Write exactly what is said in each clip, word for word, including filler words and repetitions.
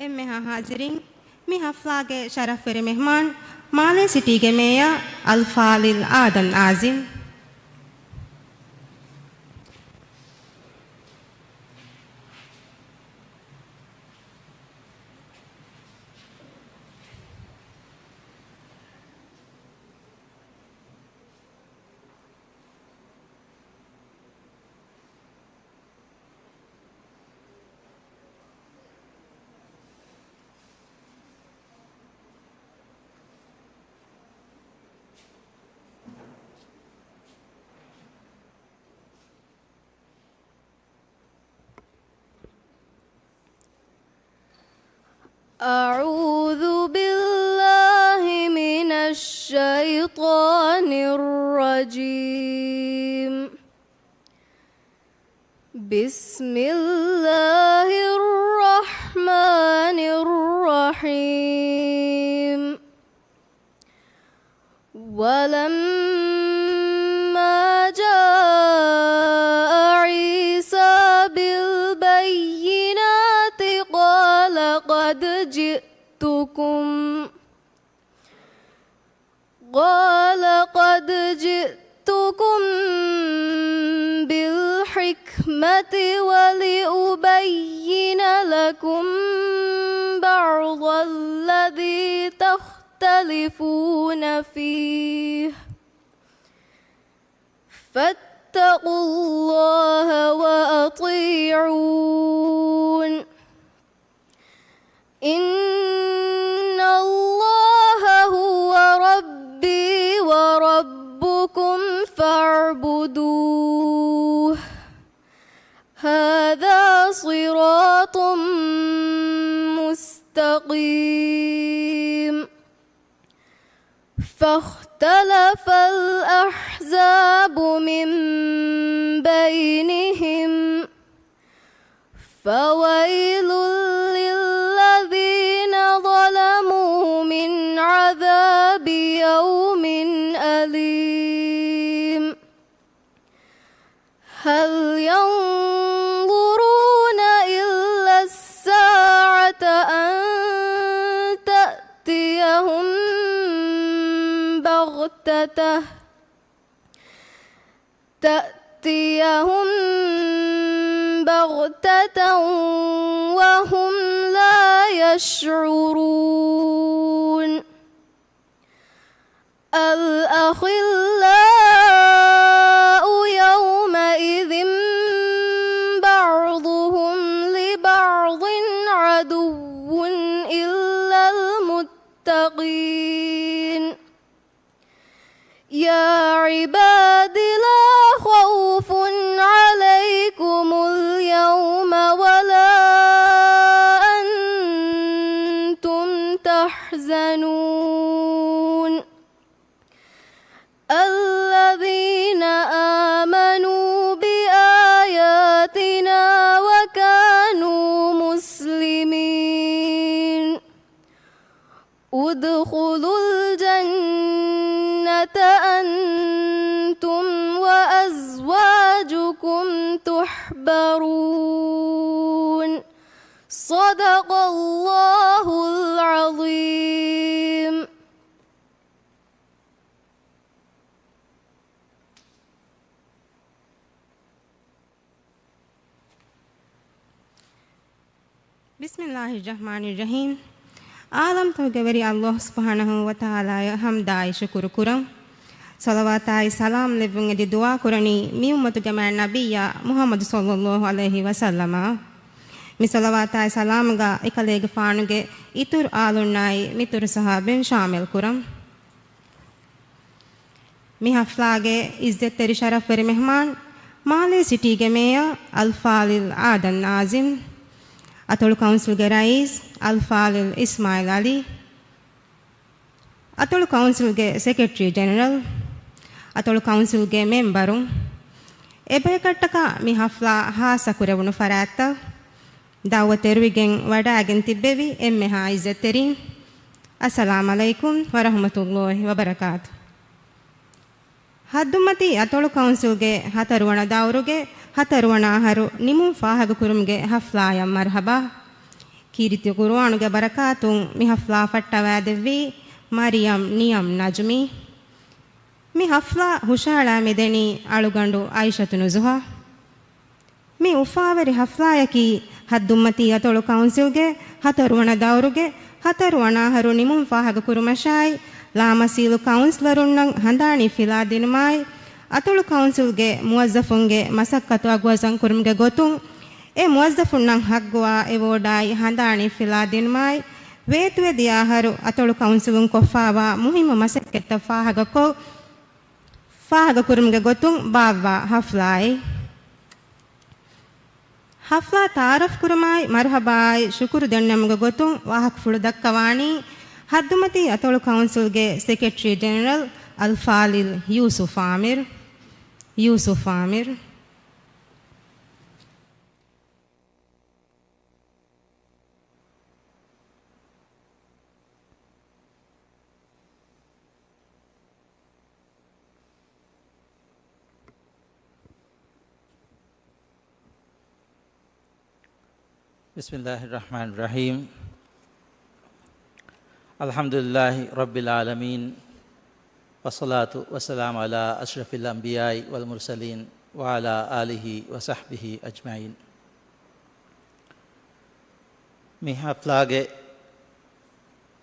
އެންމެހާ ހާޒިރީން، މި ހަފްލާގެ ޝަރަފްވެރި މެހްމާން، މާލޭ ސިޓީގެ މޭޔަރ އަލްފާޟިލް އާދަމް އާޒިމް. أعوذ بالله من الشيطان الرجيم. بسم الله الرحمن الرحيم. ولما جاء عيسى بالبينات قال قد جئتكم، قال قد جئتكم بالحكمة ولأبين لكم بعض الذي تخ تختلفون فيه فاتقوا الله وأطيعون. إن الله هو ربي وربكم فاعبدوه. هذا صراط مستقيم. فاختلف الأحزاب من بينهم، فويل للذين ظلموا من عذاب يوم أليم. هل ينظرون إلا الساعة أن تأتيهم بغتة، تأتيهم بغتة وهم لا يشعرون. الأخلاء يومئذ بعضهم لبعض عدو إلا المتقين. يا عباد لا خوف عليكم اليوم ولا أنتم تحزنون. الذين آمنوا بآياتنا وكانوا مسلمين. ادخلوا الجنة أنتم وأزواجكم تحبرون. صدق الله العظيم. بسم الله الرحمن الرحيم. ޢާލަމްތަކުގެ ވެރި ﷲ ސުބްޙާނަހޫ ވަތަޢާލާއަށް ޙަމްދާއި ޝުކުރު ކުރަން. ޞަލަވާތާއި ސަލާމް ލެއްވުން އެދި ދުޢާ ކުރަނީ މި އުއްމަތުގެ މާތް ނަބިއްޔާ މުޙައްމަދު ޞައްލައްލާހު ޢަލައިހި ވަސައްލަމަށް. މި ޞަލަވާތާއި ސަލާމްގަ އެކަލޭގެފާނުގެ އިތުރު އާލުންނާއި މިތުރު ޞަޙާބީން ޝާމިލް ކުރަން. މި ޙަފްލާގެ ޢިއްޒަތްތެރި ޝަރަފްވެރި މެހްމާން، މާލޭ ސިޓީގެ މޭޔަރ އަލްފާޟިލް އާދަމް ނާޒިމް، އަތޮޅު ކައުންސިލްގެ ރައީސް އަލްފާޟިލް އިސްމާޢީލް ޢަލީ، އަތޮޅު ކައުންސިލްގެ ސެކްރެޓަރީ ޖެނެރަލް، އަތޮޅު ކައުންސިލްގެ މެމްބަރުން، އެބަޔަކަށްޓަކާ މި ޙަފްލާ ޚާއްޞަ ކުރެވުނު ފަރާތްތައް ދަޢުވަތު އެރުވިގެން ވަޑައިގެން ތިއްބެވި އެންމެހާ ޢިއްޒަތްތެރިން، އައްސަލާމް ޢަލައިކުމް ވަރަޙްމަތުﷲ ވަބަރަކާތު. ހައްދުމަތީ އަތޮޅު ކައުންސިލްގެ ހަތަރުވަނަ ދައުރުގެ ހަތަރުވަނަ އަހަރު ނިމުން ފާހަގަކުރުމުގެ ޙަފްލާއަށް މަރްޙަބާ. ކީރިތި ޤުރުއާނުގެ ބަރަކާތުން މި ޙަފްލާ ފައްޓަވާދެއްވީ މަރިޔަމް ނިޔަމް ނަޖްމީ. މި ޙަފްލާ ހުށަހަޅާ މިދެނީ އަޅުގަނޑު އައިޝަތު ނުޒުހާ. މި އުފާވެރި ޙަފްލާޔަކީ ހައްދުއްމަތީ އަތޮޅު ކައުންސިލްގެ ހަތަރުވަނަ ދައުރުގެ ހަތަރުވަނަ އަހަރު ނިމުން ފާހަގަކުރުމަށާއި، ލާމަސީލު ކައުންސިލަރުންނަށް ހަނދާނީ ފިލާދިނުމާއި، އަތޮޅު ކައުންސިލްގެ މުވައްޒަފުންގެ މަސައްކަތު އަގު އަޒަންކުރުމުގެ ގޮތުން، އެ މުވައްޒަފުންނަށް ޙައްޤުވާ އެވޯޑާއި ހަނދާނީ ފިލާދިނުމާއި، ވޭތުވެދިޔަ އަހަރު އަތޮޅު ކައުންސިލުން ކޮށްފާވާ މުހިއްމު މަސައްކަތްތައް ފާހަގަކޮށް، ފާހަގަކުރުމުގެ ގޮތުން ބާއްވާ ޙަފްލާއެއް. ޙަފްލާ ތަޢާރަފްކުރުމާއި، މަރުޙަބާއާއި، ޝުކުރު ދެންނެވުމުގެ ގޮތުން ވާހަކަފުޅު ދައްކަވާނީ ހައްދުމަތީ އަތޮޅު ކައުންސިލްގެ ސެކްރެޓަރީ ޖެނެރަލް އަލްފާޟިލް ޔޫސުފް ޢާމިރު. ޔޫސުފް ޢާމިރު. بسم الله الرحمن الرحيم. الحمد لله رب العالمين. والصلاة والسلام على أشرف الأنبياء والمرسلين وعلى آله وصحبه أجمعين. މި ޙަފްލާގެ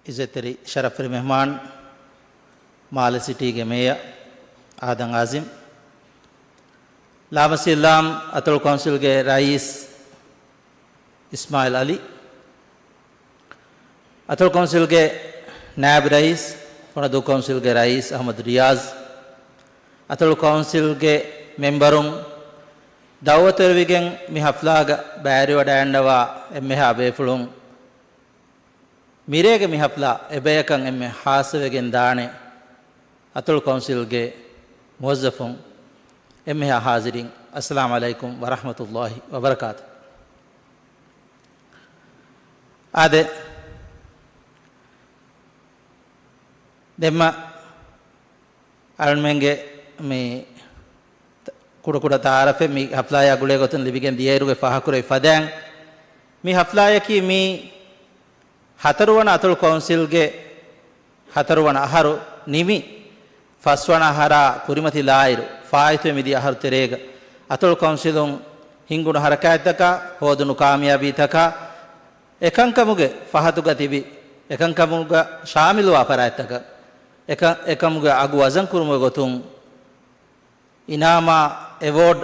އިއްޒަތްތެރި ޝަރަފްވެރި މެހްމާން، މާލެ ސިޓީގެ މޭޔަރ އާދަމް އާޒިމް، ލާމަސީލް ލާމް އަތޮޅު ކައުންސިލްގެ ރައީސް އިސްމާޢީލް ޢަލީ، އަތޮޅު ކައުންސިލްގެ ނާއިބު ރައީސް، ފޮނަދޫ ކައުންސިލްގެ ރައީސް އަޙްމަދު ރިޔާޒް، އަތޮޅު ކައުންސިލްގެ މެމްބަރުން، ދަޢުވަތުވެރިވެގެން މި ޙަފްލާގަ ބައިވެރިވަޑައިގަންނަވާ އެންމެހާ ބޭފުޅުން، މިރޭގެ މި ޙަފްލާ އެބަޔަކަށް އެންމެ ޚާއްޞަވެގެން ދާނެ އަތޮޅު ކައުންސިލްގެ މުވައްޒަފުން، އެންމެހާ ޙާޟިރީން، އައްސަލާމު ޢަލައިކުމް ވަރަޙްމަތުﷲި ވަބަރަކާތު. އާދެ، ދެންމެ އަޅުމެންގެ މި ކުޑަކުޑަ ތަޢާރަފެއް މި ޙަފްލާޔާ ގުޅޭ ގޮތުން ލިބިގެން ދިޔައިރުގެ ފާހަގަކުރެވި ފަދައިން، މި ޙަފްލާޔަކީ މި ހަތަރުވަނަ އަތޮޅު ކައުންސިލްގެ ހަތަރުވަނަ އަހަރު ނިމި، ފަސްވަނަ އަހަރާ ކުރިމަތިލާއިރު، ފާއިތުވެ މިދިޔަ އަހަރު ތެރޭގަ އަތޮޅު ކައުންސިލުން ހިންގުނު ޙަރަކާތްތަކާ، ހޯދުނު ކާމިޔާބީތަކާ، އެކަންކަމުގެ ފަހަތުގަ ތިބި، އެކަންކަމުގަ ޝާމިލުވާ ފަރާތްތަކަށް، އެކަ-، އެކަމުގެ އަގު ވަޒަން ކުރުމުގެ ގޮތުން، އިނާމާ، އެވޯޑް،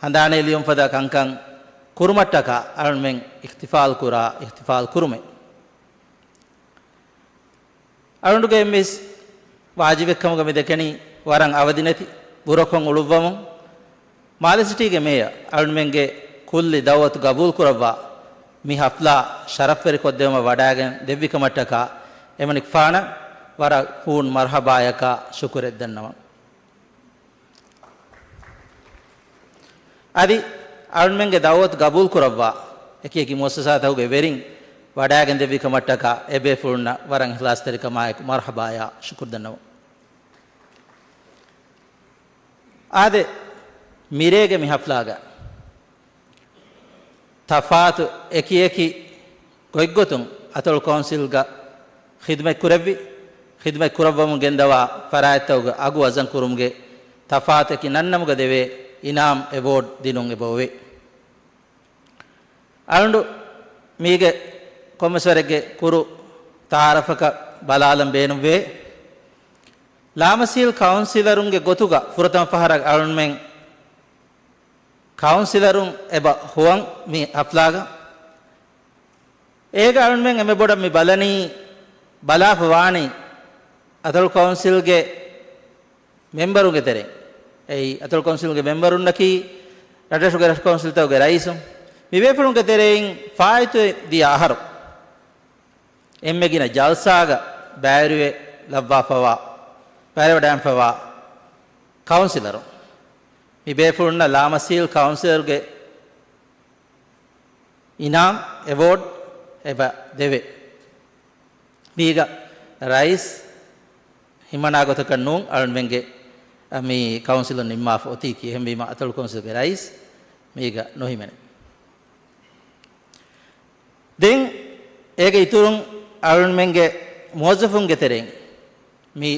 ހަނދާނެ ލިޔުން ފަދަ ކަންކަން ކުރުމަށްޓަކާ އަޅުމެން އިޙްތިފާލް ކުރާ، އިޙްތިފާލް ކުރުމެއް. އަޅުގަނޑުގެ އެންމެސް ވާޖިބެއްކަމުގަ މި ދެކެނީ ވަރަށް އަވަދިނެތި ބުރަކޮށް އުޅުއްވަމުން، މާލެ ސިޓީގެ މޭޔަރ އަޅުމެންގެ ކުއްލި ދަޢުވަތު ގަބޫލު ކުރައްވާ، މި ޙަފްލާ ޝަރަފްވެރި ކޮށްދެވުމަށް ވަޑައިގެން ދެއްވި ކަމަށްޓަކާ އެމަނިކުފާނަށް ވަރަށް ހޫނު މަރުޙަބާޔަކާ ޝުކުރެއް ދަންނަވަން. އަދި އަޅުމެންގެ ދަޢުވަތު ގަބޫލު ކުރައްވާ، އެކި އެކި މުއައްސަސާތަކުގެ ވެރިން ވަޑައިގެން ދެއްވި ކަމަށްޓަކާ އެބޭފުޅުންނަށް ވަރަށް އިޚްލާޞްތެރިކަމާއެކު މަރުޙަބާޔާ ޝުކުރު ދަންނަވަން. އާދެ، މިރޭގެ މި ޙަފްލާގަ ތަފާތު އެކި އެކި ގޮތްގޮތުން އަތޮޅު ކައުންސިލްގަ ޚިދުމަތް ކުރެއްވި، ޚިދުމަތް ކުރައްވަމުން ގެންދަވާ ފަރާތްތަކުގެ އަގު ވަޒަން ކުރުމުގެ ތަފާތު އެކި ނަންނަމުގަ ދެވޭ އިނާމް، އެވޯޑް، ދިނުން އެބައޮވޭ. އަޅުގަނޑު މީގެ ކޮންމެސް ވަރެއްގެ ކުރު ތަޢާރަފަކަށް ބަލާލަން ބޭނުންވޭ. ލާމަސީލް ކައުންސިލަރުންގެ ގޮތުގަ ފުރަތަމަ ފަހަރަށް އަޅުމެން ކައުންސިލަރުން އެބަ ހުވަން މި ޙަފްލާގަ. އޭގަ އަޅުމެން އެންމެ ބޮޑަށް މި ބަލަނީ، ބަލާފަ ވާނީ އަތޮޅު ކައުންސިލްގެ މެމްބަރުންގެ ތެރެއިން، އެއީ، އަތޮޅު ކައުންސިލްގެ މެމްބަރުންނަކީ ރަށްރަށުގެ ރަށު ކައުންސިލްތަކުގެ ރައީސުން، މި ބޭފުޅުންގެ ތެރެއިން ފާއިތުވެ ދިޔަ އަހަރު އެންމެ ގިނަ ޖަލްސާގަ ބައިވެރިވެ ލައްވާފަވާ، ބައިވެރިވަޑައިގެންފަވާ ކައުންސިލަރުން، މި ބޭފުޅުންނަށް ލާމަސީލް ކައުންސިލަރުގެ އިނާމް، އެވޯޑް، އެބަ ދެވޭ. މީގަ ރައީސް ހިމަނާ ގޮތަކަށް ނޫން، އަޅުމެންގެ މި ކައުންސިލުން ނިންމާފަ އޮތީކީ. އެހެންވީމަ، އަތޮޅު ކައުންސިލްގެ ރައީސް މީގަ ނުހިމެނޭ. ދެން އޭގެ އިތުރުން އަޅުންމެންގެ މުވައްޒަފުންގެ ތެރެއިން މި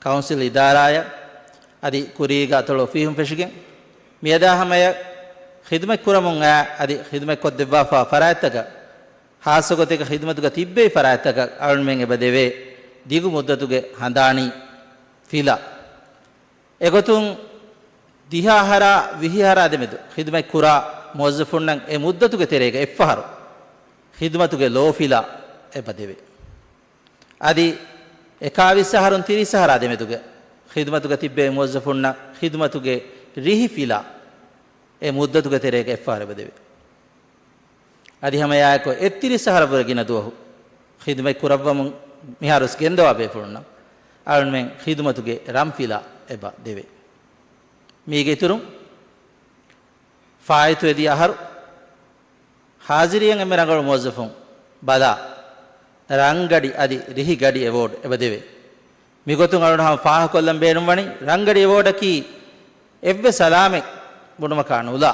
ކައުންސިލް އިދާރާއަށް އަދި ކުރީގެ އަތޮޅު އޮފީހުން ފެށިގެން މިއަދާ ހަމަޔަށް ޚިދުމަތް ކުރަމުން އައި އަދި ޚިދުމަތް ކޮށްދެއްވާފާ ފަރާތްތަކަށް، ޚާއްޞަ ގޮތެއްގަ ޚިދުމަތުގަ ތިއްބެވި ފަރާތްތަކަށް އަޅުންމެން އެބަ ދެވޭ ދިގު މުއްދަތުގެ ހަނދާނީ ފިލާ. އެގޮތުން ދިހަ އަހަރާ ވިހި އަހަރާ ދެމެދު ޚިދުމަތް ކުރާ މުވައްޒަފުންނަށް އެ މުއްދަތުގެ ތެރޭގަ އެއްފަހަރު ޚިދުމަތުގެ ލޯފިލާ އެބަ ދެވޭ. އަދި އެކާވީސް އަހަރުން ތިރީސް އަހަރާ ދެމެދުގެ ޚިދުމަތުގަ ތިއްބެވި މުވައްޒަފުންނަށް ޚިދުމަތުގެ ރިހިފިލާ އެ މުއްދަތުގެ ތެރޭގަ އެއްފަހަރު އެބަ ދެވޭ. އަދި ހަމައެއާއެކު އެއްތިރީސް އަހަރަށްވުރެ ގިނަ ދުވަހު ޚިދުމަތް ކުރައްވަމުން މިހާރުވެސް ގެންދަވާ ބޭފުޅުންނަށް އަޅުންމެން ޚިދުމަތުގެ ރަންފިލާ އެބަ ދެވޭ. މީގެ އިތުރުން ފާއިތުވެދިޔަ އަހަރު ހާޒިރިއަށް އެންމެ ރަނގަޅު މުވައްޒަފުން ބަލާ، ރަންގަޑި އަދި ރިހި ގަޑި އެވޯޑް އެބަ ދެވޭ. މިގޮތުން އަޅުގަނޑު ހަމަ ފާހަގަކޮށްލަން ބޭނުންވަނީ، ރަންގަޑި އެވޯޑަކީ އެއްވެސް ސަލާމެއް ބުނުމަކާ ނުލާ،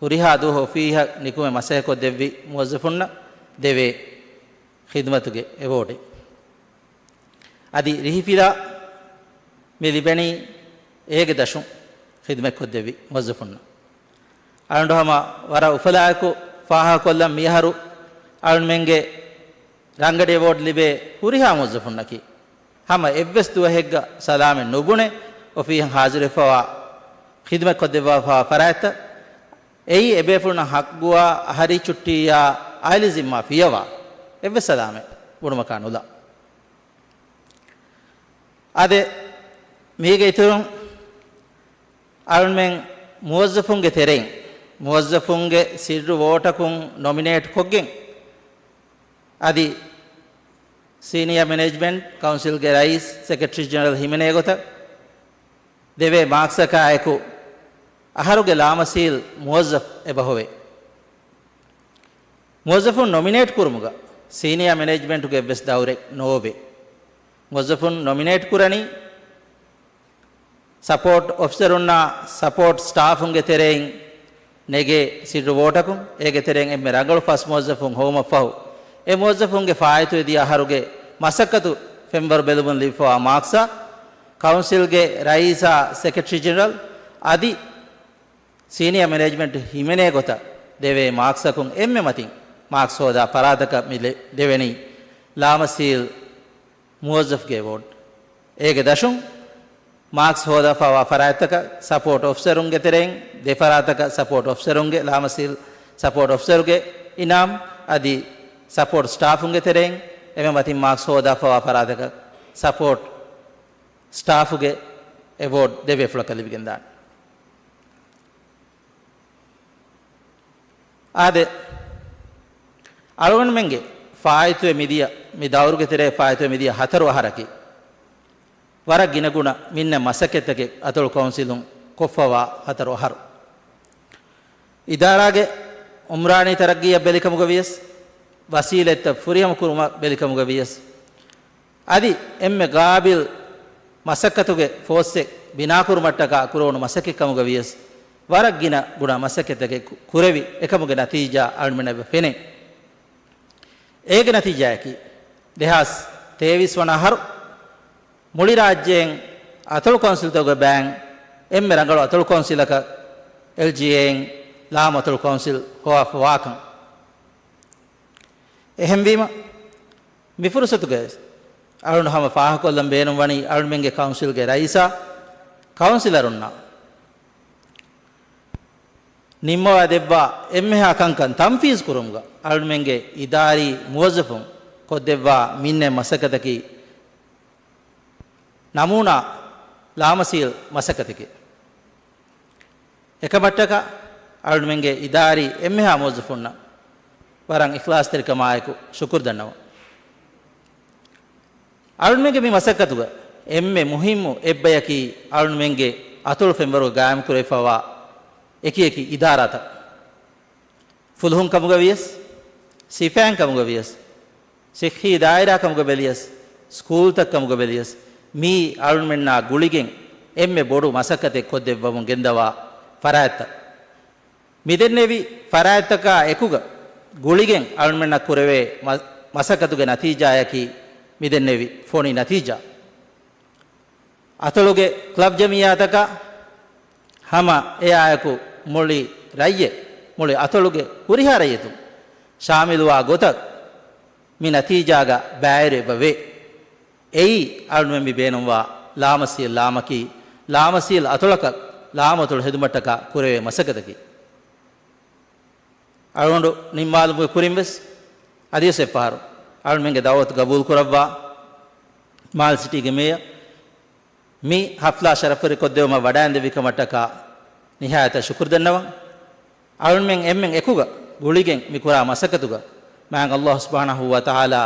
ހުރިހާ ދުވަހު އޮފީހަށް ނިކުމެ މަސައްކަތްކޮށްދެއްވި މުވައްޒަފުންނަށް ދެވޭ ޚިދުމަތުގެ އެވޯޑެއް. އަދި ރިހިފިލާ މި ލިބެނީ އޭގެ ދަށުން ޚިދުމަތްކޮށްދެއްވި މުވައްޒަފުންނަށް. އަޅުގަނޑު ހަމަ ވަރަށް އުފަލާއެކު ފާހަގަކޮށްލަން، މިއަހަރު އަޅުންމެންގެ ރަންގަޑި އެވޯޑް ލިބޭ ހުރިހާ މުވައްޒަފުންނަކީ، ހަމަ އެއްވެސް ދުވަހެއްގަ ސަލާމެއް ނުބުނެ އޮފީހަށް ހާޒިރުވެފަވާ، ޚިދުމަތްކޮށްދެއްވާފަ ފަރާތްތައް، އެއީ އެބޭފުޅުންނަށް ހައްގުވާ އަހަރީ ޗުއްޓީއާ އާއިލީ ޒިންމާ ފިޔަވާ އެއްވެސް ސަލާމެއް ބުނުމަކާ ނުލާ. އާދެ، މީގެ އިތުރުން އަޅުންމެން މުވައްޒަފުންގެ ތެރެއިން މުވައްޒަފުންގެ ސިއްރު ވޯޓަކުން ނޮމިނޭޓް ކޮށްގެން، އަދި ސީނިއާ މެނޭޖްމަންޓް ކައުންސިލްގެ ރައީސް، ސެކްރެޓަރީ ޖެނެރަލް ހިމެނޭ ގޮތަށް ދެވޭ މާކްސަކާއެކު އަހަރުގެ ލާމަސީލް މުވައްޒަފް އެބަހޮވޭ. މުވައްޒަފުން ނޮމިނޭޓް ކުރުމުގަ ސީނިއާ މެނޭޖްމަންޓުގެ އެއްވެސް ދައުރެއް ނޯވޭ. މުވައްޒަފުން ނޮމިނޭޓް ކުރަނީ ސަޕޯޓް އޮފިސަރުންނާ ސަޕޯޓް ސްޓާފުންގެ ތެރެއިން ނެގޭ ސިއްރު ވޯޓަކުން، އޭގެ ތެރެއިން އެންމެ ރަނގަޅު ފަސް މުވައްޒަފުން ހޮވުމަށްފަހު، އެ މުވައްޒަފުންގެ ފާއިތުވެދިޔަ އަހަރުގެ މަސައްކަތު ފެންވަރު ބެލުމުން ލިބިފަވާ މާކްސްއާ، ކައުންސިލްގެ ރައީސާ ސެކްރެޓަރީ ޖެނެރަލް އަދި ސީނިއާ މެނޭޖްމަންޓް ހިމެނޭ ގޮތަށް ދެވޭ މާކްސްއަކުން އެންމެ މަތިން މާކްސް ހޯދާ ފަރާތަކަށް މި ލެ-، ދެވެނީ ލާމަސީލް މުވައްޒަފްގެ އެވޯޑް. އޭގެ ދަށުން މާކްސް ހޯދާފަވާ ފަރާތްތަކަށް ސަޕޯޓް އޮފިސަރުންގެ ތެރެއިން، ދެ ފަރާތަކަށް ސަޕޯޓް އޮފިސަރުންގެ ލާމަސީލް ސަޕޯޓް އޮފިސަރުގެ އިނާމް އަދި ސަޕޯޓް ސްޓާފުންގެ ތެރެއިން އެންމެ މަތިން މާކްސް ހޯދާފަވާ ފަރާތަކަށް ސަޕޯޓް ސްޓާފުގެ އެވޯޑް ދެ ބޭފުޅަކަށް ލިބިގެންދާނެ. އާދެ، އަޅުގަނޑުމެންގެ ފާއިތުވެ މިދިޔަ، މި ދައުރުގެ ތެރޭ ފާއިތުވެ މިދިޔަ ހަތަރު އަހަރަކީ، ވަރަށް ގިނަގުނަ މިންނަ މަސައްކަތްތަކެއް އަތޮޅު ކައުންސިލުން ކޮށްފަވާ ހަތަރު އަހަރު. އިދާރާގެ އުމްރާނީ ތަރައްގީއަށް ބެލިކަމުގަ ވިޔަސް، ވަސީލަތްތައް ފުރިހަމަ ކުރުމަށް ބެލިކަމުގަ ވިޔަސް، އަދި އެންމެ ގާބިލް މަސައްކަތުގެ ފޯސްއެއް ބިނާކުރުމަށްޓަކާ ކުރެވުނު މަސައްކަތް ކަމުގަ ވިޔަސް، ވަރަށް ގިނަ ގުނަ މަސައްކަތްތަކެއް ކު-، ކުރެވި އެކަމުގެ ނަތީޖާ އަޅުމެންނަށް އެބަ ފެނޭ. އޭގެ ނަތީޖާއަކީ، ދެހާސް ތޭވީސް ވަނަ އަހަރު މުޅި ރާއްޖެއިން އަތޮޅު ކައުންސިލްތަކުގެ ބައިން އެންމެ ރަނގަޅު އަތޮޅު ކައުންސިލަކަށް އެލްޖީއޭއިން ލާމަ އަތޮޅު ކައުންސިލް ހޮވާފަވާކަން. އެހެންވީމަ، މި ފުރުސަތުގައި އަޅުން ހަމަ ފާހަގަކޮށްލަން ބޭނުންވަނީ އަޅުމެންގެ ކައުންސިލްގެ ރައީސާ ކައުންސިލަރުންނާ ނިންމަވާ ދެއްވާ އެންމެހާ ކަންކަން ތަންފީޒު ކުރުމުގަ އަޅުމެންގެ އިދާރީ މުވައްޒަފުން ކޮށްދެއްވާ މިންނެ މަސައްކަތަކީ ނަމޫނާ ލާމަސީލް މަސައްކަތެކޭ. އެކަމަށްޓަކާ އަޅުމެންގެ އިދާރީ އެންމެހާ މުވައްޒަފުންނަށް ވަރަށް އިޚްލާޞްތެރިކަމާއެކު ޝުކުރު ދަންނަވަން. އަޅުމެންގެ މި މަސައްކަތުގަ އެންމެ މުހިއްމު އެއްބަޔަކީ އަޅުމެންގެ އަތޮޅު ފެންވަރުގަ ގާއިމްކުރެވިފައިވާ އެކި އެކި އިދާރާތައް. ފުލުހުން ކަމުގަ ވިޔަސް، ސިފައިން ކަމުގަ ވިޔަސް، ސިއްހީ ދާއިރާ ކަމުގަ ބެލިޔަސް، ސްކޫލްތައް ކަމުގަ ބެލިޔަސް، މީ އަޅުމެންނާ ގުޅިގެން އެންމެ ބޮޑު މަސައްކަތެއް ކޮށްދެއްވަމުން ގެންދަވާ ފަރާތްތައް. މި ދެންނެވި ފަރާތްތަކާ އެކުގަ ގުޅިގެން އަޅުމެންނަށް ކުރެވޭ މަ-، މަސައްކަތުގެ ނަތީޖާއަކީ މިދެންނެވި ފޮނި ނަތީޖާ. އަތޮޅުގެ ކްލަބް ޖަމިއްޔާތަކާ ހަމަ އެއާއެކު މުޅި ރައްޔެއް، މުޅި އަތޮޅުގެ ހުރިހާ ރައްޔިތުން ޝާމިލުވާ ގޮތަށް މި ނަތީޖާގަ ބައިވެރިވެ އެބަވޭ. އެއީ އަޅުމެން މި ބޭނުންވާ ލާމަސީލް ލާމަކީ، ލާމަސީލް އަތޮޅަކަށް ލާމަތޮޅު ހެދުމަށްޓަކާ ކުރެވޭ މަސައްކަތަކީ. އަޅުގަނޑު ނިންމާލުމުގެ ކުރިން ވެސް އަދިވެސް އެއްފަހަރު އަޅުމެންގެ ދައުވަތު ގަބޫލު ކުރައްވާ، މާލެ ސިޓީގެ މޭޔަރ މި ހަފްލާ ޝަރަފުވެރިކޮށްދެވުމަށް ވަޑައިންދެއްވި ކަމަށްޓަކާ ނިހާޔަތަށް ޝުކުރު ދަންނަވަން. އަޅުމެން އެންމެން އެކުގަ ގުޅިގެން މި ކުރާ މަސައްކަތުގަ މާތް ﷲ ސުބްޙާނަހޫ ވަތަޢާލާ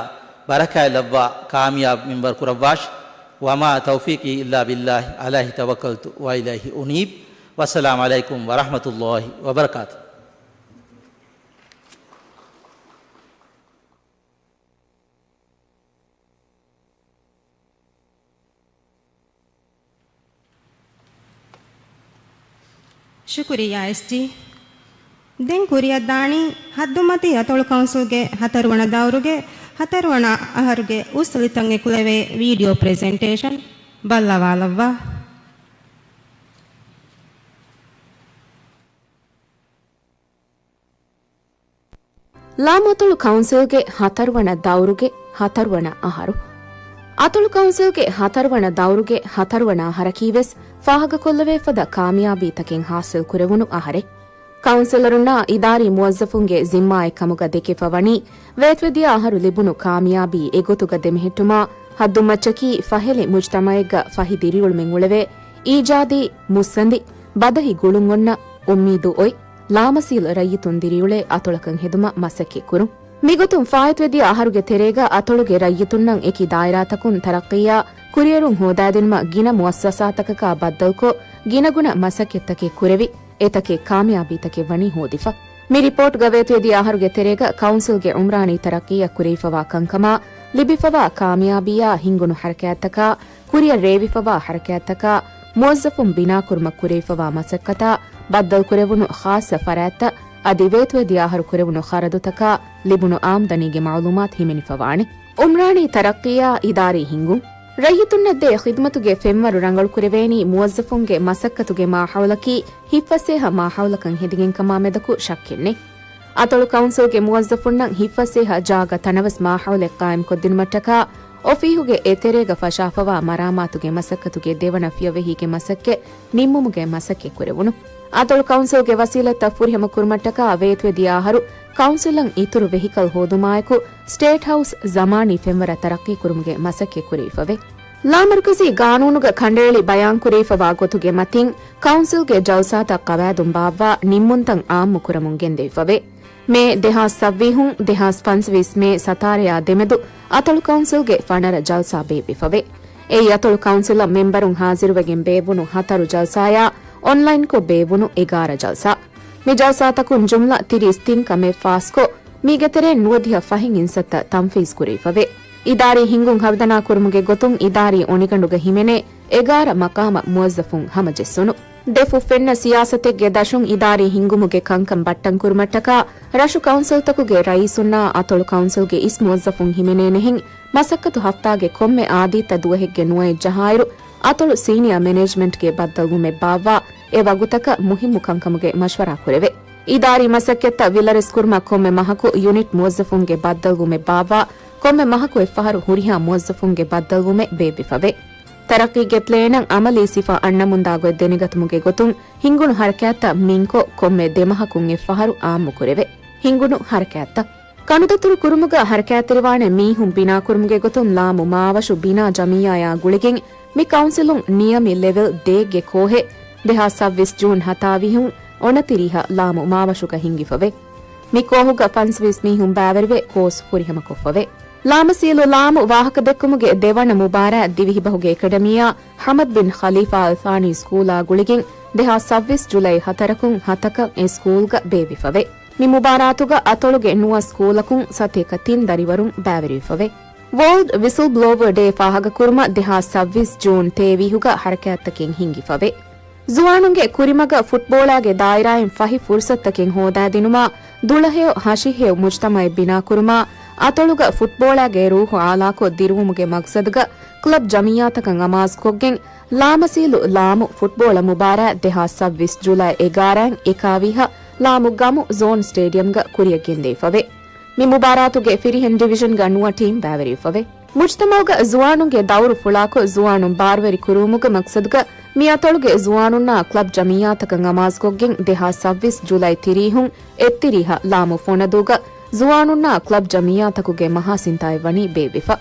ބަރަކާތް ލައްވާ ކާމިޔާބު މިންވަރު ކުރައްވާށި. وما توفيقي إلا بالله عليه توكلت وإليه أنيب. والسلام عليكم ورحمة الله وبركاته. ޝުކުރިއްޔާ އެސްޖީ. ދެން ކުރިއަށްދާނީ ހައްދުމަތީ އަތޮޅު ކައުންސިލްގެ ހަތަރުވަނަ ދައުރުގެ ހަތަރުވަނަ އަހަރުގެ އުސްލިތަން އެކުލެވޭ ވީޑިއޯ ޕްރެޒެންޓޭޝަން ބައްލަވާލައްވާ. ލާމަތޮޅު ކައުންސިލްގެ ހަތަރުވަނަ ދައުރުގެ ހަތަރުވަނަ އަހަރު. އަތޮޅު ކައުންސިލްގެ ހަތަރުވަނަ ދައުރުގެ ހަތަރުވަނަ އަހަރަކީ ވެސް ފާހަގަކޮށްލެވޭ ފަދަ ކާމިޔާބީތަކެއް ހާސިލް ކުރެވުނު އަހަރެއް. ކައުންސިލަރުންނާ އިދާރީ މުވައްޒަފުންގެ ޒިންމާއެއް ކަމުގަ ދެކެފަ ވަނީ، ވޭތުވެދިޔަ އަހަރު ލިބުނު ކާމިޔާބީ އެގޮތުގަ ދެމެހެއްޓުމާ، ހައްދުމައްޗަކީ ފަހެލި މުޖްތަމައެއްގަ ފަހި ދިރިއުޅުމެއް އުޅެވޭ، އީޖާދީ، މުއްސަނދި، ބަދަހި ގުޅުން އޮންނަ، އުއްމީދު އޮތް، ލާމަސީލް ރައްޔިތުން ދިރިއުޅޭ އަތޮޅަކަށް ހެދުމަށް މަސައްކަތް ކުރުން. މިގޮތުން ފާއިތުވެދިޔަ އަހަރުގެ ތެރޭގަ އަތޮޅުގެ ރައްޔިތުންނަށް އެކި ދާއިރާތަކުން ތަރައްޤީއާ ކުރިއެރުން ހޯދާދިނުމަށް ގިނަ މުއައްސަސާތަކަކާ ބައްދަލުކޮށް، ގިނަގުނަ މަސައްކަތްތަކެއް ކުރެވި، އެތަކެއް ކާމިޔާބީތަކެއް ވަނީ ހޯދިފަ. މި ރިޕޯޓްގަ ވޭތުވެދިޔަ އަހަރުގެ ތެރޭގަ ކައުންސިލްގެ އުމްރާނީ ތަރައްޤީއަށް ކުރެވިފަވާ ކަންކަމާ، ލިބިފަވާ ކާމިޔާބީއާ ހިންގުނު ޙަރަކާތްތަކާ، ކުރިއަށް ރޭވިފަވާ ޙަރަކާތްތަކާ، މުވައްޒަފުން ބިނާކުރުމަށް ކުރެވިފަވާ މަސައްކަތާ، ބައްދަލުކުރެވުނު ޚާއްޞަ ފަރާތްތައް، އަދި ވޭތުވެދިޔަ އަހަރު ކުރެވުނު ޚަރަދުތަކާ، ލިބުނު އާމްދަނީގެ މަޢުލޫމާތު ހިމެނިފަވާނެ. އުމްރާނީ ތަރައްޤީއާ އިދާރީ ހިންގުން. ރައްޔިތުންނަށް ދޭ ޚިދުމަތުގެ ފެންވަރު ރަނގަޅުކުރެވޭނީ މުވައްޒަފުންގެ މަސައްކަތުގެ މާހައުލަކީ ހިތްފަސޭހަ މާހައުލަކަށް ހެދިގެންކަމާ މެދަކު ޝައްކެއްނެތް. އަތޮޅު ކައުންސިލްގެ މުވައްޒަފުންނަށް ހިތްފަސޭހަ ޖާގަ ތަނަވަސް މާހައުލެއް ޤާއިމްކޮށްދިނުމަށްޓަކާ، އޮފީހުގެ އެތެރޭގަ ފަށާފަވާ މަރާމާތުގެ މަސައްކަތުގެ ދެވަނަ ފިޔަވަހީގެ މަސައްކަތް ނިންމުމުގެ މަސައްކަތް ކުރެވުނު. އަތޮޅު ކައުންސިލްގެ ވަސީލަތްތައް ފުރިހަމަ ކުރުމަށްޓަކާ ވޭތުވެދިޔަ އަހަރު ކައުންސިލަށް އިތުރު ވެހިކަލް ހޯދުމާއެކު، ސްޓޭޓް ހައުސް ޒަމާނީ ފެންވަރަށް ތަރައްޤީ ކުރުމުގެ މަސައްކަތް ކުރެވިފަވޭ. ލާމަރުކަޒީ ގާނޫނުގަ ކަނޑައެޅި ބަޔާންކުރެވިފަވާ ގޮތުގެ މަތިން، ކައުންސިލްގެ ޖަލްސާތައް ޤަވާއިދުން ބާއްވާ ނިންމުންތައް އާއްމު ކުރަމުން ގެންދެވިފަވޭ. މޭ ދެހާސް ސައްވީހުން ދެހާސް ފަންސަވީސް މޭ ސަތާރަޔާ ދެމެދު އަތޮޅު ކައުންސިލްގެ ފަނަރަ ޖަލްސާ ބޭއްވިފަވޭ. އެއީ އަތޮޅު ކައުންސިލަށް މެމްބަރުން ހާޒިރުވެގެން ބޭއްވުނު ހަތަރު ޖަލްސާޔާ އޮންލައިންކޮށް ބޭއްވުނު އެގާރަ ޖަލްސާ. މި ޖަލްސާތަކުން ޖުމްލަ ތިރީސް ތިން ކަމެއް ފާސްކޮށް، މީގެ ތެރެއިން ނުވަދިހަ ފަހެއް އިންސައްތަ ތަންފީޒް ކުރެވިފަވޭ. އިދާރީ ހިންގުން ހަރުދަނާ ކުރުމުގެ ގޮތުން އިދާރީ އޮނިގަނޑުގަ ހިމެނޭ އެގާރަ މަޤާމަށް މުވައްޒަފުން ހަމަޖެއްސުނު. ދެ ފުށްފެންނަ ސިޔާސަތެއްގެ ދަށުން އިދާރީ ހިންގުމުގެ ކަންކަން ބައްޓަން ކުރުމަށްޓަކާ، ރަށު ކައުންސިލްތަކުގެ ރައީސުންނާ އަތޮޅު ކައުންސިލްގެ އިސް މުވައްޒަފުން ހިމެނޭނެހެން، މަސައްކަތު ހަފްތާގެ ކޮންމެ އާދީއްތަ ދުވަހެއްގެ ނުވައެއް ޖަހާއިރު، އަތޮޅު ސީނިއާ މެނޭޖްމަންޓްގެ ބައްދަލުވުމެއް ބާއްވާ، އެ ވަގުތަކަށް މުހިއްމު ކަންކަމުގެ މަޝްވަރާ ކުރެވޭ. އިދާރީ މަސައްކަތްތައް ވިލަރެސް ކުރުމަށް ކޮންމެ މަހަކު ޔުނިޓް މުވައްޒަފުންގެ ބައްދަލުވުމެއް ބާއްވާ، ކޮންމެ މަހަކު އެއްފަހަރު ހުރިހާ މުވައްޒަފުންގެ ބައްދަލުވުމެއް ބޭއްވިފަވޭ. ތަރައްޤީގެ ޕްލޭނަށް އަމަލީ ސިފަ އަންނަމުންދާ ގޮތް ދެނެގަތުމުގެ ގޮތުން، ހިންގުނު ހަރަކާތްތައް މިންކޮށް، ކޮންމެ ދެ މަހަކުން އެއްފަހަރު އާއްމު ކުރެވޭ. ހިންގުނު ހަރަކާތްތައް. ކަނޑުދަތުރު ކުރުމުގަ ހަރަކާތްތެރިވާނެ މީހުން ބިނާކުރުމުގެ ގޮތުން ލާމު މާވަށު ބިނާ ޖަމިއްޔާޔާ ގުޅިގެން މި ކައުންސިލުން ނިޔަމި ލެވެލް ދޭއްގެ ކޯހެއް ދެހާސް ސައްވީސް ޖޫން ހަތާވީހުން އޮނަތިރީހަށް ލާމު މާވަށުގަ ހިންގިފަވޭ. މި ކޯހުގަ ފަންސަވީސް މީހުން ބައިވެރިވެ ކޯސް ފުރިހަމަކޮށްފަވޭ. ލާމަސީލު ލާމު ވާހަކަދެއްކުމުގެ ދެވަނަ މުބާރާތް ދިވެހިބަހުގެ އެކަޑަމީއާ ޙަމަދު ބިން ޚަލީފާ އަލް ޘާނީ ސްކޫލާ ގުޅިގެން ދެހާސް ސައްވީސް ޖުލައި ހަތަރަކުން ހަތަކަށް އެ ސްކޫލްގަ ބޭއްވިފަވޭ. މި މުބާރާތުގަ އަތޮޅުގެ ނުވަ ސްކޫލަކުން ސަތޭކަ ތިން ދަރިވަރުން ބައިވެރިވެފަވޭ. ވޯލްޑް ވިސިލް ބްލޯވަރ ޑޭ ފާހަގަކުރުމަށް ދެހާސް ސައްވީސް ޖޫން ތޭވީހުގަ ހަރަކާތްތަކެއް ހިންގިފަވޭ. ޒުވާނުންގެ ކުރިމަގަށް ފުޓްބޯޅާގެ ދާއިރާއިން ފަހި ފުރުސަތުތަކެއް ހޯދާދިނުމާ، ދުޅަހެޔޮ ހަށިހެޔޮ މުޖްތަމައެއް ބިނާކުރުމާ، އަތޮޅުގަ ފުޓްބޯޅާގެ ރޫހު އާލާކޮށް ދިރުވުމުގެ މަގްސަދުގަ ކްލަބް ޖަމިއްޔާތަކަށް އަމާޒުކޮށްގެން، ލާމަސީލު ލާމު ފުޓްބޯޅަ މުބާރާތް ދެހާސް ސައްބީސް ޖުލައި އެގާރައިން އެކާވީހަށް ލާމު ގަމު ޒޯން ސްޓޭޑިއަމްގަ ކުރިއަށް ގެންދެވިފަވޭ. މި މުބާރާތުގެ ފިރިހެން ޑިވިޝަންގަ ނުވަ ޓީމް ބައިވެރިވެފަވޭ. މުޖްތަމައުގަ ޒުވާނުންގެ ދައުރު ފުޅާކޮށް، ޒުވާނުން ބާރުވެރި ކުރުވުމުގެ މަގްސަދުގަ މި އަތޮޅުގެ ޒުވާނުންނާ ކްލަބް ޖަމިއްޔާތަކަށް އަމާޒުކޮށްގެން، ދެހާސް ސައްބީސް ޖުލައި ތިރީހުން އެއްތިރީހަށް ލާމު ފޮނަދޫގަ ޒުވާނުންނާ ކްލަބް ޖަމިއްޔާތަކުގެ މަހާ ސިންތާއެއް ވަނީ ބޭއްވިފަ.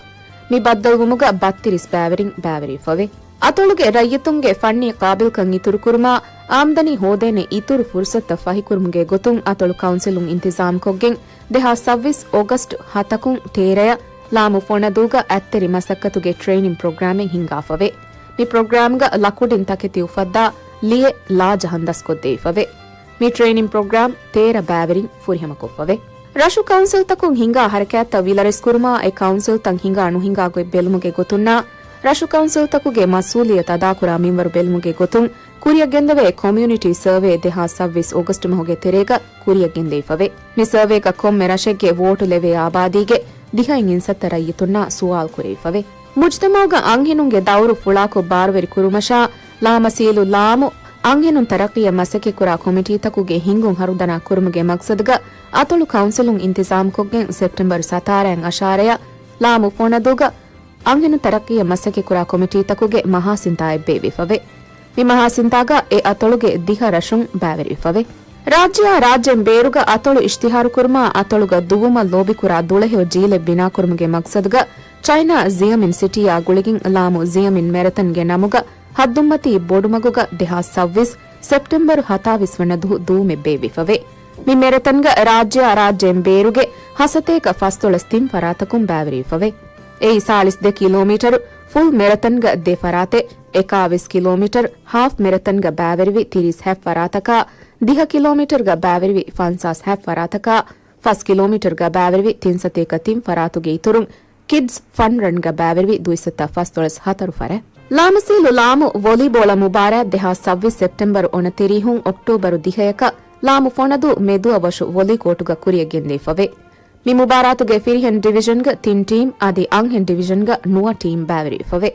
މި ބައްދަލުވުމުގަ ބައްތިރީސް ބައިވެރިން ބައިވެރިވެފަވޭ. އަތޮޅުގެ ރައްޔިތުންގެ ފަންނީ ޤާބިލްކަން އިތުރުކުރުމާ، އާމްދަނީ ހޯދޭނެ އިތުރު ފުރުސަތުތައް ފަހިކުރުމުގެ ގޮތުން އަތޮޅު ކައުންސިލުން އިންތިޒާމްކޮށްގެން، ދެހާސް ސައްބީސް އޮގަސްޓް ހަތަކުން ތޭރަޔަށް ލާމު ފޮނަދޫގަ އަތްތެރި މަސައްކަތުގެ ޓްރެއިނިން ޕްރޮގްރާމެއް ހިންގާފަވޭ. މި ޕްރޮގްރާމްގަ ލަކުޑިން ތަކެތި އުފައްދާ ލިޔެ ލާ ޖަހަން ދަސްކޮށްދެވިފަވޭ. މި ޓްރެއިނިން ޕްރޮގްރާމް ތޭރަ ބައިވެރިން ފުރިހަމަކޮށްފަވޭ. ރަށު ކައުންސިލްތަކުން ހިނގާ ހަރަކާތްތައް ވިލަރެސްކުރުމާ، އެ ކައުންސިލްތައް ހިނގާ ނުހިނގާ ގޮތް ބެލުމުގެ ގޮތުންނާ، ރަށު ކައުންސިލްތަކުގެ މަސްއޫލިއްޔަތު އަދާކުރާ މިންވަރު ބެލުމުގެ ގޮތުން ކުރިއަށް ގެންދެވޭ ކޮމިއުނިޓީ ސަރވޭ ދެހާސް ސައްބީސް އޮގަސްޓް މަހުގެ ތެރޭގަ ކުރިއަށް ގެންދެވިފަވޭ. މި ސަރވޭގަ ކޮންމެ ރަށެއްގެ ވޯޓު ލެވޭ އާބާދީގެ ދިހައިން އިންސައްތަ ރައްޔިތުންނާ ސުވާލު ކުރެވިފަވޭ. މުޖްތަމައުގަ އަންހެނުންގެ ދައުރު ފުޅާކޮށް ބާރުވެރި ކުރުމަށާ، ލާމަސީލު ލާމު އަންހެނުން ތަރައްޤީއަށް މަސައްކަތްކުރާ ކޮމިޓީތަކުގެ ހިންގުން ހަރުދަނާ ކުރުމުގެ މަގްސަދުގަ އަތޮޅު ކައުންސިލުން އިންތިޒާމްކޮށްގެން ސެޕްޓެމްބަރު ސަތާރައިން އަށާރަޔަށް ލާމު ފޮނަދޫގަ އަންހެނުން ތަރައްޤީއަށް މަސައްކަތްކުރާ ކޮމިޓީތަކުގެ މަހާ ސިންތާއެއް ބޭއްވިފަވޭ. މި މަހާ ސިންތާގަ އެ އަތޮޅުގެ ދިހަ ރަށުން ބައިވެރިވެފަވޭ. ރާއްޖެއާ ރާއްޖޭން ބޭރުގަ އަތޮޅު އިޝްތިހާރުކުރުމާ، އަތޮޅުގަ ދުވުމަށް ލޯބިކުރާ ދުޅަހެޔޮ ޖީލެއް ބިނާކުރުމުގެ މަގްސަދުގަ ޗައިނާ ޒިޔަމިން ސިޓީއާ ގުޅިގެން ލާމު ޒިޔަމިން މެރަތަންގެ ނަމުގަ ހައްދުންމަތީ ބޮޑުމަގުގަ ދެހާސް ސައްބީސް ސެޕްޓެމްބަރު ހަތާވީސް ވަނަ ދުވަހު ދުވުމެއް ބޭއްވިފަވޭ. މި މެރަތަންގަ ރާއްޖެއާ ރާއްޖޭން ބޭރުގެ ހަސަތޭކަ ފަސްދޮޅަސް ތިން ފަރާތަކުން ބައިވެރިވެފަވޭ. އެއީ ސާޅީސް ދެ ކިލޯމީޓަރު، ފުލް މެރަތަންގަ ދެ ފަރާތެއް، އެކާވީސް ކިލޯމީޓަރު، ހާފް މެރަތަންގަ ބައިވެރިވި ތިރީސް ހަތް ފަރާތަކާ، ދިހަ ކިލޯމީޓަރުގަ ބައިވެރިވި ފަންސާސް ހަތް ފަރާތަކާ، ފަސް ކިލޯމީޓަރުގަ ބައިވެރިވި ތިން ސަތޭކަ ތިން ފަރާތުގެ އިތުރުން، ކިޑްސް ފަން ރަންގަ ބައިވެރިވި ދުއިސައްތަ ފަސްދޮޅަސް ހަތަރު ފަރާތް. ލާމަސީލު ލާމު ވޮލީބޯޅަ މުބާރާތް ދެހާސް ސައްބީސް ސެޕްޓެމްބަރު އޮނަތިރީހުން އޮކްޓޯބަރު ދިހަޔަކަށް ލާމު ފޮނަދޫ މެދުއަށް ވަށު ވޮލީ ކޯޓުގަ ކުރިއަށް ގެންދެވިފަވޭ. މި މުބާރާތުގެ ފިރިހެން ޑިވިޝަންގަ ތިން ޓީމް އަދި އަންހެން ޑިވިޝަންގަ ނުވަ ޓީމް ބައިވެރިވެފަވޭ.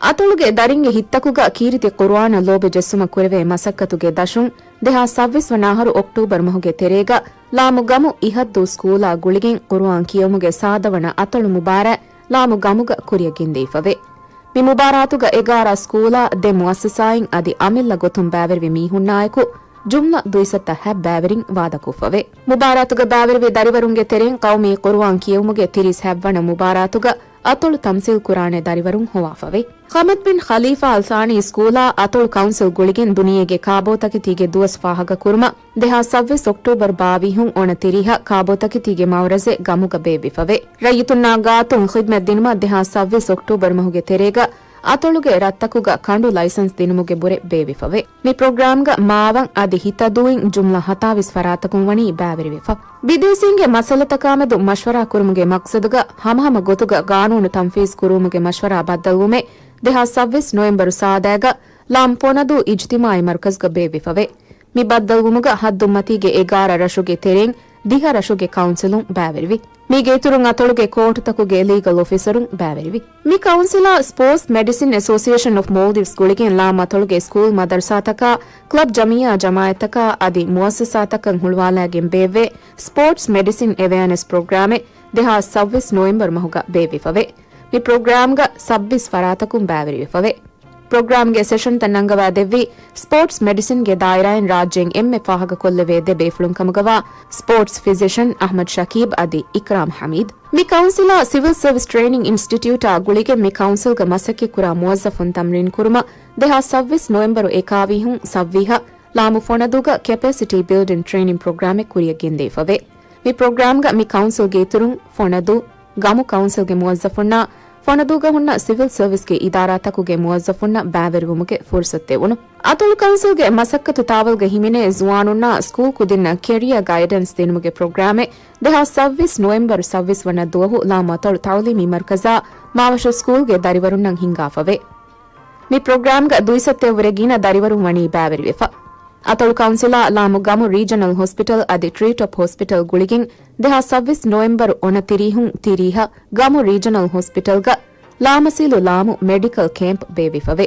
އަތޮޅުގެ ދަރިންގެ ހިތްތަކުގަ ކީރިތި ޤުރުއާނަށް ލޯބި ޖެއްސުމަށް ކުރެވޭ މަސައްކަތުގެ ދަށުން، ދެހާސް ސައްބީސް ވަނަ އަހަރު އޮކްޓޫބަރު މަހުގެ ތެރޭގަ ލާމު ގަމު އިހައްދޫ ސްކޫލާ ގުޅިގެން ޤުރުއާން ކިޔެވުމުގެ ސާދަ ވަނަ އަތޮޅު މުބާރާތް ލާމު ގަމުގަ ކުރިއަށް ގެންދެވިފަވޭ. މި މުބާރާތުގަ އެގާރަ ސްކޫލާ ދެ މުއައްސަސާއިން އަދި އަމިއްލަ ގޮތުން ބައިވެރިވި މީހުންނާއެކު، ޖުމްލަ ދުއިސައްތަ ހަތް ބައިވެރިން ވާދަކޮށްފަވޭ. މުބާރާތުގަ ބައިވެރިވި ދަރިވަރުންގެ ތެރެއިން ޤައުމީ ޤުރުއާން ކިޔެވުމުގެ ތިރީސް ހަތް ވަނަ މުބާރާތުގަ އަތޮޅު ތަމްސީލް ކުރާނެ ދަރިވަރުން ހޮވާފަވޭ. ޚަމަދް ބިން ޚަލީފާ އަލް ޘާނީ ސްކޫލާ އަތޮޅު ކައުންސިލް ގުޅިގެން ދުނިޔޭގެ ކާބޯތަކެތީގެ ދުވަސް ފާހަގަކުރުމަށް ދެހާސް ސައްބީސް އޮކްޓޫބަރު ބާވީސް އޮނަތިރީހަށް ކާބޯތަކެތީގެ މައުރަޒެއް ގަމުގަ ބޭއްވިފަވޭ. ރައްޔިތުންނާ ގާތުން ޚިދްމަތް ދިނުމަށް ދެހާސް ސައްބީސް އޮކްޓޫބަރު މަހުގެ ތެރޭގަ އަތޮޅުގެ ރަށްތަކުގަ ކަނޑު ލައިސަންސް ދިނުމުގެ ބުރެއް ބޭއްވިފަވޭ. މި ޕްރޮގްރާމްގަ މާވަން އަދި ހިތަދޫއިން ޖުމްލަ ހަތާވީސް ފަރާތަކުން ވަނީ ބައިވެރިވެފަ. ބިދޭސީންގެ މައްސަލަތަކާމެދު މަޝްވަރާ ކުރުމުގެ މަގްސަދުގަ ހަމަހަމަ ގޮތުގަ ގާނޫނު ތަންފީޒް ކުރުވުމުގެ މަޝްވަރާ ބައްދަލުވުމެއް ދެހާސް ސައްބީސް ނޮވެމްބަރު ސާދައިގަ ލާމް ފޮނަދޫ އިޖްތިމާޢީ މަރުކަޒުގަ ބޭއްވިފަވޭ. މި ބައްދަލުވުމުގަ ހައްދުންމަތީގެ އެގާރަ ރަށުގެ ތެރެއިން ދިހަ ރަށުގެ ކައުންސިލުން ބައިވެރިވި. މީގެ އިތުރުން އަތޮޅުގެ ކޯޓުތަކުގެ ލީގަލް އޮފިސަރުން ބައިވެރިވި. މި ކައުންސިލާ ސްޕޯޓްސް މެޑިސިން އެސޯސިއޭޝަން އޮފް މޯލްޑިވްސް ގުޅިގެން ލާމް އަތޮޅުގެ ސްކޫލް މަދަރުސާތަކާ، ކްލަބް ޖަމިއްޔާ ޖަމާއަތްތަކާ އަދި މުއައްސަސާތަކަށް ހުޅުވާލައިގެން ބޭއްވޭ ސްޕޯޓްސް މެޑިސިން އެވެއާނެސް ޕްރޮގްރާމެއް ދެހާސް ސައްބީސް ނޮވެމްބަރު މަހުގަ ބޭއްވިފަވޭ. މި ޕްރޮގްރާމްގަ ސައްބީސް ފަރާތަކުން ބައިވެރިވެފަވޭ. ޕްރޮގްރާމްގެ ސެޝަންތައް ނަންގަވާ ދެއްވީ، ސްޕޯޓްސް މެޑިސިންގެ ދާއިރާއިން ރާއްޖޭން އެންމެ ފާހަގަކޮށްލެވޭ ދެ ބޭފުޅުން ކަމުގަވާ ސްޕޯޓްސް ފިޒިޝަން އަޙްމަދު ޝަކީބް އަދި އިކްރާމް ޙަމީދު. މި ކައުންސިލާ ސިވިލް ސަރވިސް ޓްރެއިނިން އިންސްޓިޓިއުޓާ ގުޅިގެން މި ކައުންސިލްގަ މަސައްކަތްކުރާ މުވައްޒަފުން ތަމްރީން ކުރުމަށް ދެހާސް ސައްބީސް ނޮވެމްބަރު އެކާވީހުން ސައްވީހަށް ލާމު ފޮނަދޫގަ ކެޕޭސިޓީ ބިލްޑިން ޓްރެއިނިން ޕްރޮގްރާމެއް ކުރިއަށް ގެންދެވިފަވޭ. މި ޕްރޮގްރާމްގަ މި ކައުންސިލްގެ އިތުރުން ފޮނަދޫ، ގަމު ކައުންސިލްގެ މުވައްޒަފުންނާ ފޮނަދޫގަ ހުންނަ ސިވިލް ސަރވިސްގެ އިދާރާތަކުގެ މުވައްޒަފުންނަށް ބައިވެރިވުމުގެ ފުރުސަތު ދެވުނު. އަތޮޅު ކައުންސިލްގެ މަސައްކަތު ތާވަލްގަ ހިމެނޭ ޒުވާނުންނާ ސްކޫލް ކުދިންނަށް ކެރިއާ ގައިޑެންސް ދިނުމުގެ ޕްރޮގްރާމެއް ދެހާސް ސައްބީސް ނޮވެމްބަރު ސައްބީސް ވަނަ ދުވަހު ލާމު އަތޮޅު ތައުލީމީ މަރުކަޒާ މާވަށު ސްކޫލްގެ ދަރިވަރުންނަށް ހިންގާފަވޭ. މި ޕްރޮގްރާމްގަ ދުއިސައްތައަށްވުރެ ގިނަ ދަރިވަރުން ވަނީ ބައިވެރިވެފަ. އަތޮޅު ކައުންސިލާ ލާމު ގަމު ރީޖަނަލް ހޮސްޕިޓަލް އަދި ޓްރީޓޮޕް ހޮސްޕިޓަލް ގުޅިގެން ދެހާސް ސައްބީސް ނޮވެމްބަރު އޮނަތިރީހުން ތިރީހަށް ގަމު ރީޖަނަލް ހޮސްޕިޓަލްގަ ލާމަސީލު ލާމު މެޑިކަލް ކޭމްޕް ބޭއްވިފަވޭ.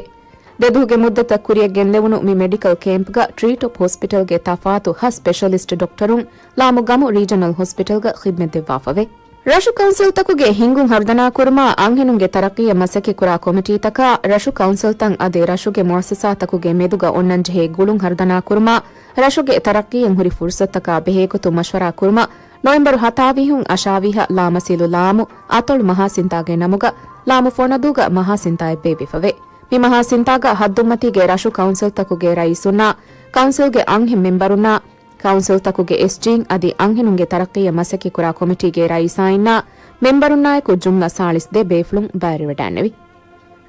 ދެދުވަހުގެ މުއްދަތަށް ކުރިއަށް ގެންދެވުނު މި މެޑިކަލް ކޭމްޕްގަ ޓްރީޓޮޕް ހޮސްޕިޓަލްގެ ތަފާތު ހަ ސްޕެޝަލިސްޓް ޑޮކްޓަރުން ލާމު ގަމު ރީޖަނަލް ހޮސްޕިޓަލްގަ ޚިދްމަތް ދެއްވާފަވޭ. ރަށު ކައުންސިލްތަކުގެ ހިންގުން ހަރުދަނާކުރުމާ، އަންހެނުންގެ ތަރައްޤީއަށް މަސައްކަތްކުރާ ކޮމިޓީތަކާ، ރަށު ކައުންސިލްތައް އަދި ރަށުގެ މުއައްސަސާތަކުގެ މެދުގަ އޮންނަންޖެހޭ ގުޅުން ހަރުދަނާކުރުމާ، ރަށުގެ ތަރައްޤީއަށް ހުރި ފުރުސަތުތަކާ ބެހޭގޮތުން މަޝްވަރާ ކުރުމަށް، ނޮވެމްބަރު ހަތާވީހުން އަށާވީހަށް ލާމަސީލު ލާމު އަތޮޅު މަހާސިންތާގެ ނަމުގަ ލާމު ފޮނަދޫގަ މަހާސިންތާއެއް ބޭއްވިފަވޭ. މި މަހާސިންތާގަ ހައްދުންމަތީގެ ރަށު ކައުންސިލްތަކުގެ ރައީސުންނާ، ކައުންސިލްގެ އަންހެން މެމްބަރުންނާ، ކައުންސިލްތަކުގެ އެސްޖީން އަދި އަންހެނުންގެ ތަރައްޤީއަށް މަސައްކަތްކުރާ ކޮމިޓީގެ ރައީސާއިންނާ މެމްބަރުންނާއެކު ޖުމްލަ ސާޅީސް ދެ ބޭފުޅުން ބައިވެރިވެޑާންނެވި.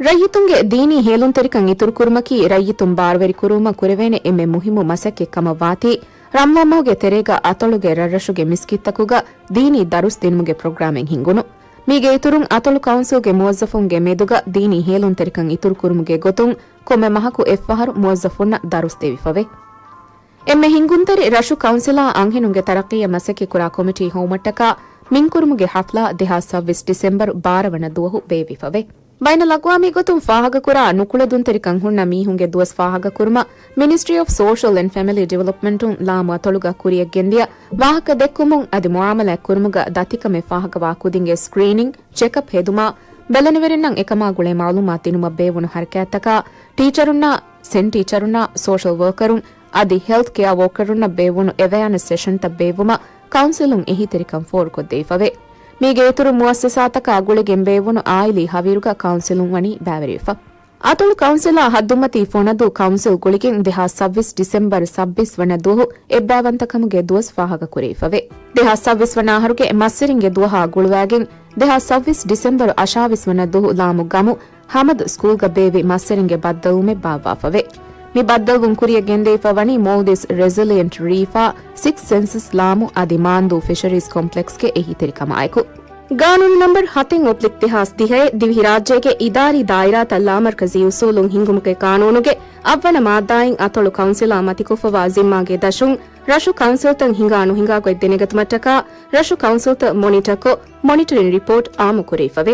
ރައްޔިތުންގެ ދީނީ ހޭލުންތެރިކަން އިތުރުކުރުމަކީ ރައްޔިތުން ބާރުވެރިކުރުވުމަށް ކުރެވޭނެ އެންމެ މުހިއްމު މަސައްކަތް ކަމަށް ވާތީ، ރަމްޟާން މަހުގެ ތެރޭގަ އަތޮޅުގެ ރަށްރަށުގެ މިސްކިތްތަކުގަ ދީނީ ދަރުސް ދިނުމުގެ ޕްރޮގްރާމެއް ހިންގުނު. މީގެ އިތުރުން އަތޮޅު ކައުންސިލްގެ މުވައްޒަފުންގެ މެދުގަ ދީނީ ހޭލުންތެރިކަން އިތުރުކުރުމުގެ ގޮތުން ކޮންމެ މަހަކު އެއްފަހަރު މުވައްޒަފުންނަށް ދަރުސް ދެވިފަވޭ. އެންމެ ހިންގުންތެރި ރަށު ކައުންސިލާ އަންހެނުންގެ ތަރައްޤީއަށް މަސައްކަތްކުރާ ކޮމިޓީ ހޮވުމަށްޓަކާ މިންކުރުމުގެ ހަފްލާ ދެހާސް ސައްބީސް ޑިސެމްބަރު ބާރަ ވަނަ ދުވަހު ބޭއްވިފަވޭ. ބައިނަލްއަގްވާމީ ގޮތުން ފާހަގަކުރާ ނުކުޅެދުންތެރިކަން ހުންނަ މީހުންގެ ދުވަސް ފާހަގަކުރުމަށް މިނިސްޓްރީ އޮފް ސޯޝަލް އެންޑް ފެމިލީ ޑިވެލޮޕްމަންޓުން ލާމު އަތޮޅުގަ ކުރިއަށްގެންދިޔަ ވާހަކަ ދެއްކުމުން އަދި މުއާމަލާތް ކުރުމުގަ ދަތިކަމެއް ފާހަގަވާ ކުދިންގެ ސްކްރީނިން، ޗެކަޕް ހެދުމާ، ބެލެނިވެރިންނަށް އެކަމާ ގުޅޭ މައުލޫމާތު ދިނުމަށް ބޭއްވުނު ހަރަކާތްތަކާ، ޓީޗަރުންނާ، ސެން ޓީޗަރުންނާ، ސޯޝަލް ވަރކަރުން އަދި ހެލްތް ކެއާ ވޯކަރުންނަށް ބޭއްވުނު އެވެއާނެސް ސެޝަންތައް ބޭއްވުމަށް ކައުންސިލުން އެހީތެރިކަން ފޯރުކޮށްދެވިފަވޭ. މީގެ އިތުރުން މުއައްސަސާތަކާ ގުޅިގެން ބޭއްވުނު އާއިލީ ހަވީރުގަ ކައުންސިލުން ވަނީ ބައިވެރިވެފަ. އަތޮޅު ކައުންސިލާ ހައްދުމަތީ ފޮނަދޫ ކައުންސިލް ގުޅިގެން ދެހާސް ސައްބީސް ޑިސެމްބަރު ސައްބީސް ވަނަ ދުވަހު އެއްބައިވަންތަކަމުގެ ދުވަސް ފާހަގަކުރެވިފަވޭ. ދެހާސް ސައްބީސް ވަނަ އަހަރުގެ މައްސަރިންގެ ދުވަހާ ގުޅުވާގެން ދެހާސް ސައްބީސް ޑިސެމްބަރު އަށާވީސް ވަނަ ދުވަހު ލާމު ގަމު ހަމަދު ސްކޫލްގަ ބޭއްވި މައްސަރިންގެ ބައްދަލުވުމެއް ބާއްވާފަވޭ. މި ބައްދަލުވުން ކުރިއަށް ގެންދެވިފަ ވަނީ މޯލްޑިވްސް ރެޒިލިއެންޓް ރީފާ، ސިކްސް ސެންސަސް ލާމު އަދި މާންދޫ ފިޝަރީޒް ކޮމްޕްލެކްސްގެ އެހީތެރިކަމާއެކު. ގާނޫނު ނަމްބަރު ހަތެއް އޮބްލިކް ދެހާސް ދިހައެއް ދިވެހިރާއްޖޭގެ އިދާރީ ދާއިރާތައް ލާމަރްކަޒީ އުސޫލުން ހިންގުމުގެ ގާނޫނުގެ އަށްވަނަ މާއްދާއިން އަތޮޅު ކައުންސިލާ މަތިކޮށްފަވާ ޒިންމާގެ ދަށުން ރަށު ކައުންސިލްތައް ހިނގާ ނުހިނގާ ގޮތް ދެނެގަތުމަށްޓަކާ ރަށު ކައުންސިލްތައް މޮނިޓަކޮށް، މޮނިޓަރިން ރިޕޯޓް އާއްމުކުރެވިފަވޭ.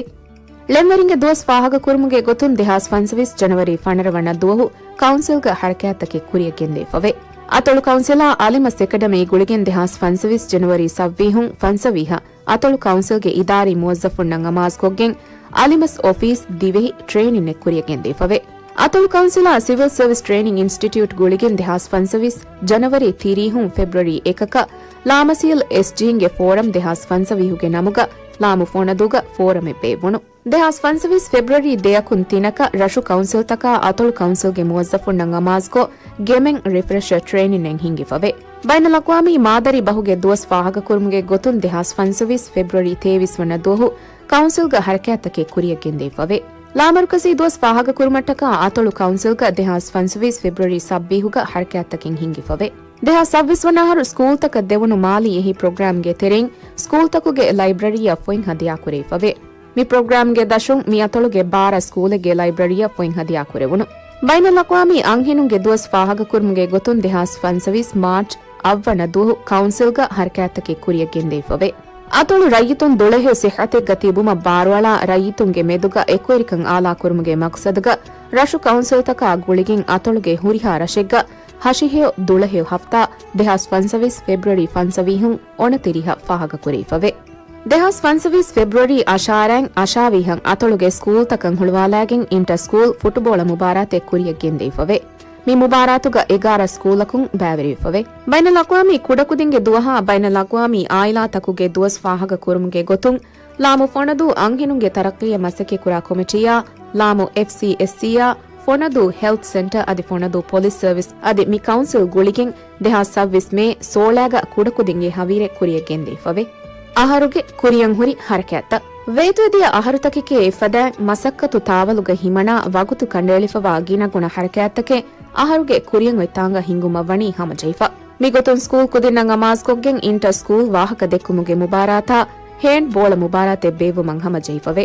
ޅެންވެރިންގެ ދުވަސް ފާހަގަކުރުމުގެ ގޮތުން ދެހާސް ފަންސަވީސް ޖަނަވަރީ ފަނަރަ ވަނަ ދުވަހު ކައުންސިލްގަ ހަރަކާތްތަކެއް ކުރިއަށް ގެންދެވިފަވޭ. އަތޮޅު ކައުންސިލާ އަލިމަސް އެކަޑަމީ ގުޅިގެން ދެހާސް ފަންސަވީސް ޖަނަވަރީ ސައްވީހުން ފަންސަވީހަށް އަތޮޅު ކައުންސިލްގެ އިދާރީ މުވައްޒަފުންނަށް އަމާޒުކޮށްގެން އަލިމަސް އޮފީސް ދިވެހި ޓްރޭނިންއެއް ކުރިއަށް ގެންދެވިފަވޭ. އަތޮޅު ކައުންސިލާ ސިވިލް ސަރވިސް ޓްރޭނިން އިންސްޓިޓިއުޓް ގުޅިގެން ދެހާސް ފަންސަވީސް ޖަނަވަރީ ތިރީހުން ފެބްރުއަރީ އެކަކަށް ލާމަސީލް އެސްޖީންގެ ފޯރަމް ދެހާސް ފަންސަވީހުގެ ނަމުގަ ލާމު ފޮނަދޫގަ ފޯރަމެއް ބޭއްވުނު. ދެހާސް ފަންސަވީސް ފެބްރުއަރީ ދެއަކުން ތިނަކަށް ރަށު ކައުންސިލްތަކާ އަތޮޅު ކައުންސިލްގެ މުވައްޒަފުންނަށް އަމާޒުކޮށް، ގެމެން ރިފްރެޝަރ ޓްރޭނިންއެއް ހިންގިފަވޭ. ބައިނަލްއަގްވާމީ މާދަރީ ބަހުގެ ދުވަސް ފާހަގަކުރުމުގެ ގޮތުން ދެހާސް ފަންސަވީސް ފެބްރުއަރީ ތޭވީސް ވަނަ ދުވަހު ކައުންސިލްގަ ހަރަކާތްތަކެއް ކުރިއަށް ގެންދެވިފަވޭ. ލާމަރުކަޒީ ދުވަސް ފާހަގަކުރުމަށްޓަކާ އަތޮޅު ކައުންސިލްގަ ދެހާސް ފަންސަވީސް ފެބްރުއަރީ ސައްބީހުގަ ހަރަކާތްތަކެއް ހިންގިފަވޭ. ދެހާސް ސައްބީސް ވަނަ އަހަރު ސްކޫލްތަކަށް ދެވުނު މާލީ އެހީ ޕްރޮގްރާމްގެ ތެރެއިން ސްކޫލްތަކުގެ ލައިބްރަރީއަށް ފޮތް ހަދިޔާކުރެވިފަވޭ. މި ޕްރޮގްރާމްގެ ދަށުން މި އަތޮޅުގެ ބާރަ ސްކޫލެއްގެ ލައިބްރަރީއަށް ފޮތް ހަދިޔާކުރެވުނު. ބައިނަލްއަގްވާމީ އަންހެނުންގެ ދުވަސް ފާހަގަކުރުމުގެ ގޮތުން ދެހާސް ފަންސަވީސް މާޗް އަށްވަނަ ދުވަހު ކައުންސިލްގަ ހަރަކާތްތަކެއް ކުރިއަށް ގެންދެވިފަވޭ. އަތޮޅު ރައްޔިތުން ދުޅަހެޔޮ ސިއްހަތެއްގަ ތިބުމަށް ބާރުއަޅާ، ރައްޔިތުންގެ މެދުގަ އެކުވެރިކަން އާލާކުރުމުގެ މަގްސަދުގަ ރަށު ކައުންސިލްތަކާ ގުޅިގެން އަތޮޅުގެ ހުރިހާ ރަށެއްގަ ހަށިހެޔޮ ދުޅަހެޔޮ ހަފްތާ ދެހާސް ފަންސަވީސް ފެބްރުއަރީ ފަންސަވީހުން އޮނަތިރީހަށް ފާހަގަކުރެވިފަވޭ. ދެހާސް ފަންސަވީސް ފެބްރުއަރީ އަށާރައިން އަށާވީހަށް އަތޮޅުގެ ސްކޫލްތަކަށް ހުޅުވާލާގެން އިންޓަ ސްކޫލް ފުޓުބޯޅަ މުބާރާތެއް ކުރިއަށް ގެންދެވިފަވޭ. މި މުބާރާތުގަ އެގާރަ ސްކޫލަކުން ބައިވެރިވެފަވޭ. ބައިނަލްއަގްވާމީ ކުޑަކުދިންގެ ދުވަހާ ބައިނަލްއަގްވާމީ އާއިލާތަކުގެ ދުވަސް ފާހަގަކުރުމުގެ ގޮތުން، ލާމު ފޮނަދޫ އަންހެނުންގެ ތަރައްޤީއަށް މަސައްކަތްކުރާ ކޮމިޓީއާ، ލާމު އެފްސީއެސްސީއާ، ފޮނަދޫ ހެލްތް ސެންޓަރ އަދި ފޮނަދޫ ޕޮލިސް ސަރވިސް އަދި މި ކައުންސިލް ގުޅިގެން ދެހާސް ސައްބީސް މޭ ސޯޅައިގަ ކުޑަކުދިންގެ ހަވީރެއް ކުރިއަށް ގެންދެވިފަވޭ. އަހަރުގެ ކުރިއަށް ހުރި ހަރަކާތްތައް. ވޭތުވެދިޔަ އަހަރުތަކެކޭ އެއްފަދައިން މަސައްކަތު ތާވަލުގަ ހިމަނާ ވަގުތު ކަނޑައެޅިފަވާ ގިނަގުނަ ހަރަކާތްތަކެއް އަހަރުގެ ކުރިއަށް އޮތް ތާނގަ ހިންގުމަށް ވަނީ ހަމަޖެހިފަ. މިގޮތުން ސްކޫލް ކުދިންނަށް އަމާޒުކޮށްގެން އިންޓަ ސްކޫލް ވާހަކަ ދެއްކުމުގެ މުބާރާތާ ހޭންޑް ބޯޅަ މުބާރާތެއް ބޭއްވުމަށް ހަމަޖެހިފަވޭ.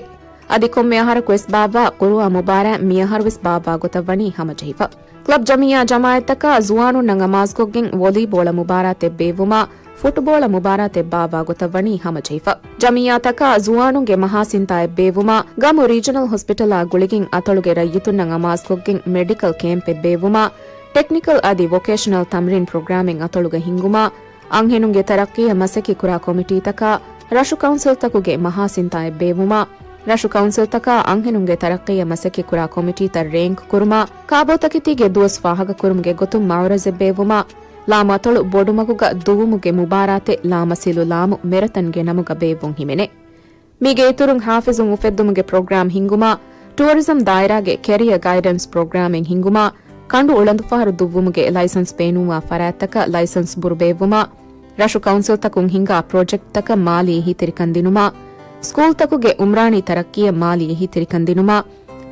އަދި ކޮންމެ އަހަރަކުވެސް ބާއްވާ ޤުރުއާ މުބާރާތް މިއަހަރުވެސް ބާއްވާ ގޮތަށް ވަނީ ހަމަޖެހިފަ. ކްލަބް ޖަމިއްޔާ ޖަމާއަތްތަކާ ޒުވާނުންނަށް އަމާޒުކޮށްގެން ވޮލީބޯޅަ މުބާރާތެއް ބޭއްވުމާ، ފުޓުބޯޅަ މުބާރާތެއް ބާއްވާ ގޮތަށް ވަނީ ހަމަޖެހިފަ. ޖަމިއްޔާތަކާ ޒުވާނުންގެ މަހާސިންތާއެއް ބޭއްވުމާ، ގަމު ރީޖަނަލް ހޮސްޕިޓަލާ ގުޅިގެން އަތޮޅުގެ ރައްޔިތުންނަށް އަމާޒުކޮށްގެން މެޑިކަލް ކޭމްޕެއް ބޭއްވުމާ، ޓެކްނިކަލް އަދި ވޮކޭޝަނަލް ތަމްރީން ޕްރޮގްރާމެއް އަތޮޅުގަ ހިންގުމާ، އަންހެނުންގެ ތަރައްޤީއަށް މަސައްކަތްކުރާ ކޮމިޓީތަކާ ރަށު ކައުންސިލްތަކުގެ މަހާސިންތާއެއް ބޭއްވުމާ، ރަށު ކައުންސިލްތަކާ އަންހެނުންގެ ތަރައްޤީއަށް މަސައްކަތްކުރާ ކޮމިޓީތައް ރޭންކް ކުރުމާ، ކާބޯތަކެތީގެ ދުވަސް ފާހަގަކުރުމުގެ ގޮތުން މައުރަޒެއް ބޭއްވުމާ، ލާމަތޮޅު ބޮޑުމަގުގަ ދުއްވުމުގެ މުބާރާތެއް ލާމަ ސިލު ލާމު މެރަތަންގެ ނަމުގަ ބޭއްވުން ހިމެނޭ. މީގެ އިތުރުން ހާފިޒުން އުފެއްދުމުގެ ޕްރޮގްރާމް ހިންގުމާ، ޓުއަރިޒަމް ދާއިރާގެ ކެރިއަ ގައިޑެންސް ޕްރޮގްރާމެއް ހިންގުމާ، ކަނޑު އުޅަނދުފަހަރު ދުއްވުމުގެ ލައިސަންސް ބޭނުންވާ ފަރާތްތަކަށް ލައިސަންސް ބުރު ބޭއްވުމާ، ރަށު ކައުންސިލްތަކުން ހިންގާ ޕްރޮޖެކްޓްތަކަށް މާލީ އެހީތެރިކަން ދިނުމާ، ސްކޫލްތަކުގެ އުމްރާނީ ތަރައްޤީއަށް މާލީ އެހީތެރިކަން ދިނުމާ،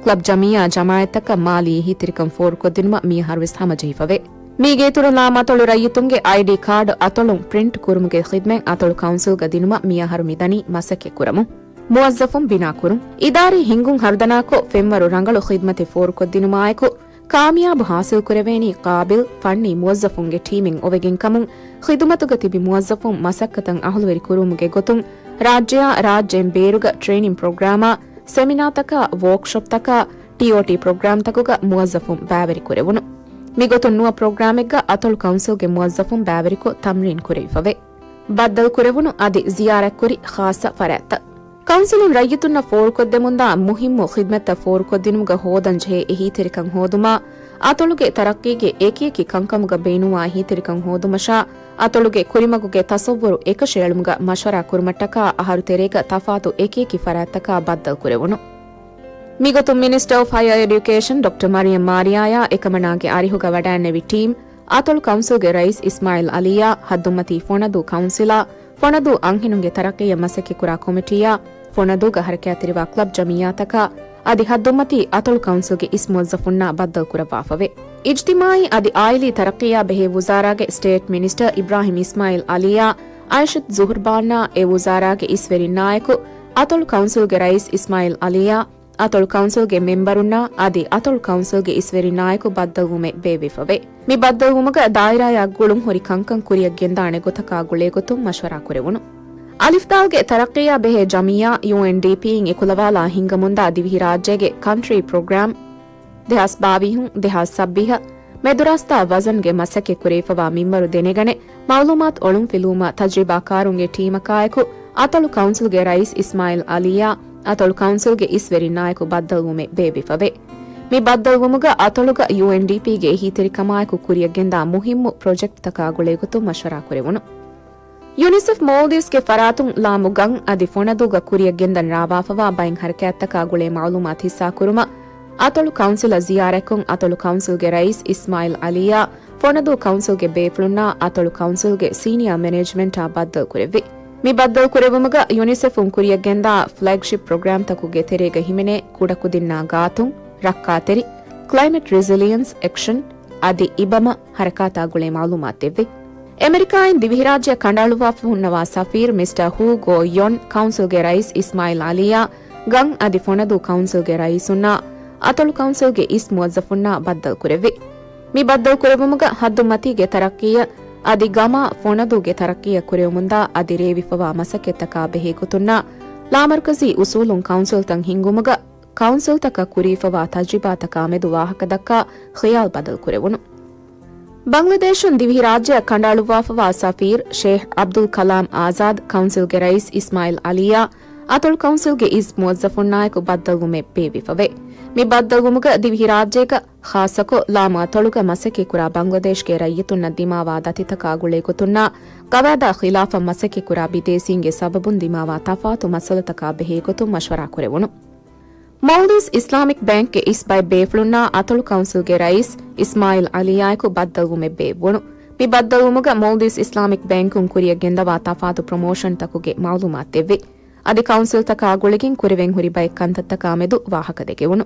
ކްލަބް ޖަމިއްޔާ ޖަމާއަތްތަކަށް މާލީ އެހީތެރިކަން ފޯރުކޮށްދިނުމަށް މިއަހަރުވެސް ހަމަޖެހިފަވޭ. މީގެ އިތުރުން ލާމަތޮޅު ރައްޔިތުންގެ އައިޑީ ކާޑު އަތޮޅުން ޕްރިންޓް ކުރުމުގެ ޚިދްމަތް އަތޮޅު ކައުންސިލްގަ ދިނުމަށް މިއަހަރު މިދަނީ މަސައްކަތްކުރަމުން. މުވައްޒަފުން ބިނާކުރުން. އިދާރީ ހިންގުން ހަރުދަނާކޮށް، ފެންވަރު ރަނގަޅު ޚިދްމަތެއް ފޯރުކޮށްދިނުމާއެކު، ކާމިޔާބު ހާސިލްކުރެވޭނީ ޤާބިލް، ފަންނީ މުވައްޒަފުންގެ ޓީމެއް އޮވެގެން ކަމުން، ޚިދުމަތުގަ ތިބި މުވައްޒަފުން މަސައްކަތަށް އަހުލުވެރި ކުރުވުމުގެ ގޮތުން، ރާއްޖެއާ ރާއްޖޭން ބޭރުގަ ޓްރެއިނިން ޕްރޮގްރާމާ، ސެމިނާތަކާ، ވޯކްޝޮޕްތަކާ، ޓީއޯޓީ ޕްރޮގްރާމްތަކުގަ މުވައްޒަފުން ބައިވެރިކުރެވުނު. މިގޮތުން ނުވަ ޕްރޮގްރާމެއްގަ އަތޮޅު ކައުންސިލްގެ މުވައްޒަފުން ބައިވެރިކޮށް ތަމްރީން ކުރެވިފަވޭ. ބައްދަލުކުރެވުނު އަދި ޒިޔާރަތްކުރި ޚާއްޞަ ފަރާތްތައް. ކައުންސިލުން ރައްޔިތުންނަށް ފޯރުކޮށްދެމުންދާ މުހިއްމު ޚިދްމަތްތައް ފޯރުކޮށްދިނުމުގަ ހޯދަންޖެހޭ އެހީތެރިކަން ހޯދުމާ، އަތޮޅުގެ ތަރައްޤީގެ އެކިއެކި ކަންކަމުގަ ބޭނުންވާ އެހީތެރިކަން ހޯދުމަށާ، އަތޮޅުގެ ކުރިމަގުގެ ތަޞައްވުރު އެކަށައެޅުމުގަ މަޝްވަރާ ކުރުމަށްޓަކާ އަހަރު ތެރޭގަ ތަފާތު އެކިއެކި ފަރާތްތަކާ ބައްދަލުކުރެވުނު. މިގޮތުން މިނިސްޓަރ އޮފް ހަޔަރ އެޑިއުކޭޝަން ޑޮކްޓަރ މަރިޔަމް މާރިޔާޔާ އެކަމަނާގެ އަރިހުގަ ވަޑައިންނެވި ޓީމް، އަތޮޅު ކައުންސިލްގެ ރައީސް އިސްމާއިލް އަލީއާ، ހައްދުންމަތީ ފޮނަދޫ ކައުންސިލާ، ފޮނަދޫ އަންހެނުންގެ ތަރައްޤީއަށް މަސައްކަތްކުރާ ކޮމިޓީއާ، ފޮނަދޫގަ ހަރަކާތްތެރިވާ ކްލަބް ޖަމިއްޔާތަކާ، އަދި ހައްދުންމަތީ އަތޮޅު ކައުންސިލްގެ އިސް މުވައްޒަފުންނާ ބައްދަލުކުރައްވާފަވޭ. އިޖްތިމާއީ އަދި އާއިލީ ތަރައްޤީއާ ބެހޭ ވުޒާރާގެ ސްޓޭޓް މިނިސްޓަރ އިބްރާހިމް އިސްމާއިލް އަލީއާ، އައިޝަތް ޒުހުރްބާންއާ އެ ވުޒާރާގެ އިސްވެރިންނާއެކު، އަތޮޅު ކައުންސިލްގެ ރައީސް އިސްމާއިލް އަލީއާ، އަތޮޅު ކައުންސިލްގެ މެމްބަރުންނާ އަދި އަތޮޅު ކައުންސިލްގެ އިސްވެރިންނާއެކު ބައްދަލުވުމެއް ބޭއްވިފަވޭ. މި ބައްދަލުވުމުގަ ދާއިރާޔާ ގުޅުން ހުރި ކަންކަން ކުރިއަށް ގެންދާނެ ގޮތަކާ ގުޅޭ ގޮތުން މަޝްވަރާ ކުރެވުނު. އަލިފްދާލްގެ ތަރައްޤީއާ ބެހޭ ޖަމިއްޔާ ޔޫއެންޑީޕީއިން އެކުލަވާލާ ހިންގަމުންދާ ދިވެހިރާއްޖޭގެ ކަންޓްރީ ޕްރޮގްރާމް ދެހާސް ބާވީސް، ދެހާސް ސައްބީސް މެދުރާސްތާ ވަޒަންގެ މަސައްކަތް ކުރެވިފަވާ މިންވަރު ދެނެގަނެ، މައުލޫމާތު އޮޅުންފިލުވުމަށް ތަޖްރިބާކާރުންގެ ޓީމަކާއެކު، އަތޮޅު ކައުންސިލްގެ ރައީސް އިސްމާއިލް އަލީއާ، އަތޮޅު ކައުންސިލްގެ އިސްވެރިންނާއެކު ބައްދަލުވުމެއް ބޭއްވިފަވޭ. މި ބައްދަލުވުމުގަ އަތޮޅުގަ ޔޫއެންޑީޕީގެ އެހީތެރިކަމާއެކު ކުރިއަށްގެންދާ މުހިއްމު ޕްރޮޖެކްޓްތަކާ ގުޅޭގޮތުން މަޝްވަރާ ކުރެވުނު. ޔުނިސެފް މޯލްޑިވްސްގެ ފަރާތުން ލާމު ގަން އަދި ފޮނަދޫގަ ކުރިއަށްގެންދަން ރާވާފަވާ ބައެއް ހަރަކާތްތަކާ ގުޅޭ މައުލޫމާތު ހިއްސާކުރުމަށް އަތޮޅު ކައުންސިލަށް ޒިޔާރަތްކޮށް، އަތޮޅު ކައުންސިލްގެ ރައީސް އިސްމާއިލް އަލީއާ، ފޮނަދޫ ކައުންސިލްގެ ބޭފުޅުންނާ އަތޮޅު ކައުންސިލްގެ ސީނިއާ މެނޭޖްމަންޓާ ބައްދަލުކުރެއްވި. މި ބައްދަލުކުރެއްވުމުގަ ޔުނިސެފުން ކުރިއަށްގެންދާ ފްލެގްޝިޕް ޕްރޮގްރާމްތަކުގެ ތެރޭގަ ހިމެނޭ ކުޑަކުދިންނާ ގާތުން، ރައްކާތެރި، ކްލައިމެޓް ރެޒިލިއަންސް އެކްޝަން އަދި އިބަމަ ހަރަކާތާ ގުޅޭ މައުލޫމާތު ދެއްވި. އެމެރިކާއިން ދިވެހިރާއްޖެއަށް ކަނޑައަޅުއްވާފަ ހުންނަވާ ސަފީރު މިސްޓަރ ހޫ ގޯ ޔޮން ކައުންސިލްގެ ރައީސް އިސްމާއިލް އަލީއާ، ގަން އަދި ފޮނަދޫ ކައުންސިލްގެ ރައީސުންނާ، އަތޮޅު ކައުންސިލްގެ އިސް މުވައްޒަފުންނާ ބައްދަލުކުރެއްވި. މި ބައްދަލުކުރެއްވުމުގަ ހައްދުމަތީގެ ތަރައްޤީއަށް އަދި ގަމާ ފޮނަދޫގެ ތަރައްޤީއަށް ކުރެވެމުންދާ އަދި ރޭވިފަވާ މަސައްކަތްތަކާ ބެހޭ ގޮތުންނާ، ލާމަރުކަޒީ އުސޫލުން ކައުންސިލްތައް ހިންގުމުގަ ކައުންސިލްތަކަށް ކުރީފަވާ ތަޖްރިބާތަކާ މެދު ވާހަކަދައްކާ ޚިޔާލް ބަދަލުކުރެވުނު. ބަންގްލަދޭޝުން ދިވެހިރާއްޖެއަށް ކަނޑައަޅުއްވާފަވާ ސަފީރު ޝޭހް އަބްދުލް ކަލާމް އާޒާދް ކައުންސިލްގެ ރައީސް އިސްމާއިލް އަލީއާ، އަތޮޅު ކައުންސިލްގެ އިސް މުވައްޒަފުންނާއެކު ބައްދަލުވުމެއް ބޭއްވިފަވޭ. މި ބައްދަލުވުމުގަ ދިވެހިރާއްޖޭގަ ޚާއްޞަކޮށް، ލާމު އަތޮޅުގަ މަސައްކަތްކުރާ ބަންގްލަދޭޝްގެ ރައްޔިތުންނަށް ދިމާވާ ދަތިތަކާ ގުޅޭގޮތުންނާ، ގަވާއިދާ ޚިލާފަށް މަސައްކަތްކުރާ ބިދޭސީންގެ ސަބަބުން ދިމާވާ ތަފާތު މައްސަލަތަކާ ބެހޭގޮތުން މަޝްވަރާކުރެވުނު. މޯލްޑިވްސް އިސްލާމިކް ބޭންކްގެ އިސް ބައެއް ބޭފުޅުންނާ އަތޮޅު ކައުންސިލްގެ ރައީސް އިސްމާއިލް އަލީއާއެކު ބައްދަލުވުމެއް ބޭއްވުނު. މި ބައްދަލުވުމުގަ މޯލްޑިވްސް އިސްލާމިކް ބޭންކުން ކުރިއަށްގެންދަވާ ތަފާތު ޕްރޮމޯޝަންތަކުގެ މައުލޫމާތު ދެއްވި. އަދި ކައުންސިލްތަކާ ގުޅިގެން ކުރެވެން ހުރި ބައެއް ކަންތައްތަކާ މެދު ވާހަކަ ދެކެވުނު.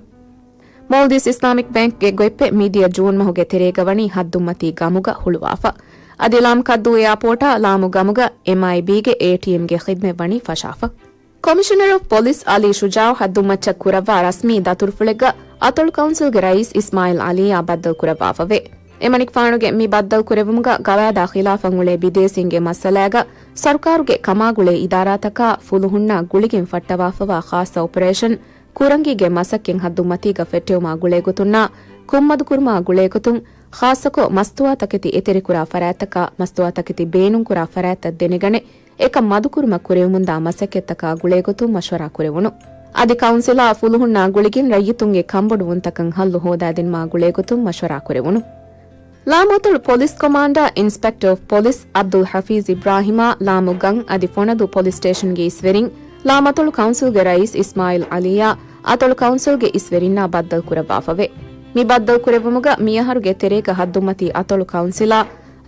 މޯލްޑިވްސް އިސްލާމިކް ބޭންކްގެ ގޮތްޕެއް މިދިޔަ ޖޫން މަހުގެ ތެރޭގަ ވަނީ ހައްދުންމަތީ ގަމުގަ ހުޅުވާފަ. އަދި ލާމް ކައްދޫ އެއާޕޯޓާ ލާމު ގަމުގަ އެމްއައިބީގެ އޭޓީއެމްގެ ޚިދްމަތް ވަނީ ފަށާފަ. ކޮމިޝަނަރ އޮފް ޕޮލިސް އަލީ ޝުޖާއު ހައްދުންމައްޗަށް ކުރައްވާ ރަސްމީ ދަތުރުފުޅެއްގަ އަތޮޅު ކައުންސިލްގެ ރައީސް އިސްމާއިލް އަލީއާ ބައްދަލުކުރައްވާފަވޭ. އެމަނިކުފާނުގެ މި ބައްދަލުކުރެއްވުމުގަ ގަވާއިދާ ޚިލާފަށް އުޅޭ ބިދޭސީންގެ މައްސަލާގަ ސަރުކާރުގެ ކަމާގުޅޭ އިދާރާތަކާ ފުލުހުންނާ ގުޅިގެން ފައްޓަވާފަވާ ޚާއްޞަ އޮޕަރޭޝަން ކުރަނގީގެ މަސައްކަތް ހައްދުމަތީގަ ފެއްޓެވުމާ ގުޅޭގޮތުންނާ ކުންމަދުކުރުމާ ގުޅޭގޮތުން، ޚާއްޞަކޮށް މަސްތުވާތަކެތި އެތެރެކުރާ ފަރާތްތަކާ މަސްތުވާތަކެތި ބޭނުންކުރާ ފަރާތްތައް ދެނެގަނެ، އެކަން މަދުކުރުމަށް ކުރެވެމުންދާ މަސައްކަތްތަކާ ގުޅޭގޮތުން މަޝްވަރާ ކުރެވުނު. އަދި ކައުންސިލާ ފުލުހުންނާ ގުޅިގެން ރައްޔިތުންގެ ކަންބޮޑުވުންތަކަށް ހައްލު ހޯދާދިނުމާ ގުޅޭގޮތުން މަޝްވަރާ ކުރެވުނު. ލާމަތޮޅު ޕޮލިސް ކޮމާންޑާ އިންސްޕެކްޓަ އޮފް ޕޮލިސް އަބްދުލް ޙަފީޒް އިބްރާހިމާ ލާމު ގަން އަދި ފޮނަދޫ ޕޮލިސް ސްޓޭޝަންގެ އިސްވެރިން، ލާމަތޮޅު ކައުންސިލްގެ ރައީސް އިސްމާއިލް އަލީއާ އަތޮޅު ކައުންސިލްގެ އިސްވެރިންނާ ބައްދަލުކުރައްވާފަވޭ. މި ބައްދަލުކުރެއްވުމުގަ މިއަހަރުގެ ތެރޭގަ ހައްދުމަތީ އަތޮޅު ކައުންސިލާ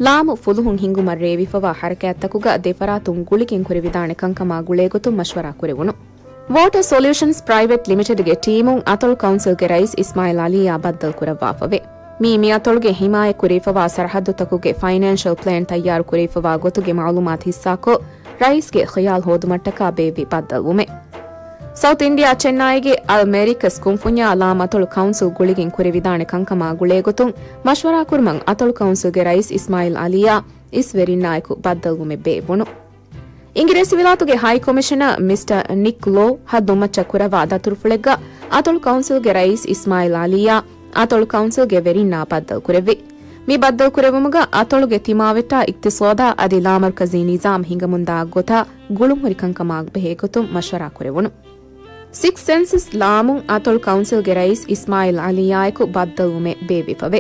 ލާމު ފުލުހުން ހިންގުމަށް ރޭވިފަވާ ހަރަކާތްތަކުގަ ދެފަރާތުން ގުޅިގެން ކުރެވިދާނެ ކަންކަމާ ގުޅޭގޮތުން މަޝްވަރާ ކުރެވުނު. ވޯޓަރ ސޮލިއުޝަންސް ޕްރައިވެޓް ލިމިޓެޑްގެ ޓީމުން އަތޮޅު ކައުންސިލްގެ ރައީސް އިސްމާއިލް އަލީއާ ބައްދަލުކުރައްވާފަވޭ. މީ މިއަތޮޅުގެ ހިމާޔަތްކުރެވިފަވާ ސަރަހައްދުތަކުގެ ފައިނޭންޝަލް ޕްލޭން ތައްޔާރުކުރެވިފަވާ ގޮތުގެ މައުލޫމާތު ހިއްސާކޮށް، ރައީސްގެ ޚިޔާލު ހޯދުމަށްޓަކާ ބޭއްވި ބައްދަލުވުމެއް. ސައުތު އިންޑިއާ ޗެންނާއީގެ އަލް މެރިކަސް ކުންފުންޏާ ލާމަތޮޅު ކައުންސިލް ގުޅިގެން ކުރެވިދާނެ ކަންކަމާ ގުޅޭގޮތުން މަޝްވަރާކުރުމަށް އަތޮޅު ކައުންސިލްގެ ރައީސް އިސްމާއިލް އަލީއާ އިސްވެރިންނާއެކު ބައްދަލުވުމެއް ބޭއްވުނު. އިނގިރޭސިވިލާތުގެ ހައި ކޮމިޝަނަރ މިސްޓަރ ނިކް ލޯ ހައްދުމައްޗަށް ކުރައްވާ ދަތުރުފުޅެއްގަ އަތޮޅު ކައުންސިލްގެ ރައީސް އިސްމާއިލް އަލީއާ އަތޮޅު ކައުންސިލްގެ ވެރިންނާ ބައްދަލުކުރެއްވި. މި ބައްދަލުކުރެއްވުމުގަ އަތޮޅުގެ ތިމާވެއްޓާ އިޤްތިޞާދާ އަދި ލާމަރުކަޒީ ނިޒާމް ހިނގަމުންދާ ގޮތާ ގުޅުންހުރި ކަންކަމާ ބެހޭގޮތުން މަޝްވަރާ ކުރެވުނު. ސިކްސް ސެންސަސް ލާމުން އަތޮޅު ކައުންސިލްގެ ރައީސް އިސްމާއިލް އަލީއާއެކު ބައްދަލުވުމެއް ބޭއްވިފަވޭ.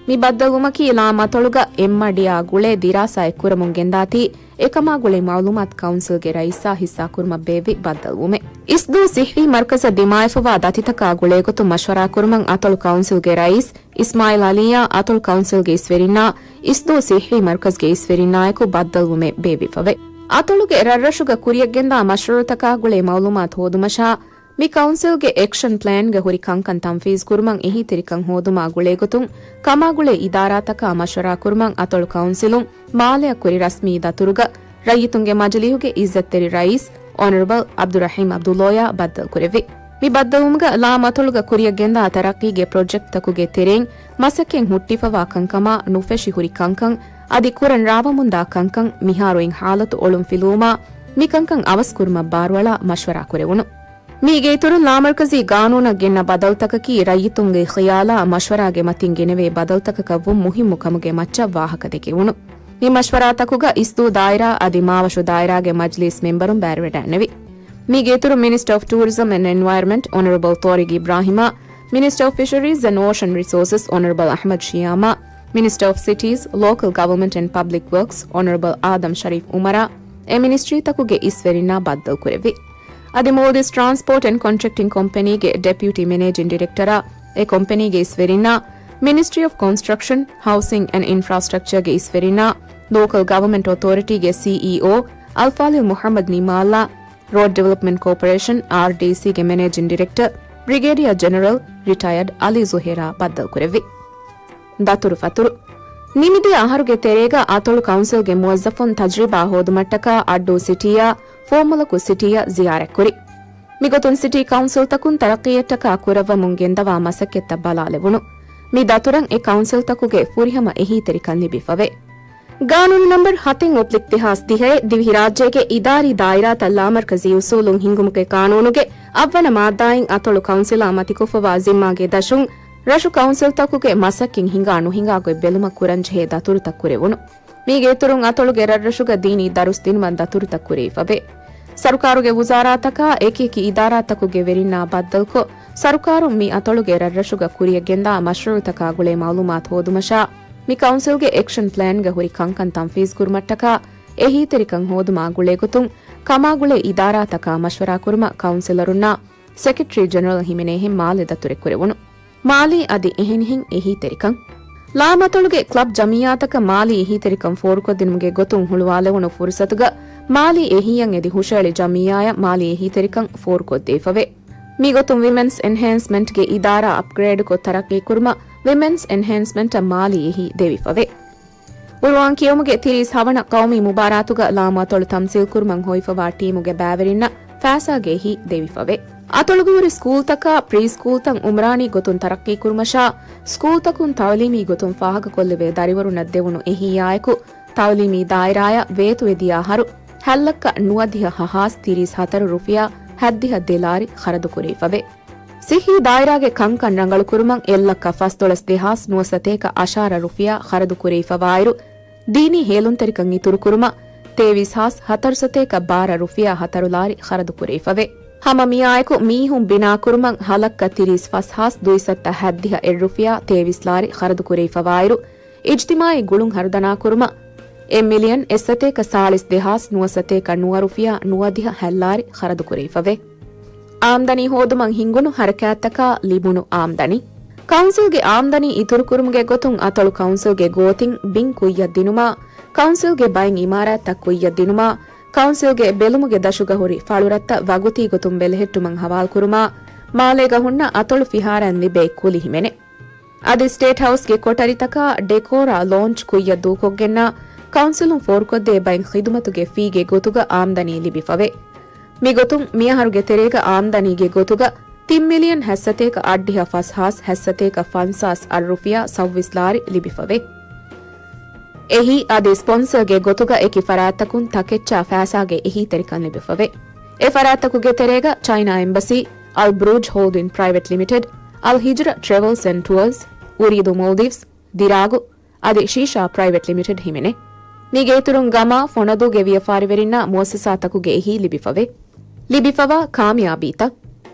މި ބައްދަލުވުމަކީ ލާމަތޮޅުގަ އެއްމަޑިއާ ގުޅޭ ދިރާސާއެއް ކުރަމުން ގެންދާތީ، އެކަމާ ގުޅޭ މައުލޫމާތު ކައުންސިލްގެ ރައީސާ ހިއްސާކުރުމަށް ބޭއްވި ބައްދަލުވުމެއް. އިސްދޫ ސިއްހީ މަރުކަޒަށް ދިމާވެފަވާ ދަތިތަކާ ގުޅޭގޮތުން މަޝްވަރާކުރުމަށް އަތޮޅު ކައުންސިލްގެ ރައީސް އިސްމާއިލް އަލީއާ އަތޮޅު ކައުންސިލްގެ އިސްވެރިންނާ އިސްދޫ ސިއްހީ މަރުކަޒްގެ އިސްވެރިންނާއެކު ބައްދަލުވުމެއް ބޭއްވިފަވޭ. އަތޮޅުގެ ރަށްރަށުގަ ކުރިޔަށްގެންދާ މަޝްރޫޢުތަކާ ގުޅޭ މައުލޫމާތު ހޯދުމަށާ، މި ކައުންސިލްގެ އެކްޝަން ޕްލޭންގަ ހުރި ކަންކަން ތަންފީޒުކުރުމަށް އެހީތެރިކަން ހޯދުމާ ގުޅޭގޮތުން، ކަމާގުޅޭ އިދާރާތަކާ މަޝްވަރާކުރުމަށް އަތޮޅު ކައުންސިލުން މާލެއަށް ކުރި ރަސްމީ ދަތުރުގަ، ރައްޔިތުންގެ މަޖިލީހުގެ އިއްޒަތްތެރި ރައީސް އޮނަރަބަލް އަބްދުއްރަހީމް އަބްދުއްލޯޔާ ބައްދަލުކުރެއްވި. މި ބައްދަލުވުމުގަ ލާމަތޮޅުގަ ކުރިޔަށްގެންދާ ތަރައްޤީގެ ޕްރޮޖެކްޓްތަކުގެ ތެރެއިން މަސައްކަތް ހުއްޓިފަވާ ކަންކަމާ ނުފެށި ހުރި ކަންކަން އަދި ކުރަން ރާވަމުންދާ ކަންކަން މިހާރު އިން ހާލަތު އޮޅުން ފިލުވުމާ، މި ކަންކަން އަވަސްކުރުމަށް ބާރުއަޅާ މަޝްވަރާ ކުރެވުނު. މީގެ އިތުރުން ލާމަރުކަޒީ ގާނޫނަށް ގެންނަ ބަދަލުތަކަކީ ރައްޔިތުންގެ ޚިޔާލާ މަޝްވަރާގެ މަތިން ގެނެވޭ ބަދަލުތަކަކަށްވުން މުހިއްމު ކަމުގެ މައްޗަށް ވާހަކަ ދެކެވުނު. މި މަޝްވަރާތަކުގަ އިސްދޫ ދާއިރާ އަދި މާވަށު ދާއިރާގެ މަޖްލީސް މެންބަރުން ބައިވެވަޑައިނެވި. މީގެ އިތުރުން މިނިސްޓަރ އޮފް ޓޫރިޒަމް އެންޑް އެންވަޔަރަމެންޓް އޮނަރަބަލް ޠާރިގް އިބްރާހިމާ، މިނިސްޓަރ އޮފް ފިޝަރީޒް އެންޑް އޯޝަން ރިސޯސަސް އޮނަރަބަލް އަޙްމަދު ޝިޔާމާ، މިނިސްޓަރ އޮފް ސިޓީސް، ލޯކަލް ގަވަރމަންޓް އެންޑް ޕަބްލިކް ވަރކްސް އޮނަރަބަލް އާދަމް ޝަރީފް އުމަރާ، އެ މިނިސްޓްރީތަކުގެ އިސްވެރިންނާ ބައްދަލުކުރެއްވި. އަދި މޯލްޑިވްސް ޓްރާންސްޕޯޓް އެންޑް ކޮންޓްރެކްޓިން ކޮމްޕެނީގެ ޑެޕިއުޓީ މެނޭޖިން ޑިރެކްޓަރާ، އެ ކޮމްޕެނީގެ އިސްވެރިންނާ، މިނިސްޓްރީ އޮފް ކޮންސްޓްރަކްޝަން، ހައުސިންގް އެންޑް އިންފްރާސްޓްރަކްޗަރގެ އިސްވެރިންނާ، ލޯކަލް ގަވަރމަންޓް އޮތޯރިޓީގެ ސީއީއޯ އަލްފާޟިލް މުޙައްމަދު ނިމާލްއާ، ރޯޑް ޑިވެލޮޕްމަންޓް ކޯޕަރޭޝަން، އާރްޑީސީގެ މެނޭޖިން ޑިރެކްޓަރ، ބްރިގޭޑިއަރ ޖެނެރަލް، ރިޓަޔަރޑް އަލީ ޒުހޭރާ ބައްދަލުކުރެއްވި. ދަތުރުފަތުރު. ނިމިދިޔަ އަހަރުގެ ތެރޭގަ އަތޮޅު ކައުންސިލްގެ މުވައްޒަފުން ތަޖްރިބާ ހޯދުމަށްޓަކާ އައްޑޫ ސިޓީއާ ފުވައްމުލަކު ސިޓީއަށް ޒިޔާރަތްކުރި. މިގޮތުން ސިޓީ ކައުންސިލްތަކުން ތަރައްޤީއަށްޓަކާ ކުރައްވަމުން ގެންދަވާ މަސައްކަތްތައް ބަލާލެވުނު. މި ދަތުރަށް އެ ކައުންސިލްތަކުގެ ފުރިހަމަ އެހީތެރިކަން ލިބިފަވޭ. ގާނޫނު ނަމްބަރު ހަތެއް އޮބްލިކް ދެހާސް ދިހައެއް ދިވެހިރާއްޖޭގެ އިދާރީ ދާއިރާތައް ލާމަރްކަޒީ އުސޫލުން ހިންގުމުގެ ގާނޫނުގެ އަށްވަނަ މާއްދާއިން އަތޮޅު ކައުންސިލާ މަތިކޮށްފަވާ ޒިންމާގެ ދަށުން ރަށު ކައުންސިލްތަކުގެ މަސައްކަތް ހިނގާ ނުހިނގާގޮތް ބެލުމަށް ކުރަންޖެހޭ ދަތުރުތައް ކުރެވުނު. މީގެ އިތުރުން އަތޮޅުގެ ރަށްރަށުގަ ދީނީ ދަރުސް ދިނުމަށް ދަތުރުތައް ކުރެވިފަވޭ. ސަރުކާރުގެ ވުޒާރާތަކާ އެކިއެކި އިދާރާތަކުގެ ވެރިންނާ ބައްދަލުކޮށް، ސަރުކާރުން މި އަތޮޅުގެ ރަށްރަށުގަ ކުރިޔަށްގެންދާ މަޝްރޫޢުތަކާ ގުޅޭ މައުލޫމާތު ހޯދުމަށާ، މި ކައުންސިލްގެ އެކްޝަން ޕްލޭންގަ ހުރި ކަންކަން ތަންފީޒުކުރުމަށްޓަކާ އެހީތެރިކަން ހޯދުމާ ގުޅޭގޮތުން، ކަމާގުޅޭ އިދާރާތަކާ މަޝްވަރާކުރުމަށް ކައުންސިލަރުންނާ ސެކްރެޓަރީ ޖެނެރަލް ހިމެނޭހެން މާލެ ދަތުރެއް ކުރެވުނު. މާލީ އަދި އެހެނިހެން އެހީތެރިކަން. ލާމަތޮޅުގެ ކްލަބް ޖަމިއްޔާތަކަށް މާލީ އެހީތެރިކަން ފޯރުކޮށްދިނުމުގެ ގޮތުން ހުޅުވާލެވުނު ފުރުސަތުގަ މާލީ އެހީއަށް އެދި ހުށައެޅި ޖަމިއްޔާއަށް މާލީ އެހީތެރިކަން ފޯރުކޮށްދީފަވޭ. މިގޮތުން ވިމެންސް އެންހޭންސްމަންޓްގެ އިދާރާ އަޕްގްރޭޑްކޮށް ތަރައްޤީކުރުމަށް ވިމެންސް އެންހޭންސްމަންޓަށް މާލީ އެހީ ދެވިފަވޭ. ޤުރުއާން ކިޔެވުމުގެ ތިރީސް ހަވަނަ ޤައުމީ މުބާރާތުގަ ލާމަތޮޅު ތަމްސީލްކުރުމަށް ހޮވިފަވާ ޓީމުގެ ބައިވެރިންނަށް ޕާސާގެ އެހީ ދެވިފަވޭ. އަތޮޅުގަ ހުރި ސްކޫލްތަކާ ޕްރީ ސްކޫލްތައް އުމްރާނީ ގޮތުން ތަރައްޤީ ކުރުމަށާ، ސްކޫލްތަކުން ތައުލީމީ ގޮތުން ފާހަގަކޮށްލެވޭ ދަރިވަރުންނަށް ދެވުނު އެހީއާއެކު، ތައުލީމީ ދާއިރާޔަށް ވޭތުވެދިޔަ އަހަރު ހައްލައްކަ ނުވަދިހަ ހަހާސް ތިރީސް ހަތަރު ރުފިޔާ ހައްދިހަ ދެ ލާރި ޚަރަދު ކުރެވިފަވޭ. ސިއްހީ ދާއިރާގެ ކަންކަން ރަނގަޅުކުރުމަށް އެއްލައްކަ ފަސްދޮޅަސް ދެހާސް ނުވަސަތޭކަ އަށާރަ ރުފިޔާ ޚަރަދު ކުރެވިފަވާއިރު، ދީނީ ހޭލުންތެރިކަން އިތުރުކުރުމަށް ތޭވީސް ހާސް ހަތަރު ސަތޭކަ ބާރަ ރުފިޔާ ހަތަރު ލާރި ޚަރަދު ކުރެވިފަވޭ. ހަމަ މިއާއެކު މީހުން ބިނާކުރުމަށް ހަލައްކަ ތިރީސް ފަސް ހާސް ދުއިސައްތަ ހައްދިހަ އެއް ރުފިޔާ ތޭވީސް ލާރި ޚަރަދު ކުރެވިފަވާއިރު، އިޖްތިމާއީ ގުޅުން ހަރުދަނާކުރުމަށް އެއް މިލިއަން އެއް ސަތޭކަ ސާޅީސް ދެހާސް ނުވަ ސަތޭކަ ނުވަ ރުފިޔާ ނުވަދިހަ ހައްލާރި ޚަރަދު ކުރެވިފަވޭ. އާމްދަނީ ހޯދުމަށް ހިންގުނު ހަރަކާތްތަކާ ލިބުނު އާމްދަނީ. ކައުންސިލްގެ އާމްދަނީ އިތުރުކުރުމުގެ ގޮތުން އަތޮޅު ކައުންސިލްގެ ގޯތިން ބިން ކުއްޔަށް ދިނުމާ، ކައުންސިލްގެ ބައިން އިމާރާތްތައް ކުއްޔަށް ދިނުމާ، ކައުންސިލްގެ ބެލުމުގެ ދަށުގަ ހުރި ފަޅުރަށްތައް ވަގުތީ ގޮތުން ބެލެހެއްޓުމަށް ހަވާލުކުރުމާ، މާލޭގަ ހުންނަ އަތޮޅު ފިހާރައިން ލިބޭ ކުލި ހިމެނޭ. އަދި ސްޓޭޓް ހައުސްގެ ކޮޓަރިތަކާ ޑެކޯރާ ލޯންޗް ކުއްޔަށް ދޫކޮށްގެންނާ، ކައުންސިލުން ފޯރުކޮށްދޭ ބައިން ޚިދުމަތުގެ ފީގެ ގޮތުގަ އާމްދަނީ ލިބިފަވޭ. މިގޮތުން މިއަހަރުގެ ތެރޭގަ އާމްދަނީގެ ގޮތުގަ ތިން މިލިއަން ހަތްސަތޭކަ އަށްޑިހަ ފަސް ހާސް ހަތްސަތޭކަ ފަންސާސް އަށް ރުފިޔާ ސައުވީސް ލާރި ލިބިފަވޭ. އެހީ އަދި ސްޕޮންސަރގެ ގޮތުގަ އެކި ފަރާތްތަކުން ތަކެއްޗާ ފައިސާގެ އެހީތެރިކަން ލިބިފަވޭ. އެ ފަރާތްތަކުގެ ތެރޭގަ ޗައިނާ އެމްބަސީ، އަލް ބްރޫޖް ހޯލްޑިން ޕްރައިވެޓް ލިމިޓެޑް، އަލް ހިޖްރަ ޓްރެވަލްސް އެންޑް ޓުއަރސް، އުރީދު މޯލްޑިވްސް، ދިރާގު، އަދި ޝީޝާ ޕްރައިވެޓް ލިމިޓެޑް ހިމެނޭ. މީގެ އިތުރުން ގަމާ ފޮނަދޫގެ ވިޔަފާރިވެރިންނާ މުއައްސަސާތަކުގެ އެހީ ލިބިފަވޭ. ލިބިފަވާ ކާމިޔާބީތައް.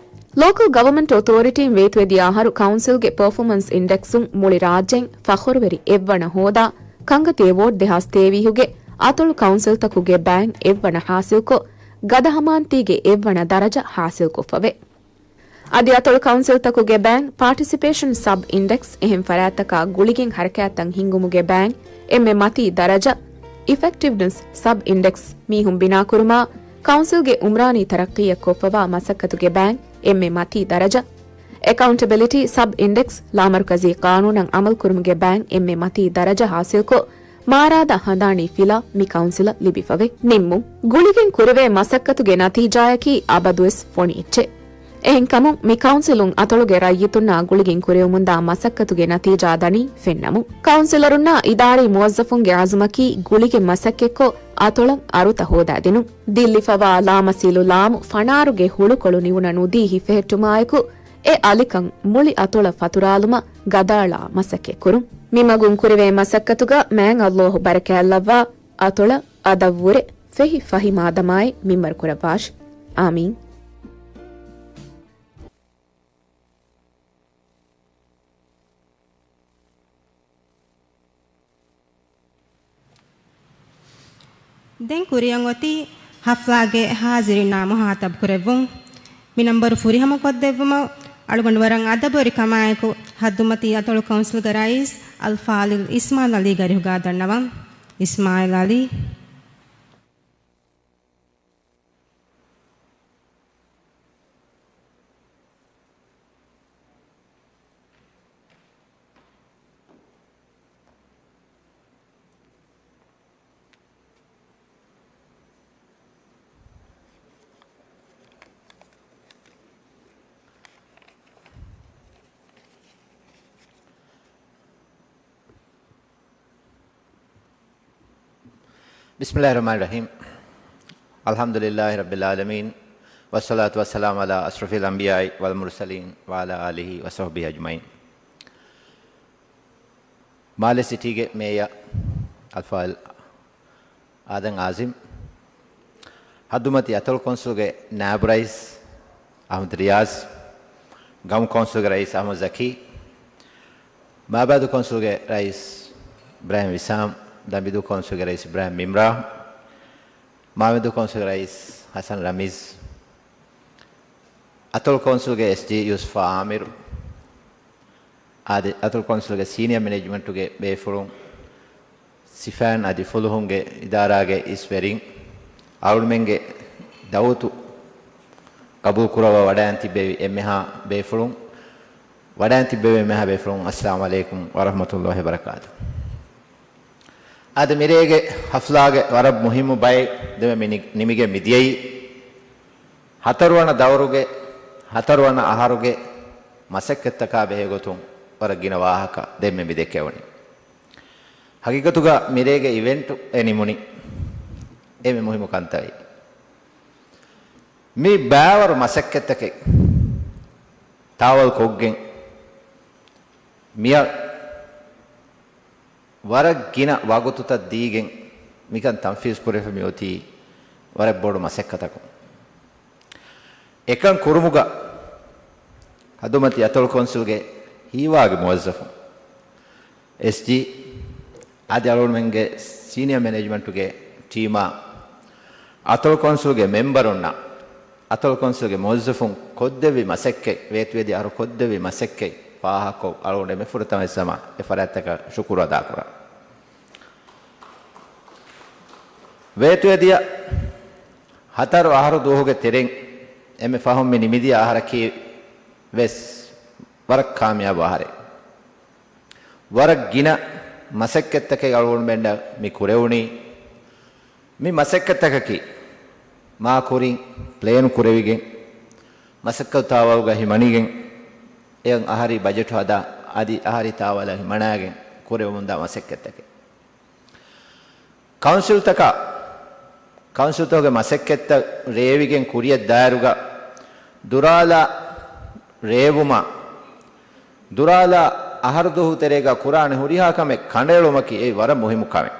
ލޯކަލް ގަވަމަންޓް އޮތޯރިޓީން ވޭތުވެދިޔަ އަހަރު ކައުންސިލްގެ ޕަރފޯމަންސް އިންޑެކްސުން މުޅި ރާއްޖެއިން ފަޚުރުވެރި އެއްވަނަ ހޯދާ، ކަންގަތި އެވޯޑް ދެހާސް ތޭވީހުގެ އަތޮޅު ކައުންސިލްތަކުގެ ބައިން އެއްވަނަ ހާސިލްކޮށް، ގަދަހަމާންތީގެ އެއްވަނަ ދަރަޖަ ހާސިލްކޮށްފަވޭ. އަދި އަތޮޅު ކައުންސިލްތަކުގެ ބައިން ޕާޓިސިޕޭޝަން ސަބް އިންޑެކްސް އެހެން ފަރާތްތަކާ ގުޅިގެން ހަރަކާތްތައް ހިންގުމުގެ ބައިން އެންމެ މަތީ ދަރަޖަ، އިފެކްޓިވްނަސް ސަބް އިންޑެކްސް މީހުން ބިނާކުރުމާ، ކައުންސިލްގެ އުމްރާނީ ތަރައްޤީއަށް ކޮށްފަވާ މަސައްކަތުގެ ބައިން އެންމެ މަތީ ދަރަޖަ، އެކައުންޓެބިލިޓީ ސަބް އިންޑެކްސް ލާމަރުކަޒީ ޤާނޫނަށް އަމަލުކުރުމުގެ ބައިން އެންމެ މަތީ ދަރަޖަ ހާސިލްކޮށް، މާރާދަ ހަނދާނީ ފިލާ މި ކައުންސިލަށް ލިބިފަވޭ. ނިންމުން. ގުޅިގެން ކުރެވޭ މަސައްކަތުގެ ނަތީޖާއަކީ އަބަދުވެސް ފޮނި އެއްޗެއް. އެހެންކަމުން، މި ކައުންސިލުން އަތޮޅުގެ ރައްޔިތުންނާ ގުޅިގެން ކުރެވެމުންދާ މަސައްކަތުގެ ނަތީޖާ ދަނީ ފެންނަމުން. ކައުންސިލަރުންނާ އިދާރީ މުވައްޒަފުންގެ އަޒުމަކީ ގުޅިގެން މަސައްކަތްކޮށް، އަތޮޅަށް އަރުތައް ހޯދާދިނުން. ދިއްލިފަވާ ލާމަސީލު ލާމު ފަނާރުގެ ހުޅުކޮޅު ނިވުނަ ނުދީ ހިފެހެއްޓުމާއެކު، އެ އަލިކަން މުޅި އަތޮޅަށް ފަތުރާލުމަށް ގަދައަޅާ މަސައްކަތްކުރުން. މިމަގުން ކުރެވޭ މަސައްކަތުގަ މާތް ﷲ ބަރަކާތްލައްވާ، އަތޮޅަށް އަދަށްވުރެ ފެހި ފަހި މާދަމާއެއް މިންވަރު ކުރައްވާށި. އާމީން. ދެން ކުރިއަށް އޮތީ ހަފްލާގެ ހާޒިރިންނާ މުހާތަބް ކުރެއްވުން. މި ނަންބަރު ފުރިހަމަ ކޮށްދެއްވުމަށް އަޅުގަނޑު ވަރަށް އަދަބުވެރިކަމާއެކު ހައްދުމަތީ އަތޮޅު ކައުންސިލްގެ ރައީސް އަލްފާޟިލް އިސްމާއިލް ޢަލީގެ އަރިހުގަ ދަންނަވަން. އިސްމާއިލް ޢަލީ. بسم الله الرحمن الرحيم. الحمد لله رب العالمين. والصلاة والسلام على أشرف الأنبياء والمرسلين وعلى آله وصحبه أجمعين. މާލެ ސިޓީގެ މޭޔަރ އަލްފާޟިލް އާދަމް އާޒިމް، ހައްދުމަތީ އަތޮޅު ކައުންސިލްގެ ނާއިބު ރައީސް އަޙްމަދު ރިޔާޒް، ގައުމު ކައުންސިލްގެ ރައީސް އަޙްމަދު ޒަކީ، މާބައިދޫ ކައުންސިލްގެ ރައީސް އިބްރާހިމް ވިސާމް، ދަނބިދޫ ކައުންސިލްގެ ރައީސް އިބްރާހިމް މިމްރާ، މާވެންދޫ ކައުންސިލްގެ ރައީސް ހަސަން ރަމީޒް، އަތޮޅު ކައުންސިލްގެ އެސްޑީ ޔޫސުފާ އާމިރު، އާދެ، އަތޮޅު ކައުންސިލްގެ ސީނިއަރ މެނޭޖްމަންޓުގެ ބޭފުޅުން، ސިފައިން އަދި ފުލުހުންގެ އިދާރާގެ އިސްވެރިން، އަޅުގަނޑުމެންގެ ދަޢުވަތު ޤަބޫލު ކުރައްވާ ވަޑައިން ތިއްބެވި އެންމެހާ ބޭފުޅުން، ވަޑައިން ތިއްބެވި އެންމެހާ ބޭފުޅުން، އައްސަލާމު ޢަލައިކުމް ވަރަޙްމަތުﷲި ވަބަރަކާތު. އާދެ، މިރޭގެ ޙަފްލާގެ ވަރަށް މުހިއްމު ބައެއް ދެންމެ މި ނި-، ނިމިގެން މިދިޔައީ. ހަތަރުވަނަ ދައުރުގެ ހަތަރުވަނަ އަހަރުގެ މަސައްކަތްތަކާ ބެހޭގޮތުން ވަރަށް ގިނަ ވާހަކަ ދެންމެ މި ދެކެވުނީ. ހަގީގަތުގަ މިރޭގެ އިވެންޓު އެ ނިމުނީ އެންމެ މުހިއްމު ކަންތައް. މި ބައިވަރު މަސައްކަތްތަކެއް ތާވަލް ކޮށްގެން މިއަށް ވަރަށް ގިނަ ވަގުތުތައް ދީގެން މިކަން ތަންފީޒް ކުރެވިފަ މިއޮތީ ވަރަށް ބޮޑު މަސައްކަތަކުން. އެކަން ކުރުމުގަ ހަދުމަތި އަތޮޅު ކޮންސުލްގެ ހީވާގި މުވައްޒަފުން، އެސްޖީ، އަދި އަޅުގަނޑުމެންގެ ސީނިއަ މެނޭޖްމަންޓުގެ ޓީމާ، އަތޮޅު ކޮންސުލްގެ މެމްބަރުންނަށް، އަތޮޅު ކޮންސުލްގެ މުވައްޒަފުން ކޮށްދެއްވި މަސައްކަތް، ވޭތުވެދިޔަ އަހަރު ކޮށްދެއްވި މަސައްކަތް ފާހަގަކޮށް، އަޅުގަނޑު އެންމެ ފުރަތަމަ ހަމަ އެ ފަރާތްތަކަށް ޝުކުރު އަދާކުރަން. ވޭތުވެދިޔަ ހަތަރު އަހަރު ދުވަހުގެ ތެރެއިން އެންމެ ފަހުން މި ނިމިދިޔަ އަހަރަކީ ވެސް ވަރަށް ކާމިޔާބު އަހަރެއް. ވަރަށް ގިނަ މަސައްކަތްތަކެއް އަޅުގަނޑުމެންނަށް މި ކުރެވުނީ. މި މަސައްކަތްތަކަކީ މާ ކުރިން ޕްލޭނު ކުރެވިގެން، މަސައްކަތު ތާވަލުގަ ހިމަނިގެން، އެއަށް އަހަރީ ބަޖެޓު ހަދާ، އަދި އަހަރީ ތާވަލަށް ހިމަނާގެން ކުރެވެމުންދާ މަސައްކަތްތަކެއް. ކައުންސިލްތަކާ، ކައުންސިލްތަކުގެ މަސައްކަތްތައް ރޭވިގެން ކުރިއަށް ދާއިރުގަ ދުރާލާ ރޭވުމާ، ދުރާލާ އަހަރު ދުވަހު ތެރޭގަ ކުރާނެ ހުރިހާ ކަމެއް ކަނޑައެޅުމަކީ އެއީ ވަރަށް މުހިއްމު ކަމެއް.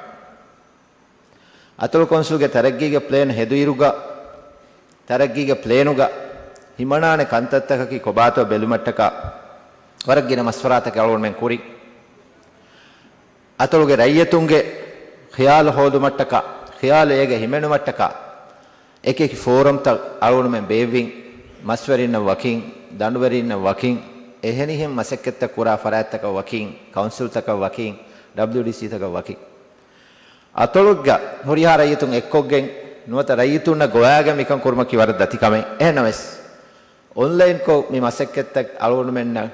އަތޮޅު ކޮންސުލްގެ ތަރައްގީގެ ޕްލޭން ހެދުއިރުގަ، ތަރައްގީގެ ޕްލޭނުގަ ހިމަނާނެ ކަންތައްތަކަކީ ކޮބާތޯ ބެލުމަށްޓަކާ ވަރަށް ގިނަ މަޝްވަރާތަކެއް އަޅުގަނޑުމެން ކުރި. އަތޮޅުގެ ރައްޔިތުންގެ ޚިޔާލު ހޯދުމަށްޓަކާ، ޚިޔާލު އޭގެ ހިމެނުމަށްޓަކާ، އެކި އެކި ފޯރަމްތައް އަޅުގަނޑުމެން ބޭއްވިން، މަސްވެރިންނަށް ވަކިން، ދަނޑުވެރިންނަށް ވަކިން، އެހެނިހެން މަސައްކަތްތައް ކުރާ ފަރާތްތަކަށް ވަކިން، ކައުންސިލްތަކަށް ވަކިން، ޑަބްލިޔުޑީސީތަކަށް ވަކިން. އަތޮޅުގަ ހުރިހާ ރައްޔިތުން އެއްކޮށްގެން ނުވަތަ ރައްޔިތުންނަށް ގޮވާގެން މިކަން ކުރުމަކީ ވަރަށް ދަތި ކަމެއް. އެހެންނަމަވެސް، އޮންލައިންކޮށް މި މަސައްކަތްތައް އަޅުގަނޑުމެންނަށް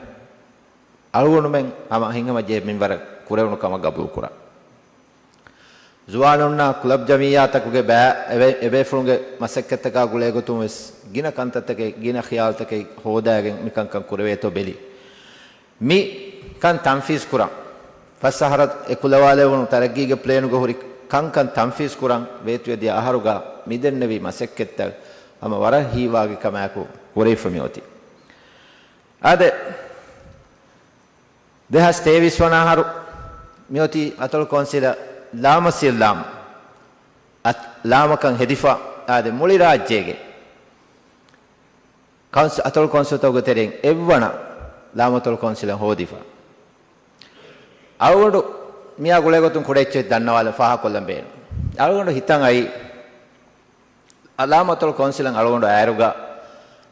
އަޅުގަނޑުމެން ހަމަ ހިތްހަމަޖެހޭ މިންވަރަށް ކުރެވުނު ކަމަށް ގަބޫލުކުރަން. ޒުވާނުންނާ ކްލަބް ޖަމިއްޔާތަކުގެ ބައި އެބޭ، އެބޭފުޅުންގެ މަސައްކަތްތަކާ ގުޅޭގޮތުން ވެސް ގިނަ ކަންތައްތަކެއް، ގިނަ ޚިޔާލުތަކެއް ހޯދާގެން މިކަންކަން ކުރެވޭތޯ ބެލި. މި ކަން ތަންފީޒް ކުރަން. ފަސް އަހަރަށް އެކުލަވާލެވުނު ތަރައްގީގެ ޕްލޭނުގަ ހުރި ކަންކަން ތަންފީޒް ކުރަން ވޭތުވެދިޔަ އަހަރުގަ މިދެންނެވި މަސައްކަތްތައް ހަމަ ވަރަށް ހީވާގި ކަމާއެކު ކުރެވިފަ މިއޮތީ. އާދެ، ދެހާސް ތޭވީސް ވަނަ އަހަރު މިއޮތީ އަތޮޅު ކައުންސިލަށް ލާމަސީލް ލާމް، އަތް، ލާމަކަން ހެދިފަ. އާދެ، މުޅި ރާއްޖޭގެ ކައުންސި، އަތޮޅު ކައުންސިލްތަކުގެ ތެރެއިން އެއްވަނަ ލާމަތޮޅު ކައުންސިލެއް ހޯދިފަ. އަޅުގަނޑު މިއާ ގުޅޭގޮތުން ކުޑައެއްޗެއް ދަންނަވާލަން ފާހަގަކޮށްލަން ބޭނުން. އަޅުގަނޑު ހިތަށް އައި، ލާމަތޮޅު ކައުންސިލަށް އަޅުގަނޑު އާއިރުގަ،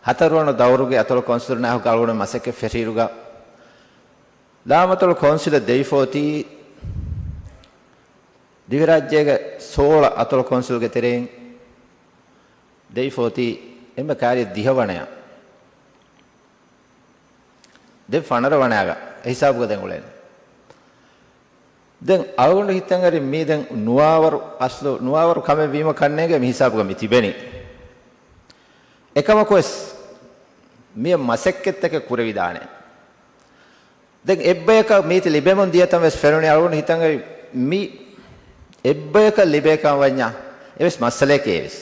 ހަތަރުވަނަ ދައުރުގެ އަތޮޅު ކައުންސިލުންނާއެކު އަޅުގަނޑު މަސައްކަތް ފެށިއިރުގަ، ލާމަތޮޅު ކައުންސިލަށް ދެވިފަ އޮތީ ދިވެހިރާއްޖޭގެ ސޯޅަ އަތޮޅު ކައުންސިލްގެ ތެރެއިން ދެވިފަ އޮތީ އެންމެ ކާރިއަށް ދިހަ ވަނަޔަށް. ދެން ފަނަރަ ވަނަޔަށް އެ ހިސާބުގަ ދެން އުޅޭނެ. ދެން އަޅުގަނޑު ހިތަށް އަރި މީ ދެން ނުވާވަރު އަސްލު ނުވާވަރު ކަމެއް ވީމަ ކަންނޭނގެ މި ހިސާބުގަ މި ތިބެނީ. އެކަމަކުވެސް މިއަށް މަސައްކަތްތަކެއް ކުރެވިދާނެ. ދެން އެއްބަޔަކަށް މީތި ލިބެމުން ދިޔަތަން ވެސް ފެނުނީ އަޅުގަނޑު ހިތަށް އަރި މި އެއްބަޔަކަށް ލިބޭކަން ވަންޏާ އެވެސް މައްސަލައެކޭ ވެސް.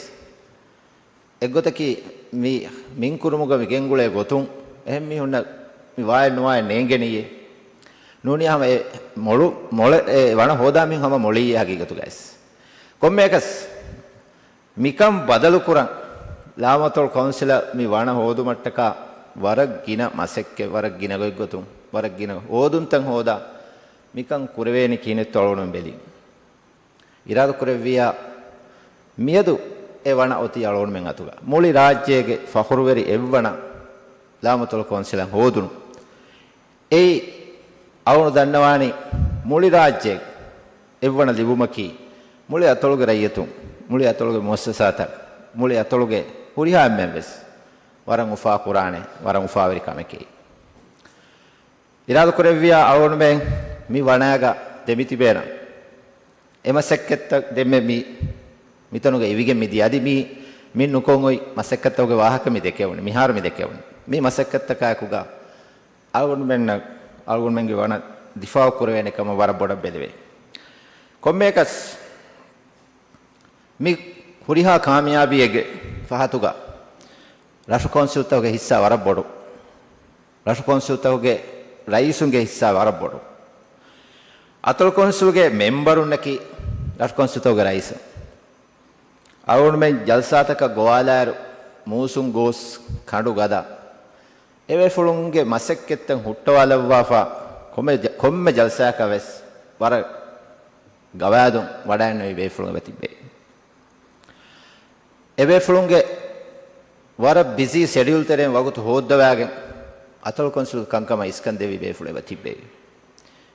އެއްގޮތަކީ މި މިންކުރުމުގަ މި ގެންގުޅޭ ގޮތުން އެހެން މީހުންނަށް މި ވާއެއް ނުވާއެއް ނޭނގެނީއޭ. ނޫނީ ހަމަ އެ މޮޅު، މޮޅެ، އެ ވަނަ ހޯދާ މީހުން ހަމަ މޮޅީއޭ ހަގީގަތުގައިސް. ކޮންމެއަކަސް މިކަން ބަދަލުކުރަން ލާމަތޮޅު ކައުންސިލަށް މި ވަނަ ހޯދުމަށްޓަކާ ވަރަށް ގިނަ މަސައްކަތް، ވަރަށް ގިނަ ގޮތްގޮތުން، ވަރަށް ގިނަ ހޯދުންތައް ހޯދާ މިކަން ކުރެވޭނީ ކިހިނެއްތޯ އަޅުގަނޑު ބެލިން. އިރާދަކުރެއްވިއްޔާ، މިއަދު އެ ވަނަ އޮތީ އަޅުގަނޑުމެން އަތުގަ. މުޅި ރާއްޖޭގެ ފަޚުރުވެރި އެއްވަނަ ލާމަތޮޅު ކައުންސިލަށް ހޯދުނު. އެއީ، އަޅުގަނޑު ދަންނަވާނީ، މުޅި ރާއްޖޭގެ އެއްވަނަ ލިބުމަކީ، މުޅި އަތޮޅުގެ ރައްޔިތުން، މުޅި އަތޮޅުގެ މުއައްސަސާތައް، މުޅި އަތޮޅުގެ ހުރިހާ އެންމެން ވެސް ވަރަށް އުފާ ކުރާނެ، ވަރަށް އުފާވެރި ކަމެކޭ. އިރާދަކުރެއްވިއްޔާ އަޅުގަނޑުމެން މި ވަނައިގަ ދެމިތިބޭނަން. އެ މަސައްކަތްތައް ދެންމެ މި، މިތަނުގަ އިވިގެން މިދިޔަ. އަދި މީ މި ނުކޮށް އޮތް މަސައްކަތްތަކުގެ ވާހަކަ މި ދެކެވުނީ. މިހާރު މި ދެކެވުނީ. މި މަސައްކަތްތަކާއެކުގަ އަޅުގަނޑުމެންނަށް، އަޅުގަނޑުމެންގެ ވަނަ ދިފާއު ކުރެވޭނެ ކަމަށް ވަރަށް ބޮޑަށް ބެލެވޭ. ކޮންމެއަކަސް މި ހުރިހާ ކާމިޔާބީއެއްގެ ފަހަތުގަ ރަށު ކައުންސިލްތަކުގެ ހިއްސާ ވަރަށް ބޮޑު. ރަށު ކައުންސިލްތަކުގެ ރައީސުންގެ ހިއްސާ ވަރަށް ބޮޑު. އަތޮޅު ކައުންސިލްގެ މެމްބަރުންނަކީ ރަށު ކައުންސިލްތަކުގެ ރައީސުން. އަޅުގަނޑުމެން ޖަލްސާތަކަށް ގޮވާލާއިރު، މޫސުން ގޯސް ކަނޑު ގަދަ، އެބޭފުޅުންގެ މަސައްކަތްތައް ހުއްޓަވާލައްވާފަ، ކޮންމެ ޖަ-، ކޮންމެ ޖަލްސާއަކަށް ވެސް ވަރަށް ގަވާއިދުން ވަޑައިންނެވި ބޭފުޅުން އެބަ ތިއްބެވި. އެބޭފުޅުންގެ ވަރަށް ބިޒީ ޝެޑިއުލް ތެރެއިން ވަގުތު ހޯއްދަވާގެން، އަތޮޅު ކައުންސިލްގެ ކަންކަމަށް އިސްކަން ދެއްވި ބޭފުޅުން އެބަ ތިއްބެވި.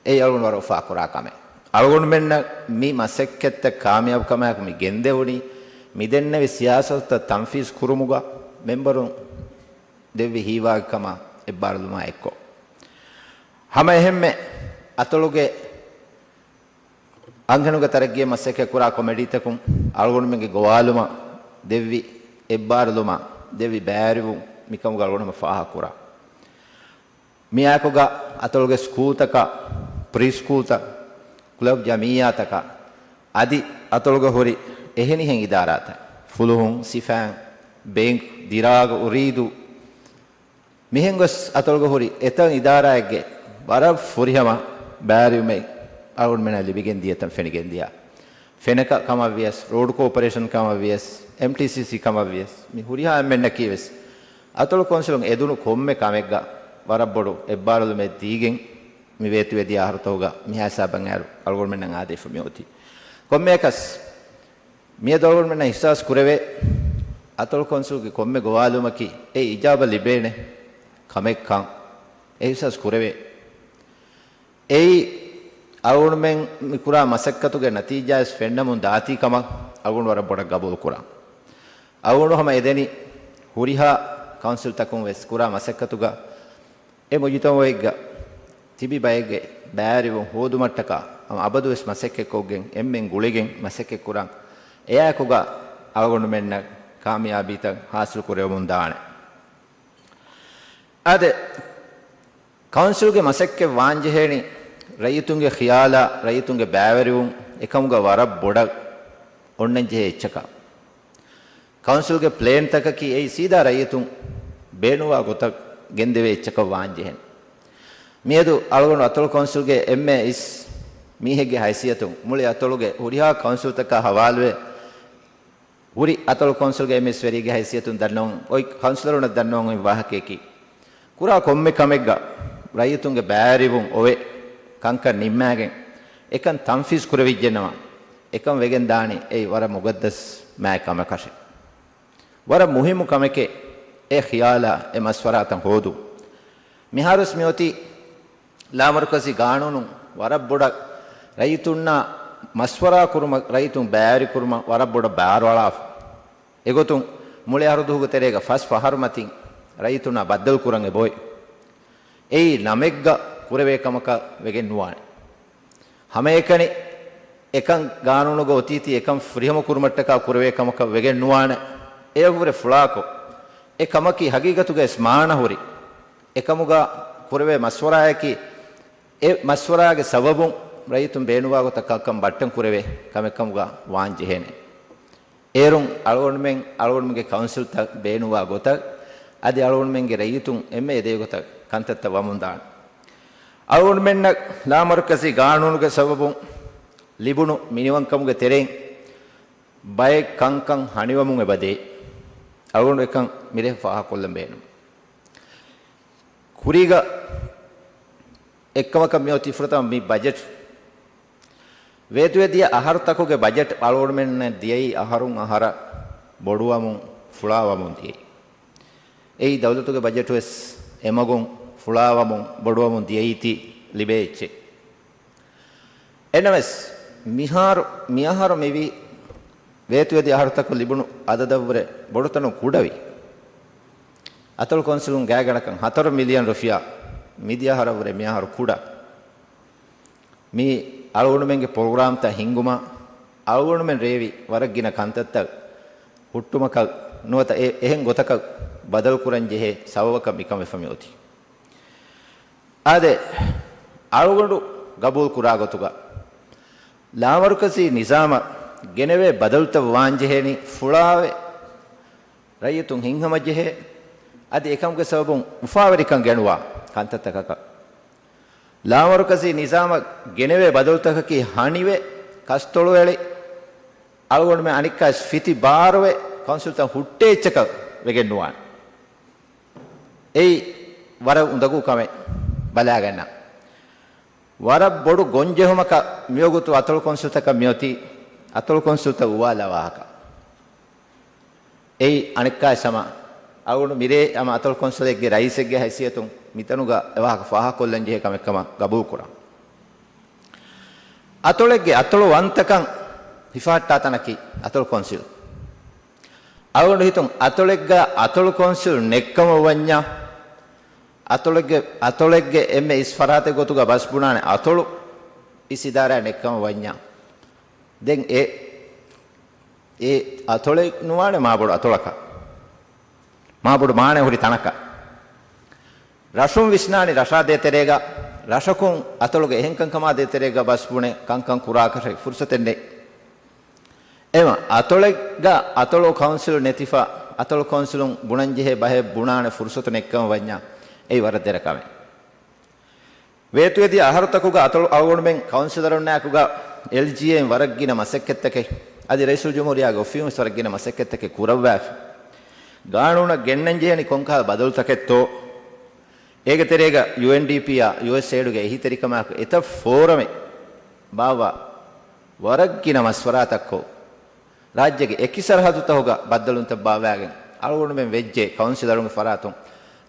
އެއީ އަޅުގަނޑު ވަރަށް އުފާކުރާ ކަމެއް. އަޅުގަނޑުމެންނަށް މި މަސައްކަތްތައް ކާމިޔާބުކަމާއެކު މި ގެންދެވުނީ، މި ދެންނެވި ސިޔާސަތުތައް ތަންފީޒް ކުރުމުގަ މެމްބަރުން ދެއްވި ހީވާގިކަމާ އެއްބާރުލުމާ އެއްކޮށް. ހަމަ އެހެންމެ އަތޮޅުގެ އަންހެނުންގެ ތަރައްގީއަށް މަސައްކަތްކުރާ ކޮމިޓީތަކުން އަޅުގަނޑުމެންގެ ގޮވާލުމަށް ދެއްވި އެއްބާރުލުމަށް ދެއްވި ބައިވެރިވުން މިކަމުގަ އަޅުގަނޑު ހަމަ ފާހަގަކުރާ. މިއާއެކުގަ އަތޮޅުގެ ސްކޫލްތަކަށް، ޕްރީ ސްކޫލްތައް، ކްލަބް ޖަމިއްޔާތަކަށް، އަދި އަތޮޅުގަ ހުރި އެހެނިހެން އިދާރާތައް، ފުލުހުން، ސިފައިން، ބޭންކް، ދިރާގު، އުރީދޫ، މިހެން ގޮސް އަތޮޅުގަ ހުރި އެތައް އިދާރާއެއްގެ ވަރަށް ފުރިހަމަ ބައިވެރިވުމެއް އަޅުގަނޑުމެންނަށް ލިބިގެން ދިޔަތަން ފެނިގެން ދިޔަ. ފެނަކަ ކަމަށް ވިޔަސް، ރޯޑް ކޯޕަރޭޝަން ކަމަށް ވިޔަސް، އެމްޓީސީސީ ކަމަށް ވިޔަސް، މި ހުރިހާ އެންމެންނަކީ ވެސް އަތޮޅު ކައުންސިލުން އެދުނު ކޮންމެ ކަމެއްގަ ވަރަށް ބޮޑު އެއްބާރުލުމެއް ދީގެން މި ވޭތުވެދިޔަ އަހަރުތަކުގަ މިހާ ހިސާބަށް އައިރު އަޅުގަނޑުމެންނަށް އާދެވިފަ މި އޮތީ. ކޮންމެއަކަސް މިއަދު އަޅުގަނޑުމެންނަށް އިހްސާސް ކުރެވޭ، އަތޮޅު ކައުންސިލްގެ ކޮންމެ ގޮވާލުމަކީ އެ އިޖާބަ ލިބޭނެ ކަމެއްކަން އެ އިހްސާސް ކުރެވޭ. އެއީ އަޅުގަނޑުމެން މި ކުރާ މަސައްކަތުގެ ނަތީޖާވެސް ފެންނަމުން ދާތީ ކަމަށް އަޅުގަނޑު ވަރަށް ބޮޑަށް ގަބޫލު ކުރާ. އަޅުގަނޑު ހަމަ އެދެނީ ހުރިހާ ކައުންސިލްތަކުން ވެސް ކުރާ މަސައްކަތުގަ އެ މުޖުތަމަޢެއްގަ ތިބި ބައެއްގެ ބައިވެރިވުން ހޯދުމަށްޓަކާ ހަމަ އަބަދުވެސް މަސައްކަތްކޮށްގެން އެންމެން ގުޅިގެން މަސައްކަތްކުރަން. އެއާއެކުގަ އަޅުގަނޑުމެންނަށް ކާމިޔާބީތައް ހާސިލް ކުރެވެމުން ދާނެ. އާދެ، ކައުންސިލްގެ މަސައްކަތް ވާންޖެހޭނީ ރައްޔިތުންގެ ޚިޔާލާ، ރައްޔިތުންގެ ބައިވެރިވުން އެކަމުގަ ވަރަށް ބޮޑަށް އޮންނަންޖެހޭ އެއްޗަކަށް. ކައުންސިލްގެ ޕްލޭންތަކަކީ އެއީ ސީދާ ރައްޔިތުން ބޭނުންވާ ގޮތަށް ގެންދެވޭ އެއްޗަކަށް ވާންޖެހެނީ. މިއަދު އަޅުގަނޑު އަތޮޅު ކައުންސިލްގެ އެންމެ އިސް މީހެއްގެ ހައިސިއްޔަތުން މުޅި އަތޮޅުގެ ހުރިހާ ކައުންސިލްތަކާ ހަވާލުވެ، ހުރި އަތޮޅު ކައުންސިލްގެ އެމްއެސް ވެރީގެ ހައިސިއްޔަތުން ދަންނަވަން އޮތް ކައުންސިލަރުންނަށް ދަންނަވަން އޮތް ވާހަކަޔަކީ، ކުރާ ކޮންމެ ކަމެއްގަ ރައްޔިތުންގެ ބައިވެރިވުން އޮވެ ކަންކަން ނިންމާގެން އެކަން ތަންފީޒް ކުރެވިއްޖެނަމަ، އެކަން ވެގެން ދާނީ އެއީ ވަރަށް މުގައްދަސް މާތް ކަމަކަށެ. ވަރަށް މުހިއްމު ކަމެކޭ އެ ޚިޔާލާ އެ މަޝްވަރާތައް ހޯދުން. މިހާރުވެސް މިއޮތީ ލާމަރުކަޒީ ގާނޫނުން ވަރަށް ބޮޑަށް ރައްޔިތުންނާ މަޝްވަރާ ކުރުމަށް، ރައްޔިތުން ބައިވެރިކުރުމަށް ވަރަށް ބޮޑަށް ބާރުއަޅާފަ. އެގޮތުން މުޅި އަހަރުދުވަހުގެ ތެރޭގަ ފަސް ފަހަރު މަތިން ރައްޔިތުންނާ ބައްދަލުކުރަން އެބައޮތް. އެއީ ނަމެއްގަ ކުރެވޭ ކަމަކަށް ވެގެން ނުވާނެ. ހަމައެކަނި އެކަން ގާނޫނުގަ އޮތީތީ އެކަން ފުރިހަމަ ކުރުމަށްޓަކާ ކުރެވޭ ކަމަކަށް ވެގެން ނުވާނެ. އެޔަށްވުރެ ފުޅާކޮށް، އެ ކަމަކީ ހަގީގަތުގައި ވެސް މާނަ ހުރި. އެކަމުގަ ކުރެވޭ މަޝްވަރާއަކީ، އެ މަޝްވަރާގެ ސަބަބުން ރައްޔިތުން ބޭނުންވާ ގޮތަށް ކަންކަން ބައްޓަން ކުރެވޭ ކަމެއް ކަމުގަ ވާން ޖެހޭނެ. އޭރުން އަޅުގަނޑުމެން، އަޅުގަނޑުމެންގެ ކައުންސިލްތައް ބޭނުންވާ ގޮތަށް، އަދި އަޅުގަނޑުމެންގެ ރައްޔިތުން އެންމެ އެދޭ ގޮތަށް ކަންތައްތައް ވަމުންދާނެ. އަޅުގަނޑުމެންނަށް ލާމަރުކަޒީ ގާނޫނުގެ ސަބަބުން ލިބުނު މިނިވަންކަމުގެ ތެރެއިން ބައެއް ކަންކަން ހަނިވަމުން އެބަދޭ. އަޅުގަނޑު އެކަން މިރޭ ފާހަގަކޮށްލަން ބޭނުން. ކުރީގަ އެއްކަމަކަށް މިއޮތީ ފުރަތަމަ މި ބަޖެޓް. ވޭތުވެދިޔަ އަހަރުތަކުގެ ބަޖެޓް އަޅުގަނޑުމެންނަށް ދިޔައީ އަހަރުން އަހަރަށް ބޮޑުވަމުން ފުޅާވަމުން ދިޔައީ. އެއީ ދައުލަތުގެ ބަޖެޓުވެސް އެމަގުން ފުޅާވަމުން ބޮޑުވަމުން ދިޔައީތީ ލިބޭ އެއްޗެއް. އެނަމެސް، މިހާރު، މިއަހަރު މިވީ ވޭތުވެދި އަހަރުތަކުން ލިބުނު އަދަދަށްވުރެ ބޮޑުތަނުން ކުޑަވި. އަތޮޅު ކައުންސިލުން ގާތްގަނޑަކަށް ހަތަރު މިލިއަން ރުފިޔާ މިދިޔަ އަހަރަށްވުރެ މިއަހަރު ކުޑަ. މި އަޅުގަނޑުމެންގެ ޕްރޮގްރާމްތައް ހިންގުމަށް އަޅުގަނޑުމެން ރޭވި ވަރަށް ގިނަ ކަންތައްތައް ހުއްޓުމަކަށް ނުވަތަ އެ އެހެން ގޮތަކަށް ބަދަލުކުރަން ޖެހޭ ސަބަބަކަށް މިކަން ވެފަ މިއޮތީ. އާދެ، އަޅުގަނޑު ގަބޫލު ކުރާ ގޮތުގަ ލާމަރުކަޒީ ނިޒާމަށް ގެނެވޭ ބަދަލުތައް ވާންޖެހޭނީ ފުޅާވެ، ރައްޔިތުން ހިތްހަމަޖެހޭ، އަދި އެކަމުގެ ސަބަބުން އުފާވެރިކަން ގެނުވާ ކަންތައްތަކަކަށް. ލާމަރުކަޒީ ނިޒާމަށް ގެނެވޭ ބަދަލުތަކަކީ ހަނިވެ، ކަސްތޮޅުއެޅި، އަޅުގަނޑުމެން އަނެއްކާވެސް ފިތި ބާރުވެ، ކައުންސިލްތައް ހުއްޓޭ އެއްޗަކަށް ވެގެން ނުވާނެ. އެއީ ވަރަށް އުނދަގޫ ކަމެއް ބަލާގަންނަ. ވަރަށް ބޮޑު ގޮންޖެހުމަކަށް މިވަގުތު އަތޮޅު ކޮންސުލްތަކަށް މިއޮތީ، އަތޮޅު ކޮންސުލްތައް އުވާލާ ވާހަކަ. އެއީ އަނެއްކާވެސް ހަމަ އަޅުގަނޑު މިރޭ ހަމަ އަތޮޅު ކޮންސުލެއްގެ ރައީސެއްގެ ހައިސިއްޔަތުން މިތަނުގަ އެވާހަކަ ފާހަގަކޮށްލަން ޖެހޭ ކަމެއް ކަމަށް ގަބޫލުކުރަން. އަތޮޅެއްގެ އަތޮޅު ވަންތަކަން ހިފަހައްޓާ ތަނަކީ އަތޮޅު ކޮންސިލް. އަޅުގަނޑު ހިތުން އަތޮޅެއްގަ އަތޮޅު ކޮންސިލް ނެއްކަމަށް ވަންޏާ، އަތޮޅެއްގެ، އަތޮޅެއްގެ އެންމެ އިސް ފަރާތެއް ގޮތުގަ ބަސް ބުނާނެ އަތޮޅު އިސް އިދާރާ ނެއްކަމަށް ވަންޏާ، ދެން އެ، އެ އަތޮޅެއް ނުވާނެ މާބޮޑު އަތޮޅަކަށް. މާބޮޑު މާނަ ހުރި ތަނަކަށް. ރަށުން ވިސްނާނީ ރަށާ ދޭތެރޭގަ، ރަށަކުން އަތޮޅުގެ އެހެންކަންކަމާ ދޭތެރޭގަ ބަސް ބުނެ ކަންކަން ކުރާކަށެއް ފުރުސަތެއް ނެތް. އެމަ އަތޮޅެއްގަ އަތޮޅު ކައުންސިލް ނެތިފަ، އަތޮޅު ކައުންސިލުން ބުނަންޖެހޭ ބަހެއް ބުނާނެ ފުރުސަތު ނެއްކަމަށް ވަންޏާ، އެއީ ވަރަށް ދެރަ ކަމެއް. ވޭތުވެދިޔަ އަހަރުތަކުގަ އަތޮޅު އަޅުގަނޑުމެން ކައުންސިލަރުންނާއެކުގަ އެލްޖީއޭއިން ވަރަށް ގިނަ މަސައްކަތްތަކެއް، އަދި ރައީސުލްޖުމްހޫރިއްޔާގެ އޮފީހުން ވެސް ވަރަށް ގިނަ މަސައްކަތްތަކެއް ކުރައްވާފަ. ގާނޫނަށް ގެންނަން ޖެހެނީ ކޮންކަހަލަ ބަދަލުތަކެއްތޯ؟ އޭގެ ތެރޭގަ ޔޫއެންޑީޕީއާ ޔޫއެސްއޭޑުގެ އެހީތެރިކަމާއެކު އެތައް ފޯރަމެއް ބާއްވާ ވަރަށް ގިނަ މަޝްވަރާތައްކޮށް، ރާއްޖޭގެ އެކި ސަރަހައްދުތަކުގަ ބައްދަލުވުންތައް ބާއްވާގެން އަޅުގަނޑުމެން ވެއްޖެ ކައުންސިލަރުންގެ ފަރާތުން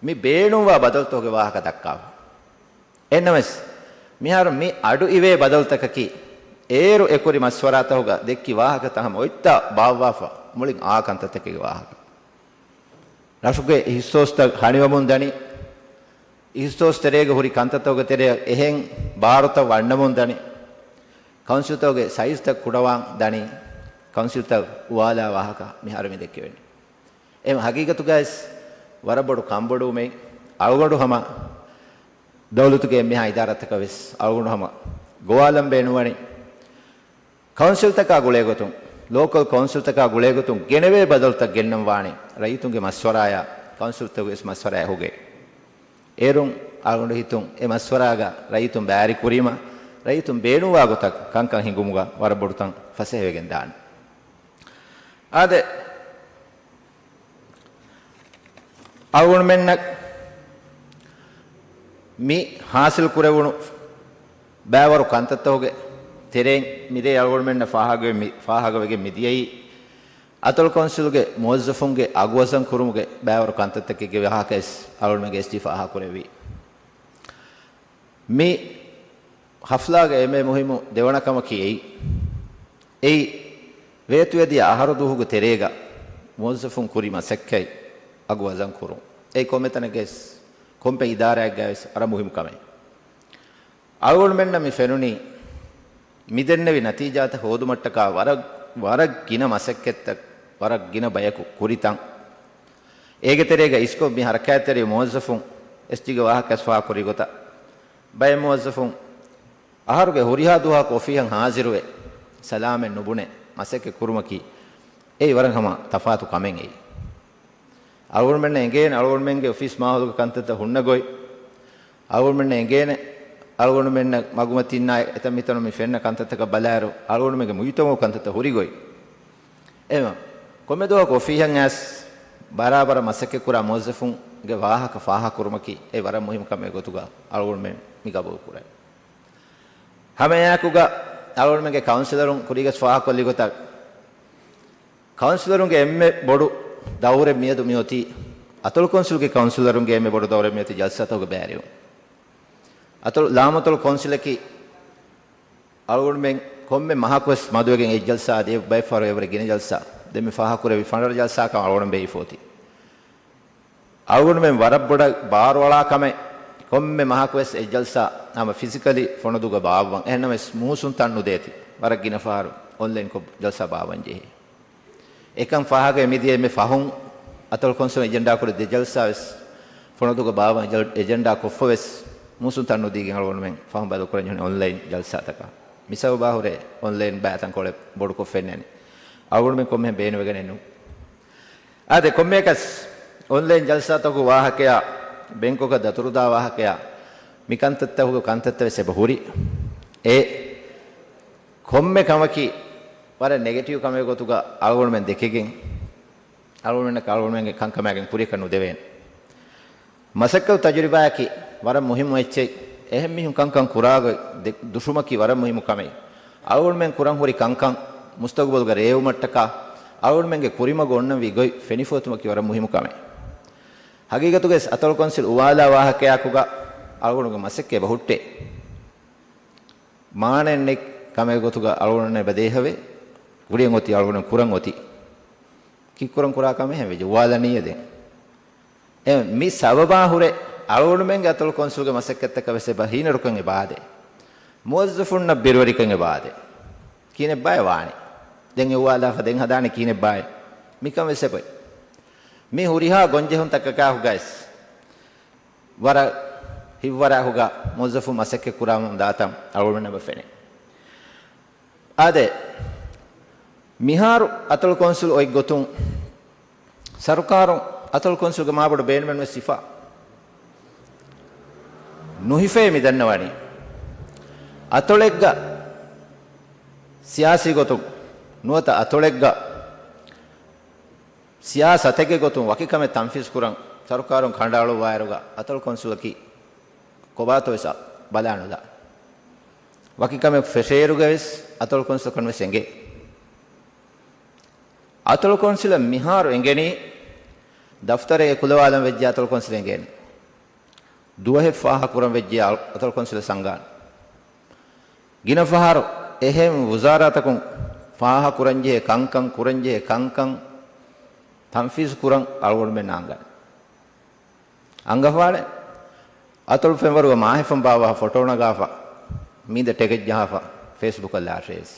މި ބޭނުންވާ ބަދަލުތަކުގެ ވާހަކަ ދައްކާފަ. އެހެންނަމަވެސް، މިހާރު މި އަޑު އިވޭ ބަދަލުތަކަކީ، އޭރު އެކުރި މަޝްވަރާތަކުގަ ދެއްކި ވާހަކަތައް ހަމަ އޮތްތާ ބާއްވާފަ މުޅިން އާ ކަންތައްތަކެއްގެ ވާހަކަ. ރަށުގެ އިހުސޯސްތައް ހަނިވަމުން ދަނީ، އިހުސޯސް ތެރޭގަ ހުރި ކަންތައްތަކުގެ ތެރެއަށް އެހެން ބާރުތައް ވަންނަމުން ދަނީ، ކައުންސިލްތަކުގެ ސައިޒްތައް ކުޑަވާން ދަނީ، ކައުންސިލްތައް އުވާލާ ވާހަކަ މިހާރު މި ދެއްކެވެނީ. އެހެން ހަގީގަތުގައިސް ވަރަށް ބޮޑު ކަންބޮޑުވުމެއް. އަޅުގަނޑު ހަމަ ދައުލަތުގެ އެންމެހާ އިދާރާތަކަށް ވެސް އަޅުގަނޑު ހަމަ ގޮވާލަން ބޭނުންވަނީ، ކައުންސިލްތަކާ ގުޅޭގޮތުން، ލޯކަލް ކައުންސިލްތަކާ ގުޅޭގޮތުން ގެނެވޭ ބަދަލުތައް ގެންނަން ވާނީ ރައްޔިތުންގެ މަޝްވަރާޔާ، ކައުންސިލްތަކުގެ ވެސް މަޝްވަރާޔާ އެހުގައި. އޭރުން އަޅުގަނޑު ހިތުން އެ މަޝްވަރާގަ ރައްޔިތުން ބައިވެރި ކުރީމަ، ރައްޔިތުން ބޭނުންވާ ގޮތަށް ކަންކަން ހިނގުމުގަ ވަރަށް ބޮޑުތަން ފަސޭހަވެގެން ދާނެ. އާދެ، އަޅުގަނޑުމެންނަށް މި ހާސިލް ކުރެވުނު ބައިވަރު ކަންތައްތަކުގެ ތެރެއިން މިރޭ އަޅުގަނޑުމެންނަށް ފާހަގަވެ-، މި-، ފާހަގަވެގެން މިދިޔައީ، އަތޮޅު ކައުންސިލުގެ މުވައްޒަފުންގެ އަގުވަޒަން ކުރުމުގެ ބައިވަރު ކަންތައްތަކެއްގެ ވާހަކަވެސް އަޅުގަނޑުމެންގެ އެސްޖީ ފާހަގަކުރެއްވި. މި ހަފްލާގެ އެންމެ މުހިއްމު ދެވަނަ ކަމަކީ އެއީ، އެއީ ވޭތުވެދިޔަ އަހަރު ދުވަހުގެ ތެރޭގަ މުވައްޒަފުން ކުރި މަސައްކަތް އަގު ވަޒަން ކުރުން. އެއީ ކޮންމެ ތަނެއްގައި ވެސް، ކޮންމެ އިދާރާއެއްގައި ވެސް ވަރަށް މުހިއްމު ކަމެއް. އަޅުގަނޑުމެންނަށް މި ފެނުނީ، މި ދެންނެވި ނަތީޖާތައް ހޯދުމަށްޓަކާ ވަރަށް، ވަރަށް ގިނަ މަސައްކަތްތައް، ވަރަށް ގިނަ ބަޔަކު ކުރިތަން. އޭގެ ތެރޭގަ އިސްކޮށް މި ހަރަކާތްތެރި މުވައްޒަފުން އެސްޖީގެ ވާހަކައަށް ފާހަގަކުރި ގޮތަށް، ބައެއް މުވައްޒަފުން އަހަރުގެ ހުރިހާ ދުވަހަކު އޮފީހަށް ހާޒިރުވެ، ސަލާމެއް ނުބުނެ މަސައްކަތް ކުރުމަކީ، އެއީ ވަރަށް ހަމަ ތަފާތު ކަމެއް އެއީ. އަޅުގަނޑުމެންނަށް އެނގޭނެ އަޅުގަނޑުމެންގެ އޮފީސް މާހައުލުގެ ކަންތައްތައް ހުންނަ ގޮތް. އަޅުގަނޑުމެންނަށް އެނގޭނެ އަޅުގަނޑުމެންނަށް މަގުމަތީންނާ އެތަން މިތަނުން މި ފެންނަ ކަންތައްތަކަށް ބަލާއިރު، އަޅުގަނޑުމެންގެ މުޖުތަމަޢު ކަންތައްތައް ހުރި ގޮތް. އެހެންވެ، ކޮންމެ ދުވަހަކު އޮފީހަށް އައިސް ބަރާބަރަށް މަސައްކަތްކުރާ މުވައްޒަފުންގެ ވާހަކަ ފާހަގަކުރުމަކީ އެ ވަރަށް މުހިއްމު ކަމެއް ގޮތުގަ އަޅުގަނޑުމެން މި ގަބޫލުކުރޭ. ހަމައެއާއެކުގަ އަޅުގަނޑުމެންގެ ކައުންސިލަރުން ކުރީގަސް ފާހަގަކޮށްލި ގޮތަށް، ކައުންސިލަރުންގެ އެންމެ ބޮޑު ދައުރެއް މިއަދު މިއޮތީ، އަތޮޅު ކައުންސިލްގެ ކައުންސިލަރުންގެ އެންމެ ބޮޑު ދައުރެއް މިއޮތީ ޖަލްސާތަކުގެ ބައިވެރިވުން. އަތޮޅު، ލާމަތޮޅު ކައުންސިލަކީ އަޅުގަނޑުމެން ކޮންމެ މަހަކުވެސް މަދުވެގެން އެއް ޖަލްސާ އަދި އެއް ބައެއް ފަހަރު އެއްވަރެއް ގިނަ ޖަލްސާ، ދެން މި ފާހަގަކުރެއްވި ފަނަރަ ޖަލްސާކަން އަޅުގަނޑުމެން ބެހިފަ އޮތީ. އަޅުގަނޑުމެން ވަރަށް ބޮޑަށް ބާރުއަޅާ ކަމެއް، ކޮންމެ މަހަކުވެސް އެއް ޖަލްސާ ހަމަ ފިޒިކަލީ ފޮނަދޫގަ ބާއްވަން. އެހެންނަމަވެސް މޫސުން ތަން ނުދޭތީ، ވަރަށް ގިނަ ފަހަރު އޮންލައިންކޮށް ޖަލްސާ ބާއްވަން ޖެހޭ. އެކަން ފާހަގަ މިދިޔަ އެންމެ ފަހުން އަތޮޅު ކޮންސުލުން އެޖެންޑާ ކުރި ދެ ޖަލްސާ ވެސް ފޮނުދޫގަ ބާވަން އެޖެންޑާ ކޮށްފަ ވެސް މޫސުން ތަން ނުދީގެން އަޅުގަނޑުމެން ފަހުން ބަދަލު ކުރަން ޖެހުނީ އޮންލައިން ޖަލްސާތަކަށް. މި ސަބަބާ ހުރެ އޮންލައިން ބައި ތަންކޮޅެއް ބޮޑުކޮށް ފެންނަނީ. އަޅުގަނޑުމެން ކޮންމެހެން ބޭނުވެގެނެއް ނޫން. އާދެ، ކޮންމެއަކަސް އޮންލައިން ޖަލްސާތަކު ވާހަކަޔާ ބެންކޮކަށް ދަތުރުދާ ވާހަކަޔާ މި ކަންތައްތަކުގެ ކަންތައްތައް ވެސް އެބަ ހުރި. އެ ކޮންމެ ކަމަކީ ވަރަށް ނެގެޓިވް ކަމެއް ގޮތުގަ އަޅުގަނޑުމެން ދެކެގެން، އަޅުގަނޑުމެންނަކަށް އަޅުގަނޑުމެންގެ ކަންކަމާގެން ކުރިޔަކަށް ނުދެވޭނެ. މަސައްކަތު ތަޖުރިބާއަކީ ވަރަށް މުހިއްމު އެއްޗެއް. އެހެން މީހުން ކަންކަން ކުރާގޮތް ދެ-، ދުށުމަކީ ވަރަށް މުހިއްމު ކަމެއް. އަޅުގަނޑުމެން ކުރަން ހުރި ކަންކަން މުސްތަގުބަލުގަ ރޭވުމަށްޓަކާ، އަޅުގަނޑުމެންގެ ކުރިމަގު އޮންނަންވީ ގޮތް ފެނިފޮތުމަކީ ވަރަށް މުހިއްމު ކަމެއް. ހަގީގަތުގައި އަތޮޅު ކޮންސިލް އުވާލާ ވާހަކަޔާކުގަ އަޅުގަނޑުގެ މަސައްކަތް އެބަ ހުއްޓޭ. މާނައެއް ނެތް ކަމެއް ގޮތުގަ އަޅުގަނޑު އެބަ ދޭހަވޭ. ކުރިޔަށް އޮތީ އަޅުގަނޑު ކުރަން އޮތީ. ކީއްކުރަން ކުރާ ކަމެއް ހެން ވެއްޖެ އުވާލަނީއޭ ދެން. އެ މި ސަބަބާ ހުރެ އަޅުގަނޑުމެންގެ އަތޮޅު ކޮންސުލްގެ މަސައްކަތްތަކަށް ވެސް އެބަ ހީނަރުކަން އެބަ އާދޭ. މުވައްޒަފުންނަށް ބިރުވެރިކަން އެބަ އާދޭ. ކިހިނެއްބާއޭ ވާނެ؟ ދެން އެ އުވާލާފަ ދެން ހަދާނެ ކިހިނެއްބާއޭ؟ މިކަން ވެސް އެބައޮތް. މި ހުރިހާ ގޮންޖެހުންތަކަކާ ހުގައިސް ވަރަށް ހިތްވަރާ ހުގަ މުވައްޒަފުން މަސައްކަތް ކުރާމުން ދާތަން އަޅުގަނޑަށް އެބަ ފެނޭ. އާދެ، މިހާރު އަތޮޅު ކޮންސުލް އޮތް ގޮތުން ސަރުކާރުން އަތޮޅު ކޮންސުލްގެ މާބޮޑު ބޭނުމެއް ނުވެސް ހިފާ. ނުހިފޭ މި ދަންނަވަނީ. އަތޮޅެއްގަ ސިޔާސީ ގޮތުން ނުވަތަ އަތޮޅެއްގަ ސިޔާސަތެއްގެ ގޮތުން ވަކި ކަމެއް ތަންފީޒު ކުރަން ސަރުކާރުން ކަނޑައަޅުއްވާއިރުގަ އަތޮޅު ކޮންސުލަކީ ކޮބާތޯ ވެސް ބަލާނުލާ. ވަކި ކަމެއް ފެށޭއިރުގަ ވެސް އަތޮޅު ކޮންސުލަކަށް ވެސް އެނގޭ. އަތޮޅު ކޮންސިލަށް މިހާރު އެނގެނީ ދަފްތަރެއް އެކުލަވާލަން ވެއްޖެ އަތޮޅު ކޮންސިލަށް އެނގޭނެ. ދުވަހެއް ފާހަގަ ކުރަން ވެއްޖެ އަތޮޅު ކޮންސިލަށް ސަންގާނެ. ގިނަ ފަހަރު އެހެން ވުޒާރާތަކުން ފާހަގަ ކުރަންޖެހޭ ކަންކަން، ކުރަންޖެހޭ ކަންކަން ތަންފީޒު ކުރަން އަޅުގަނޑުމެން އަންގަނީ. އަންގަފާނެ އަތޮޅު ފެންވަރުގަ މާހެފަން ބާވާ ފޮޓޯ ނަގާފަ، މީދަ ޓެގެއް ޖަހާފަ، ފޭސްބުކަށް ލާށޭވެސް.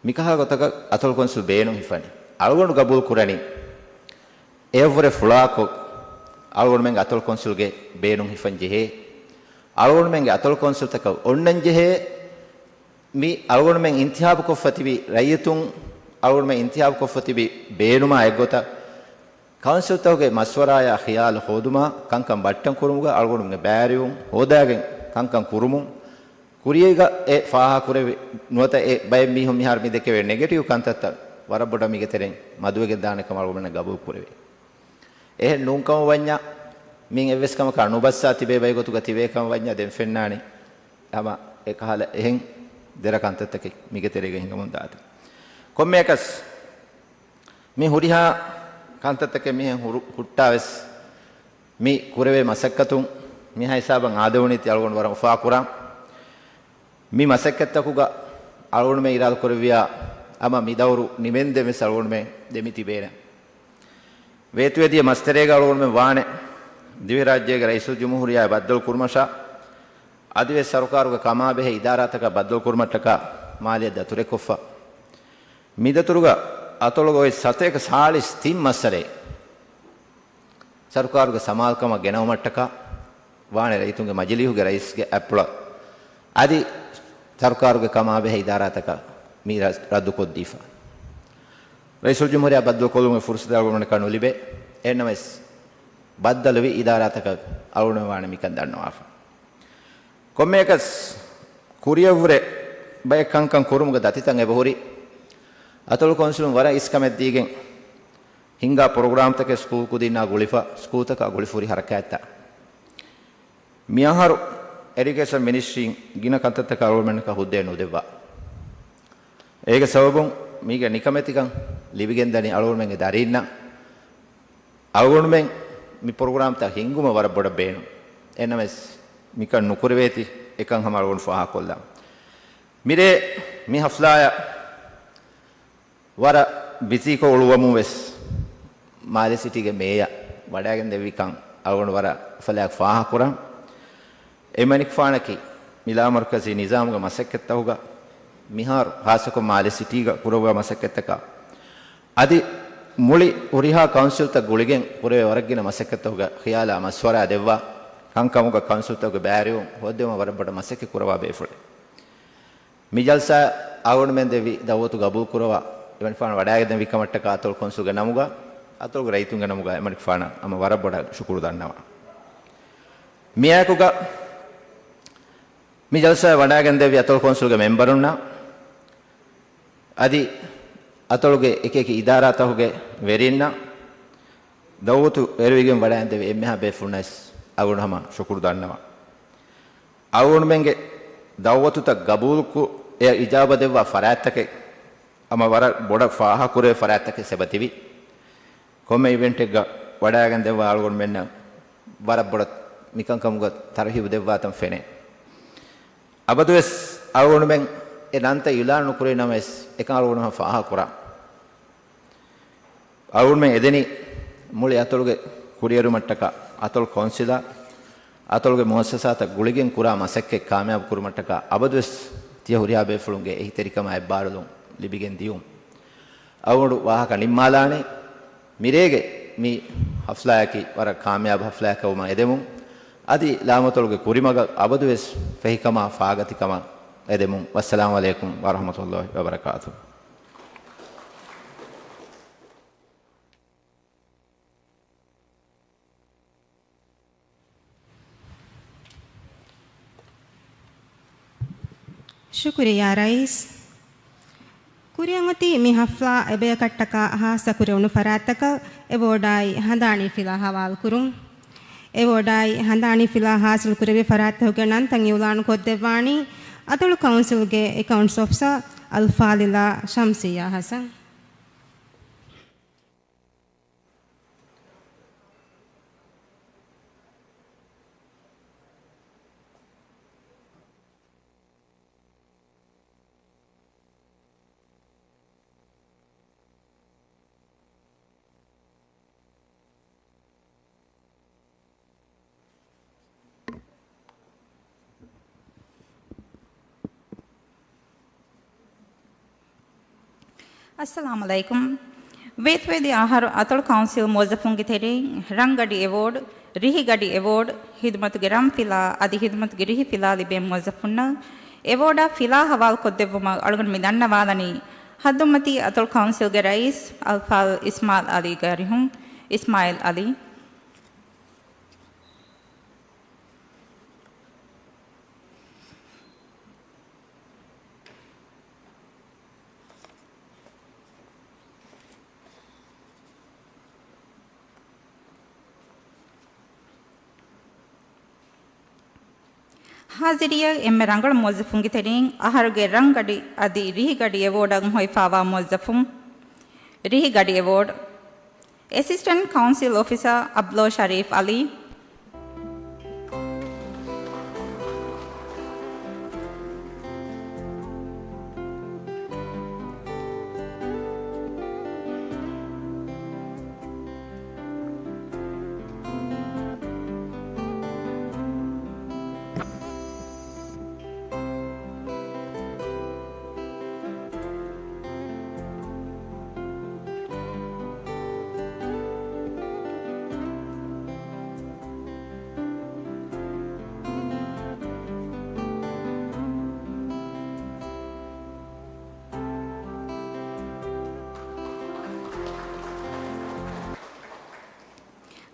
މިކަހަލަ ގޮތަކަށް އަތޮޅު ކޮންސުލް ބޭނުން ހިފަނީ. އަޅުގަނޑު ގަބޫލު ކުރަނީ، އެއަށްވުރެ ފުޅާކޮށް، އަޅުގަނޑުމެންގެ އަތޮޅު ކޮންސުލްގެ ބޭނުން ހިފަން ޖެހޭ. އަޅުގަނޑުމެންގެ އަތޮޅު ކޮންސުލްތަކަށް އޮންނަން ޖެހޭ، މި އަޅުގަނޑުމެން އިންތިހާބު ކޮށްފަ ތިބި ރައްޔިތުން، އަޅުގަނޑުމެން އިންތިހާބު ކޮށްފަ ތިބި ބޭނުމާ އެއްގޮތަށް، ކައުންސިލްތަކުގެ މަޝްވަރާޔާ ޚިޔާލު ހޯދުމާ، ކަންކަން ބައްޓަން ކުރުމުގަ އަޅުގަނޑުމެންގެ ބައިވެރިވުން ހޯދާގެން ކަންކަން ކުރުމުން، ކުރިއަށް އެ ފާހަގަ ކުރެވި ނުވަތަ އެ ބައެއް މީހުން މިހާރު މި ދެކެވޭ ނެގެޓިވް ކަންތައްތައް ވަރަށް ބޮޑަށް މީގެ ތެރެއިން މަދުވެގެން ދާނެ ކަމަށް އަޅުގަނޑުމެންނަށް ގަބޫލު ކުރެވޭ. އެހެން ނޫންކަމަށް ވަންޏާ، މިއިން އެއްވެސް ކަމަކާ ނުބައްސާ ތިބޭ ބައި ގޮތުގަ ތިބޭ ކަމަށް ވަންޏާ ދެން ފެންނާނީ ހަމަ އެކަހަލަ އެހެން ދެރަ ކަންތައްތަކެއް މީގެ ތެރޭގަ ހިނގަމުން ދާތީ. ކޮންމެއަކަސް މި ހުރިހާ ކަންތައްތަކެއް މިހެން ހުރު-، ހުއްޓާ ވެސް، މި ކުރެވޭ މަސައްކަތުން މިހާ ހިސާބަށް އާދެވުނީތީ އަޅުގަނޑު ވަރަށް އުފާކުރާ. މި މަސައްކަތްތަކުގަ އަޅުގަނޑުމެން އިރާދަކުރެއްވިޔާ ހަމަ މި ދައުރު ނިމެންދެން ވެސް އަޅުގަނޑުމެން ދެމި ތިބޭނެ. ވޭތުވެދިޔަ މަސްތެރޭގަ އަޅުގަނޑުމެން ވާނެ ދިވެހިރާއްޖޭގެ ރައީސުލްޖުމްހޫރިއްޔާ ބައްދަލު ކުރުމަށާ، އަދިވެސް ސަރުކާރުގެ ކަމާބެހޭ އިދާރާތަކަށް ބައްދަލުކުރުމަށްޓަކާ މާލެއަށް ދަތުރެއްކޮށްފަ. މިދަތުރުގަ އަތޮޅުގަ އޮތް ސަތޭކަ ސާޅީސް ތިން މައްސަރެއް ސަރުކާރުގެ ސަމާލުކަމަށް ގެނައުމަށްޓަކާ ވާނެ ރައްޔިތުންގެ މަޖިލީހުގެ ރައީސްގެ އަތްޕުޅަށް. އަދި ސަރުކާރުގެ ކަމާބެހޭ އިދާރާތަކަށް މި ރަ-، ރައްދުކޮށްދީފަ. ރައީސުލްޖުމްހޫރިއްޔާ ބައްދަލުކޮށްލުމުގެ ފުރުސަތު އަޅުގަނޑަކަށް ނުލިބޭ. އެހެންނަމަވެސް، ބައްދަލުވި އިދާރާތަކަށް އަޅުގަނޑު ވާނެ މިކަން ދަންނަވާފަ. ކޮންމެއަކަސް ކުރިއަށްވުރެ ބައެއް ކަންކަން ކުރުމުގެ ދަތިތައް އެބަހުރި. އަތޮޅު ކޮންސުލުން ވަރަށް އިސްކަމެއްދީގެން ހިންގާ ޕްރޮގްރާމްތަކެއް ސްކޫލް ކުދިންނާ ގުޅިފަ، ސްކޫލްތަކާ ގުޅި ފުރި ހަރަކާތްތައް. މިއަހަރު އެޑިއުކޭޝަން މިނިސްޓްރީން ގިނަ ކަންތައްތަކަށް އަޅުގަނޑުމެންނަކަށް ހުއްދައެއް ނުދެއްވާ. އޭގެ ސަބަބުން މީގެ ނިކަމެތިކަން ލިބިގެންދަނީ އަޅުގަނޑުމެންގެ ދަރީންނަށް. އަޅުގަނޑުމެން މި ޕްރޮގްރާމްތައް ހިންގުމަށް ވަރަށް ބޮޑަށް ބޭނުން. އެހެންނަމަވެސް، މިކަން ނުކުރެވޭތީ، އެކަން ހަމަ އަޅުގަނޑު ފާހަގަކޮށްލާ. މިރޭ މި ހަފްލާއަށް ވަރަށް ބިޒީކޮށް އުޅުއްވަމުން ވެސް، މާލެ ސިޓީގެ މޭޔަރ ވަޑައިގެން ދެއްވިކަން އަޅުގަނޑު ވަރަށް އުފަލާއެކު ފާހަގަކުރަން. އެމަނިކުފާނަކީ މި ލާމަރުކަޒީ ނިޒާމުގެ މަސައްކަތްތަކުގަ މިހާރު ޚާއްޞަކޮށް މާލެ ސިޓީގަ ކުރައްވާ މަސައްކަތްތަކާ އަދި މުޅި ހުރިހާ ކައުންސިލްތައް ގުޅިގެން ކުރެވޭ ވަރަށްގިނަ މަސައްކަތްތަކުގެ ޚިޔާލާ މަޝްވަރާ ދެއްވާ، ކަންކަމުގަ ކައުންސިލްތަކުގެ ބައިވެރިވުން ހޯއްދެވުމަށް ވަރަށް ބޮޑަށް މަސައްކަތް ކުރައްވާ ބޭފުޅެއް. މި ޖަލްސާ އަޅުގަނޑުމެން ދެއްވި ދައުވަތު ގަބޫލު ކުރައްވާ، އެމަނިކުފާނު ވަޑައިގެން ދެއްވި ކަމަށްޓަކާ އަތޮޅު ކައުންސިލްގެ ނަމުގަ، އަތޮޅުގެ ރައްޔިތުންގެ ނަމުގަ އެމަނިކުފާނަށް ހަމަ ވަރަށް ބޮޑަށް ޝުކުރު ދަންނަވަން. މިއާއެކުގަ މި ޖަލްސާ ވަޑައިގެން ދެއްވި އަތޮޅު ކައުންސިލްގެ މެމްބަރުންނަށް، އަދި އަތޮޅުގެ އެކިއެކި އިދާރާތަކުގެ ވެރިންނަށް، ދައުވަތު އެރުވިގެން ވަޑައިގެން ދެއްވި އެންމެހާ ބޭފުޅުންނަށް އަޅުގަނޑު ހަމަ ޝުކުރު ދަންނަވަން. އަޅުގަނޑުމެންގެ ދައުވަތުތައް ގަބޫލުކުރު، އެ އިޖާބަ ދެއްވާ ފަރާތްތަކެއް ހަމަ ވަރަށް ބޮޑަށް ފާހަގަކުރެވޭ ފަރާތްތަކެއް އެބަ ތިބި. ކޮންމެ އިވެންޓެއްގަ ވަޑައިގެން ދެއްވާ އަޅުގަނޑުމެންނަށް ވަރަށް ބޮޑަށް މިކަންކަމުގަ ތަރުހީބު ދެއްވާތަން ފެނޭ. އަބަދުވެސް އަޅުގަނޑުމެން އެ ނަންތައް އިޢުލާނު ނުކުރި ނަމަވެސް، އެކަން އަޅުގަނޑު ފާހަގަކުރާ. އަޅުގަނޑުމެން އެދެނީ މުޅި އަތޮޅުގެ ކުރިއެރުމަށްޓަކާ، އަތޮޅު ކައުންސިލާ، އަތޮޅުގެ މުއައްސަސާތައް ގުޅިގެން ކުރާ މަސައްކަތް ކާމިޔާބު ކުރުމަށްޓަކާ އަބަދުވެސް ތިޔަ ހުރިހާ ބޭފުޅުންގެ އެހީތެރިކަމާ އެއްބާރުލުން ލިބިގެން ދިޔުން. އަޅުގަނޑު ވާހަކަ ނިންމާލާނެ. މިރޭގެ މި ހަފްލާއަކީ ވަރަށް ކާމިޔާބު ހަފްލާއަކަށް ވުމަށް އެދެމުން، އަދި ލާމަތޮޅުގެ ކުރިމަގަށް އަބަދުވެސް ފެހިކަމާ ފާގަތިކަމަށް އެދެމުން. ވައްސަލާމު ޢަލައިކުމް ވަރަޙްމަތުﷲ ވަބަރަކާތުހު. ޝުކުރިއްޔާ ރައީސް. ކުރިއަށް އޮތީ މި ހަފްލާ އެބަޔަކަށްޓަކާ ހާއްސަ ކުރެވުނު ފަރާތްތަކަށް އެވޯޑާއި ހަނދާނީ ފިލާ ހަވާލުކުރުން. އެވޯޑާއި ހަނދާނީ ފިލާ ހާސިލް ކުރެވި ފަރާތްތަކުގެ ނަންތައް އިޢުލާނު ކޮށްދެއްވާނީ އަތޮޅު ކައުންސިލްގެ އެކައުންޓްސް އޮފިސަރ އަލްފާޟިލާ ޝަމްސިއްޔާ ޙަސަން. އައްސަލާމު ޢަލައިކުމް. ވޭތުވެދިޔަ އަހަރު އަތޮޅު ކައުންސިލް މުވައްޒަފުންގެ ތެރެއިން ރަންގަޑި އެވޯޑް، ރިހިގަޑި އެވޯޑް، ހިދުމަތުގެ ރަންފިލާ އަދި ހިދުމަތުގެ ރިހިފިލާ ލިބޭ މުވައްޒަފުންނަށް އެވޯޑާ ފިލާ ހަވާލުކޮށްދެއްވުމަށް އަޅުގަނޑު މި ދަންނަވާލަނީ ހައްދުމަތީ އަތޮޅު ކައުންސިލްގެ ރައީސް އަލްފާޟިލް އިސްމާޢީލް ޢަލީގެ އަރިހުން. އިސްމާޢީލް ޢަލީ. ހާޒިރިއަށް އެންމެ ރަނގަޅު މުވައްޒަފުންގެ ތެރެއިން އަހަރުގެ ރަންގަޑި އަދި ރިހިގަޑި އެވޯޑަށް ހޮވިފާވާ މުވައްޒަފުން. ރިހިގަޑި އެވޯޑް، އެސިސްޓެންޓް ކައުންސިލް އޮފިސަރ އަބްލޯ ޝަރީފް ޢަލީ.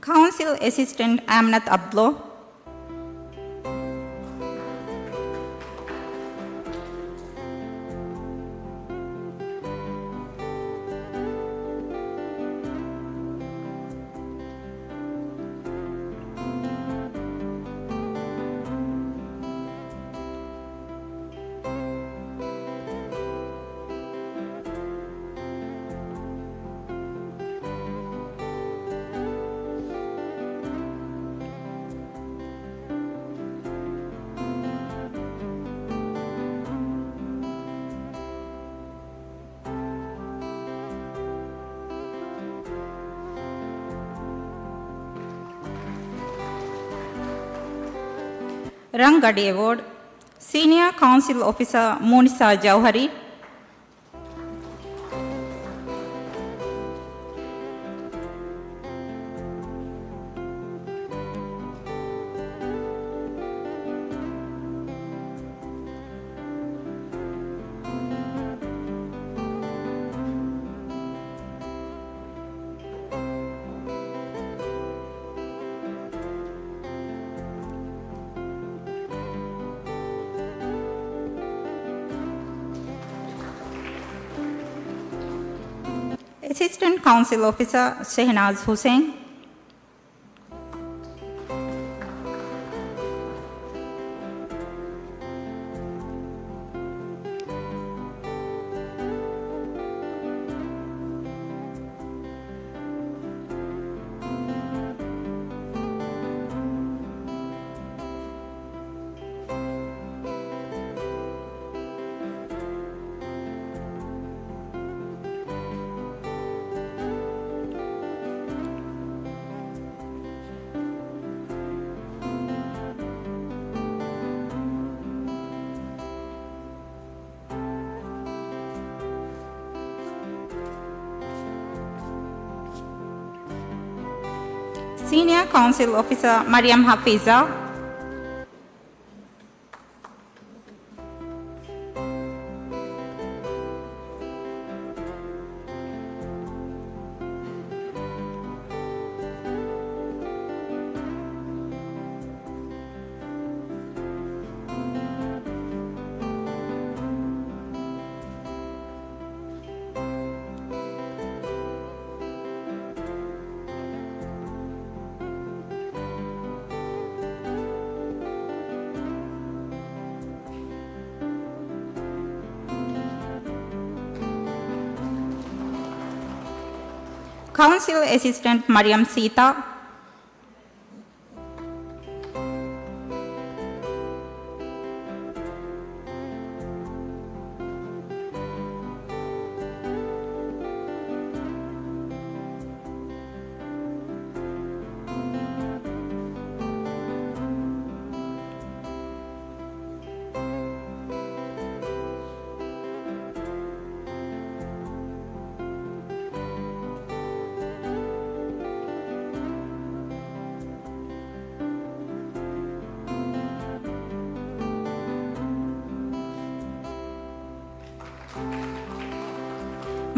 ކައުންސިލް އެސިސްޓެންޓް އާމިނަތު އަބްދުﷲ. ރަންގަޑި އެވޯޑް، ސީނިއާ ކައުންސިލް އޮފިސަރ މޫނިސާ ޖައުހަރީ. އެސިސްޓެންޓް ކައުންސިލް އޮފިސަރ ޝެހެނާޒް ހުސެން. ސީނިއާ ކައުންސިލް އޮފިސަރ މަރިޔަމް ހަފީޒާ. ކައުންސިލް އެސިސްޓެންޓް މަރިޔަމް ސީތާ.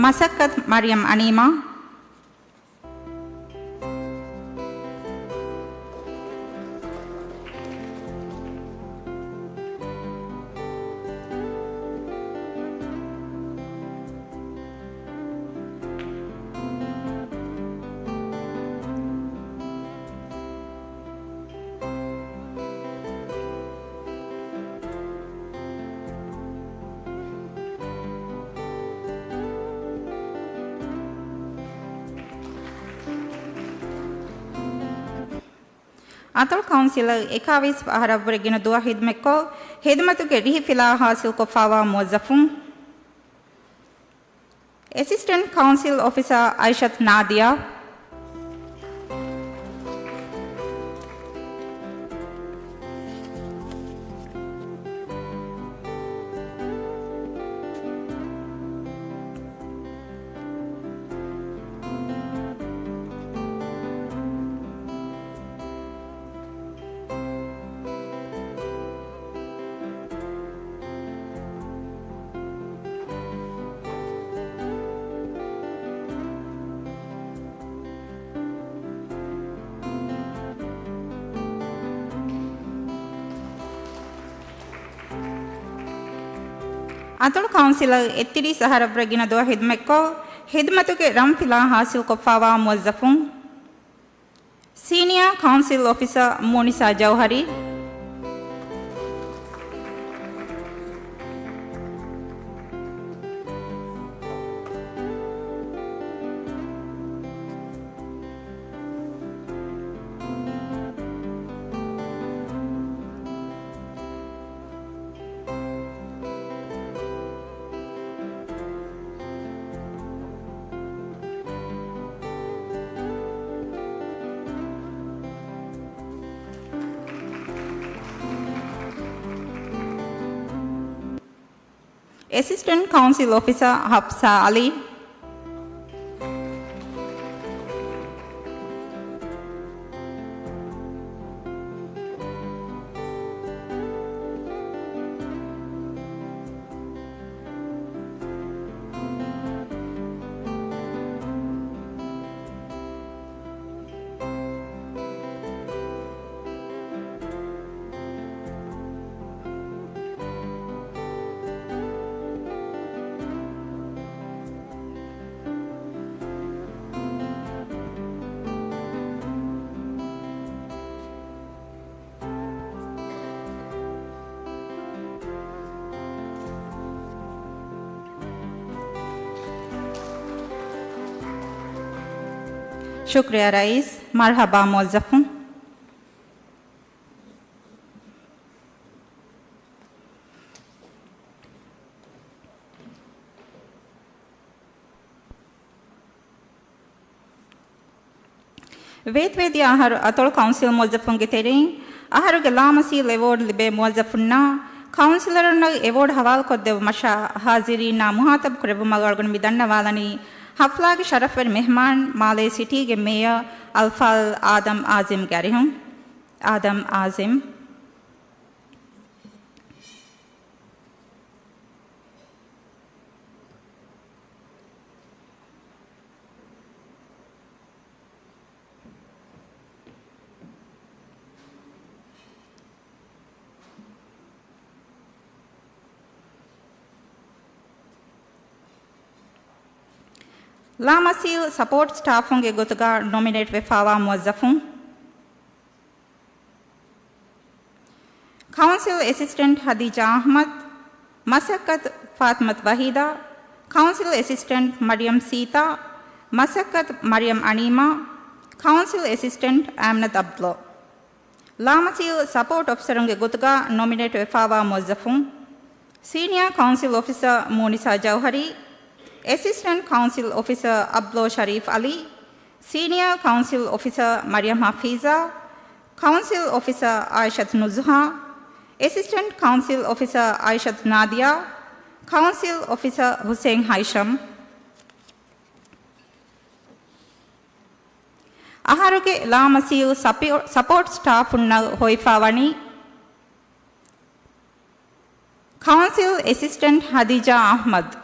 މަސައްކަތް މަރިޔަމް އަނީމާ. އަތޮޅު ކައުންސިލަށް އެކާވީސް އަހަރަށްވުރެ ގިނަ ދުވަހު ހިދުމަތްކޮށް، ހިދުމަތުގެ ރިހި ފިލާ ހާސިލްކޮށްފާވާ މުވައްޒަފުން. އެސިސްޓެންޓް ކައުންސިލް އޮފިސަރ އައިޝަތު ނާދިޔާ. އަތޮޅު ކައުންސިލަށް އެއްތިރީސް އަހަރަށްވުރެ ގިނަ ދުވަހު ހިދުމަތްކޮށް، ހިދުމަތުގެ ރަންފިލާ ހާސިލްކޮށްފާވާ މުވައްޒަފުން. ސީނިއާ ކައުންސިލް އޮފިސަރ މޫނިސާ ޖައުހަރީ. އެސިސްޓެންޓް ކައުންސިލް އޮފިސަރ ހަފްސާ އަލީ. ޝުކުރިއްޔާ ރައީސް. މަރުޙަބާ މުވައްޒަފުން. ވޭތުވެދިޔަ އަހަރު އަތޮޅު ކައުންސިލް މުވައްޒަފުންގެ ތެރެއިން އަހަރުގެ ލާމަސީލް އެވޯޑް ލިބޭ މުވައްޒަފުންނާ ކައުންސިލަރުންނަށް އެވޯޑް ހަވާލުކޮށްދެއްވުމަށާ ހާޒިރީންނާ މުހާތަބް ކުރެއްވުމަށް އަޅުގަނޑު މި ދަންނަވާލަނީ ހަފްލާގެ ޝަރަފްވެރި މެހްމާން މާލޭ ސިޓީގެ މޭޔަރ އަލްފާޟިލް އާދަމް އާޒިމްގެ އަރިހުން. އާދަމް އާޒިމް. ލާމަސީލް ސަޕޯޓް ސްޓާފުންގެ ގޮތުގަ ނޮމިނޭޓް ވެފާވާ މުވައްޒަފުން. ކައުންސިލް އެސިސްޓެންޓް ހަދީޖާ އަޙްމަދު، މަސައްކަތު ފާތިމަތު ވަޙީދާ، ކައުންސިލް އެސިސްޓެންޓް މަރިޔަމް ސީތާ، މަސައްކަތު މަރިޔަމް އަނީމާ، ކައުންސިލް އެސިސްޓެންޓް އާމިނަތު އަބްދުﷲ. ލާމަސީލް ސަޕޯޓް އޮފިސަރުންގެ ގޮތުގަ ނޮމިނޭޓް ވެފާވާ މުވައްޒަފުން، ސީނިއާ ކައުންސިލް އޮފިސަރ މޫނިސާ ޖައުހަރީ، އެސިސްޓެންޓް ކައުންސިލް އޮފިސަރ އަބްދުﷲ ޝަރީފް އަލީ، ސީނިއާ ކައުންސިލް އޮފިސަރ މަރިޔަމް ހަފީޒާ، ކައުންސިލް އޮފިސަރ އާއިޝަތު ނުޒުހާ، އެސިސްޓެންޓް ކައުންސިލް އޮފިސަރ އާއިޝަތު ނާދިޔާ، ކައުންސިލް އޮފިސަރ ހުސެއިން ހައިޝަމް. އަހަރުގެ ލާމަސީލް ސަޕި-، ސަޕޯޓް ސްޓާފުންނަށް ހޮވިފާވަނީ، ކައުންސިލް އެސިސްޓެންޓް ހަދީޖާ އަޙްމަދު.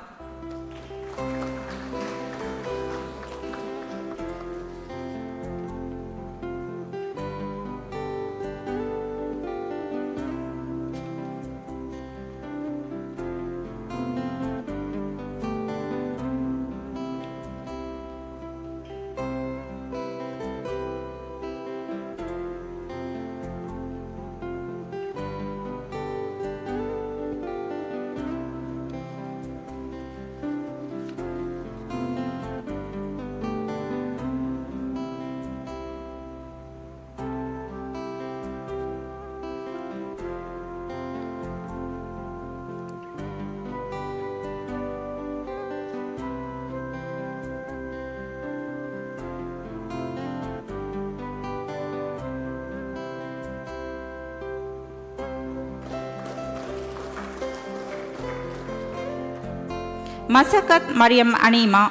މަސައްކަތު މަރިޔަމް އަނީމާ.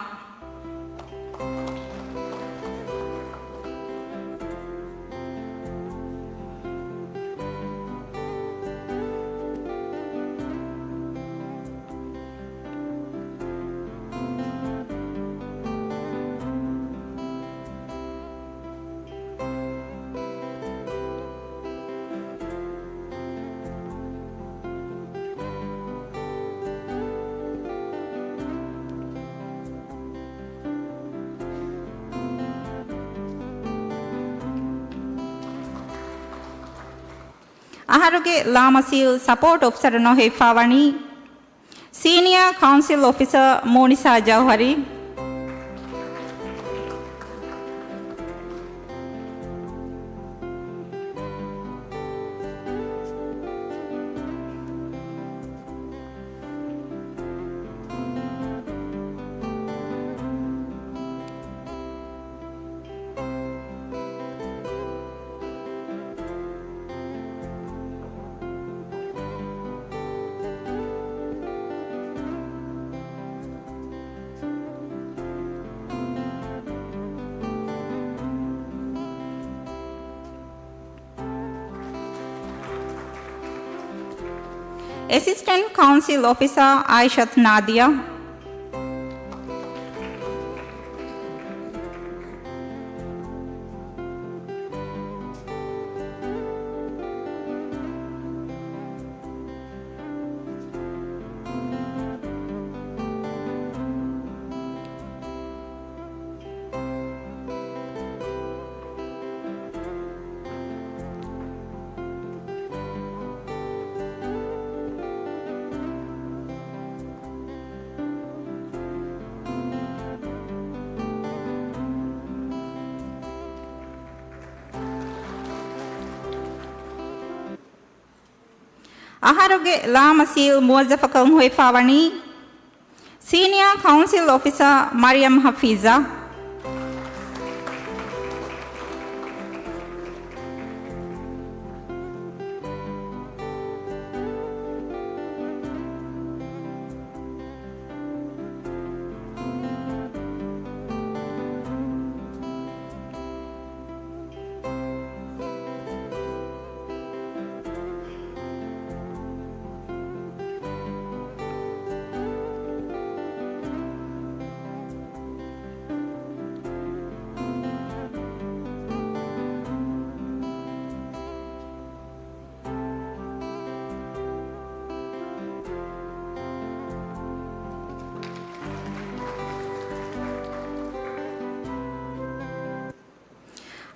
އަހަރުގެ ލާމަސީލް ސަޕޯޓް އޮފިސަރު ނޮހެއްފާވަނީ، ސީނިއާ ކައުންސިލް އޮފިސަރ މޫނިސާ ޖައުހަރީ. އެސިސްޓެންޓް ކައުންސިލް އޮފިސަރ އާއިޝަތު ނާދިޔާ. އަހަރުގެ ލާމަ ސީލް މުވައްޒަފަކަން ހޮވިފާވަނީ ސީނިއާ ކައުންސިލް އޮފިސަރ މަރިޔަމް ހަފީޒާ.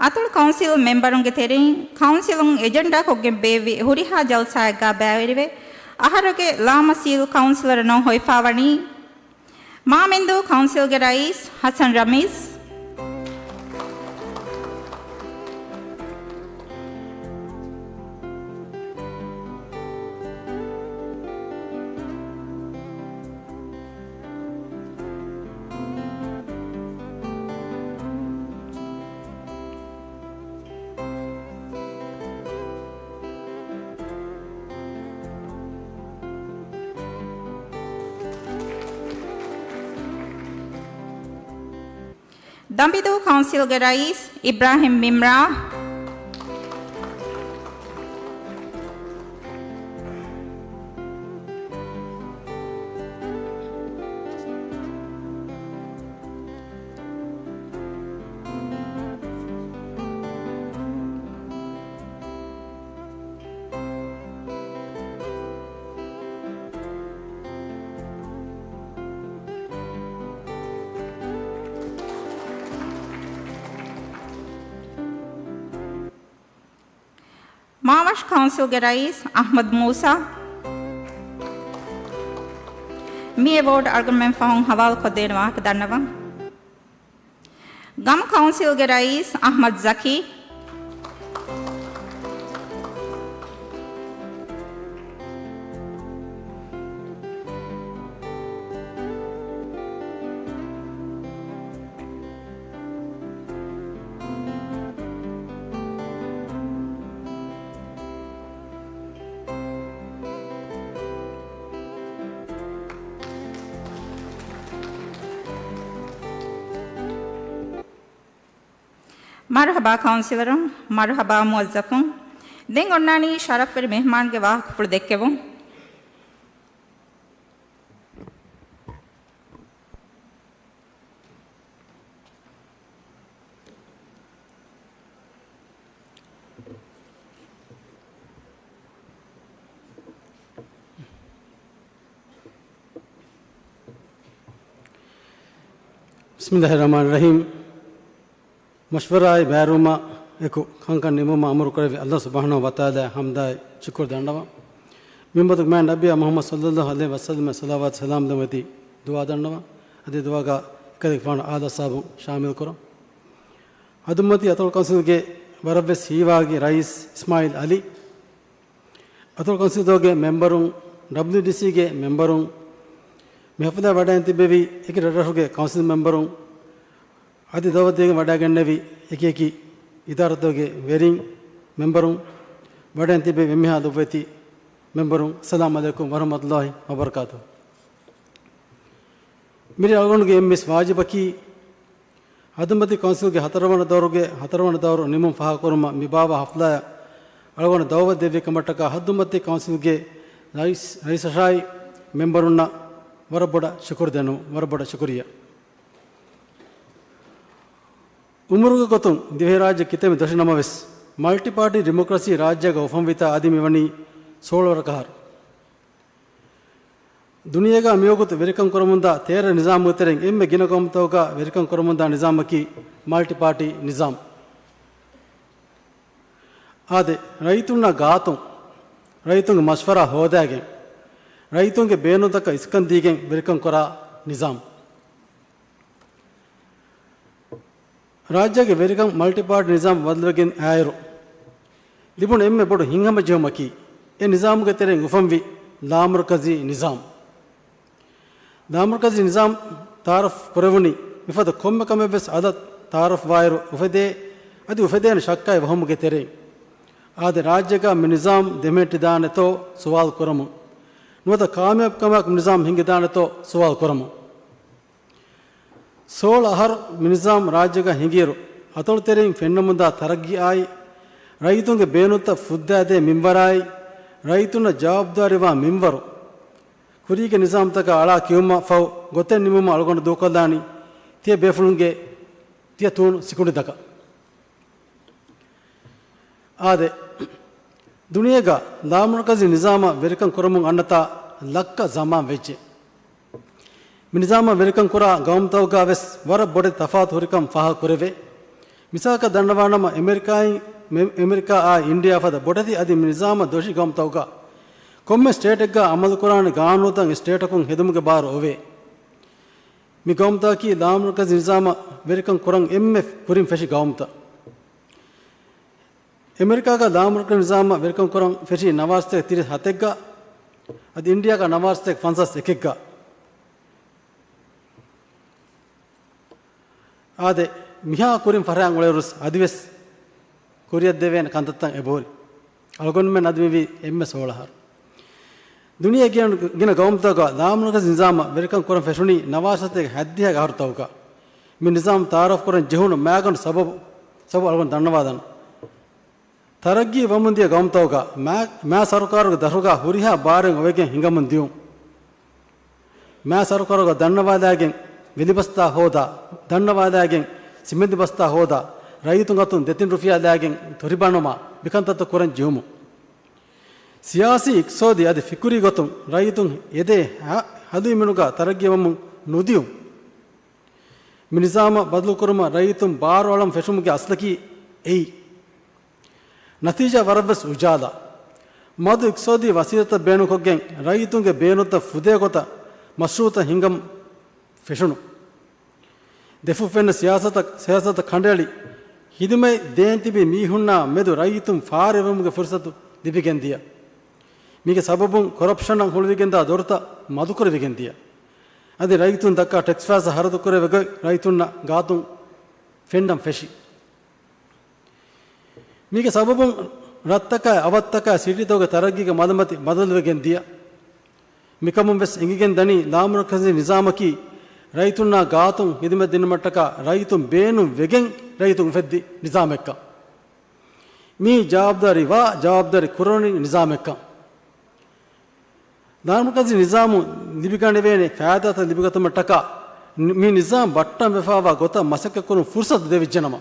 އަތޮޅު ކައުންސިލް މެމްބަރުންގެ ތެރެއިން ކައުންސިލުން އެޖެންޑާކޮށްގެން ބޭއްވި ހުރިހާ ޖަލްސާއެއްގާ ބައިވެރިވެ، އަހަރުގެ ލާމަ ސީލް ކައުންސިލަރުން ހޮވިފާވަނީ މާމެންދޫ ކައުންސިލްގެ ރައީސް ހަސަން ރަމީޒް، ދަނބިދޫ ކައުންސިލްގެ ރައީސް އިބްރާހިމް މިމްރާ، މާވަށު ކައުންސިލްގެ ރައީސް އަޙްމަދު މޫސާ، މި އެވޯޑް އަޅުގަނޑުމެން ފަހުން ހަވާލުކޮށްދޭނެ ވާހަކަ ދަންނަވަން. ގަމް ކައުންސިލްގެ ރައީސް އަޙްމަދު ޒަކީ، މަރުޙަބާ ކައުންސިލަރުން، މަރުޙަބާ މުވައްޒަފުން. ދެން އޮންނާނީ ޝަރަފްވެރި މެހްމާންގެ ވާހަކަފުޅު ދެއްކެވުން. بسم الله الرحمن الرحيم. މަޝްވަރާއާއި ބައިވެރިވުމާ އެކު ކަންކަން ނިމުމަށް އަމުރު ކުރެއްވި ﷲ ސުބްޙާނަހޫ ވަތަޢާލާއަށް ޙަމްދާއި ޝުކުރު ދަންނަވަން. މިންވަތަކު މާތް ނަބިއްޔާ މުޙައްމަދު ޞައްލައްލާހު ޢަލައިހި ވަސައްލަމަށް ޞަލަވާތު ސަލާމް ދެން އޮތީ ދުޢާ ދަންނަވަން. އަދި ދުޢާގަ އެކަލޭގެފާނު އާލު އަޞްޙާބު ޝާމިލް ކުރަން. ހައްދުމަތީ އަތޮޅު ކައުންސިލްގެ ވަރަށްވެސް ހީވާގި ރައީސް އިސްމާޢީލް ޢަލީ، އަތޮޅު ކައުންސިލް ދޮގުގެ މެމްބަރުން، ޑަބްލިއުޑީސީގެ މެމްބަރުން، މި ޙަފްލާ ވަޑައިން ތިއްބެވި އެކި ރަށްރަށުގެ ކައުންސިލް މެމްބަރުން، އަދި ދަޢުވަތު ދީގެން ވަޑައިގެންނެވި އެކި އެކި އިދާރަތަކުގެ ވެރިން، މެމްބަރުން، ވަޑައިން ތިއްބެވި އެންމެހާ ލޮބުވެތި މެމްބަރުން، އައްސަލާމު ޢަލައިކުމް ވަރަޙްމަތުﷲި ވަބަރަކާތުހު. މިރޭ އަޅުގަނޑުގެ އެންމެ ވާޖިބަކީ، ހައްދުމަތި ކައުންސިލްގެ ހަތަރުވަނަ ދައުރުގެ ހަތަރުވަނަ ދައުރު ނިމުން ފާހަގަކުރުމަށް މި ބާއްވާ ހަފްލާއަށް އަޅުގަނޑު ދަޢުވަތު ދެއްވި ކަމަށްޓަކާ ހައްދުމަތި ކައުންސިލްގެ ރައީސް، ރައީސަށާއި މެމްބަރުންނަށް ވަރަށް ބޮޑަށް ޝުކުރު ދެންނެވުން، ވަރަށް ބޮޑަށް ޝުކުރިއްޔާ. އުމުރުގެ ގޮތުން ދިވެހިރާއްޖެ ކިތަންމެ ދޮށި ނަމަވެސް، މަލްޓިޕާޓީ ޑިމޮކްރަސީ ރާއްޖޭގަ އުފަންވިތާ އަދި މިވަނީ ސޯޅަ ވަރަކަށް އަހަރު. ދުނިޔޭގަ މިވަގުތު ވެރިކަން ކުރަމުންދާ ތޭރަ ނިޒާމުގެ ތެރެއިން އެންމެ ގިނަ ގައުމުތަކުގަ ވެރިކަން ކުރަމުންދާ ނިޒާމަކީ މަލްޓިޕާޓީ ނިޒާމް. އާދެ، ރައްޔިތުންނާ ގާތުން، ރައްޔިތުންގެ މަޝްވަރާ ހޯދާގެން، ރައްޔިތުންގެ ބޭނުންތަކަށް އިސްކަން ދީގެން ވެރިކަން ކުރާ ނިޒާމް. ރާއްޖޭގެ ވެރިކަން މަލްޓިޕާޓީ ނިޒާމް ބަދަލުވެގެން އައިއިރު، ލިބުނު އެންމެ ބޮޑު ހިތްހަމަޖެހުމަކީ، އެ ނިޒާމުގެ ތެރެއިން އުފަންވި ލާމަރުކަޒީ ނިޒާމް. ލާމަރުކަޒީ ނިޒާމް ތައާރަފް ކުރެވުނީ މިފަދަ ކޮންމެ ކަމެއްވެސް އަލަށް ތައާރަފްވާއިރު އުފެދޭ، އަދި އުފެދޭނެ ޝައްކާއި ވަހުމުގެ ތެރެއިން. އާދެ، ރާއްޖޭގަ މި ނިޒާމް ދެމެހެއްޓިދާނެތޯ ސުވާލު ކުރަމުން. ނުވަތަ ކާމިޔާބު ކަމަކަށް މި ނިޒާމް ހިންގިދާނެތޯ ސުވާލު ކުރަމުން. ސޯޅަ އަހަރު މި ނިޒާމް ރާއްޖޭގަ ހިނގިއިރު، އަތޮޅުތެރެއިން ފެންނަމުންދާ ތަރައްގީއާއި، ރައްޔިތުންގެ ބޭނުންތައް ފުއްދާދޭ މިންވަރާއި، ރައްޔިތުންނަށް ޖަވާބުދާރީވާ މިންވަރު، ކުރީގެ ނިޒާމްތަކާ އަޅާ ކިޔުމަށް ފަހު ގޮތެއް ނިމުމަށް އަޅުގަނޑު ދޫކޮށްލާނީ ތިޔަ ބޭފުޅުންގެ ތިޔަ ތޫނު ސިކުނޑިތަކަށް. އާދެ، ދުނިޔޭގަ ލާމަރުކަޒީ ނިޒާމަށް ވެރިކަން ކުރަމުން އަންނަތާ ލައްކަ ޒަމާން ވެއްޖެ. މި ނިޒާމަށް ވެރިކަން ކުރާ ގައުމުތަކުގަ ވެސް ވަރަށް ބޮޑެތި ތަފާތު ހުރިކަން ފާހަގަ ކުރެވޭ. މިސާލަކަށް ދަންނަވާނަމަ، އެމެރިކާއިން، މެ-، އެމެރިކާއާއި އިންޑިއާ ފަދަ ބޮޑެތި އަދި މި ނިޒާމަށް ދޮށީ ގައުމުތަކުގަ ކޮންމެ ސްޓޭޓެއްގަ އަމަލުކުރާނެ ގާނޫނުތައް އެ ސްޓޭޓަކުން ހެދުމުގެ ބާރު އޮވޭ. މި ގައުމުތަކަކީ ލާމަރުކަޒީ ނިޒާމަށް ވެރިކަން ކުރަން އެންމެ ކުރިން ފެށި ގައުމުތައް. އެމެރިކާގަ ލާމަރުކަޒީ ނިޒާމަށް ވެރިކަން ކުރަން ފެށީ ނަވާރަސަތޭކަ ތިރީސް ހަތެއްގަ، އަދި އިންޑިއާގަ ނަވާރަސަތޭކަ ފަންސާސް އެކެއްގަ. އާދެ، މިހާ ކުރިން ފަށައިގެން އުޅޭއިރުސް އަދިވެސް ކުރިއަށްދެވޭނެ ކަންތައްތައް އެބަހުރި. އަޅުގަނޑުމެން އަދި މިވީ އެންމެ ސޯޅަ އަހަރު. ދުނިޔޭގެ ގިނަ ގައުމުތަކުގަ ލާމަރުކަޒީ ނިޒާމަށް ވެރިކަން ކުރަން ފެށުނީ ނަވާރަސަތޭކަ ހަތްދިހަ އަހަރުތަކުގަ. މި ނިޒާމް ތައާރަފް ކުރަން ޖެހުނު މައިގަނޑު ސަބަބު، ސަބަބު އަޅުގަނޑު ދަންނަވާލަން. ތަރައްގީ ވަމުންދިޔަ ގައުމުތަކުގަ މާ، މާ ސަރުކާރުގެ ދަށުގަ ހުރިހާ ބާރެއް އޮވެގެން ހިނގަމުން ދިޔުން. މާ ސަރުކާރުގަ ދަންނަވާލައިގެން ވެލިބަސްތާ ހޯދާ، ދަންނަވާލައިގެން ސިމެންތި ބަސްތާ ހޯދާ، ރައްޔިތުން އަތުން ދެތިން ރުފިޔާ ލައިގެން ތޮރިބަނުމާ މިކަންތައްތައް ކުރަން ޖެހުމުން. ސިޔާސީ، އިޤްތިޞާދީ އަދި ފިކުރީ ގޮތުން ރައްޔިތުން އެދޭ ހަ، ހަލުވިމިނުގަ ތަރައްގީ ވަމުން ނުދިޔުން. މި ނިޒާމަށް ބަދަލުކުރުމަށް ރައްޔިތުން ބާރުއަޅަން ފެށުމުގެ އަސްލަކީ އެއީ. ނަތީޖާ ވަރަށްވެސް އުޖާލާ. މަދު އިޤްތިޞާދީ ވަސީލަތްތައް ބޭނުންކޮށްގެން ރައްޔިތުންގެ ބޭނުންތައް ފުދޭ ގޮތަށް މަޝްރޫއުތައް ހިންގަމުން ފެށުނު. ދެފުށްފެންނަ ސިޔާސަތަށް، ސިޔާސަތަށް ކަނޑައެޅި، ހިދުމަތް ދޭން ތިބި މީހުންނާ މެދު ރައްޔިތުން ފާރިވުމުގެ ފުރުސަތު ލިބިގެންދިޔަ. މީގެ ސަބަބުން ކޮރަޕްޝަނަށް ހުޅުވިގެންދާ ދޮރުތައް މަދުކުރެވިގެންދިޔަ. އަދި ރައްޔިތުން ދައްކާ ޓެކްސް ފައިސާ ހަރަދުކުރެވޭ ގޮތް ރައްޔިތުންނަށް ގާތުން ފެންނަން ފެށި. މީގެ ސަބަބުން ރަށްތަކާއި އަވަށްތަކާއި ސިޓީތަކުގެ ތަރައްގީގެ މަދަމަތި ބަދަލުވެގެން ދިޔަ. މިކަމުން ވެސް އެނގިގެން ދަނީ ލާމަރުކަޒީ ނިޒާމަކީ ރައްޔިތުންނާ ގާތުން ހިދުމަތް ދިނުމަށްޓަކާ ރައްޔިތުން ބޭނުން ވެގެން ރައްޔިތުން އުފެއްދި ނިޒާމެއްކަން. މީ ޖަވާބުދާރީ ވާ ޖަވާބުދާރީ ކުރަނި ނިޒާމެއްކަން. ލާމަރުކަޒީ ނިޒާމު ލިބިގަނެވޭނެ ފައިދާތައް ލިބިގަތުމަށްޓަކާ މި ނިޒާމް ބައްޓަން ވެފާވާ ގޮތަށް މަސައްކަތްކުރުން ފުރުސަތު ދެވިއްޖެނަމަ،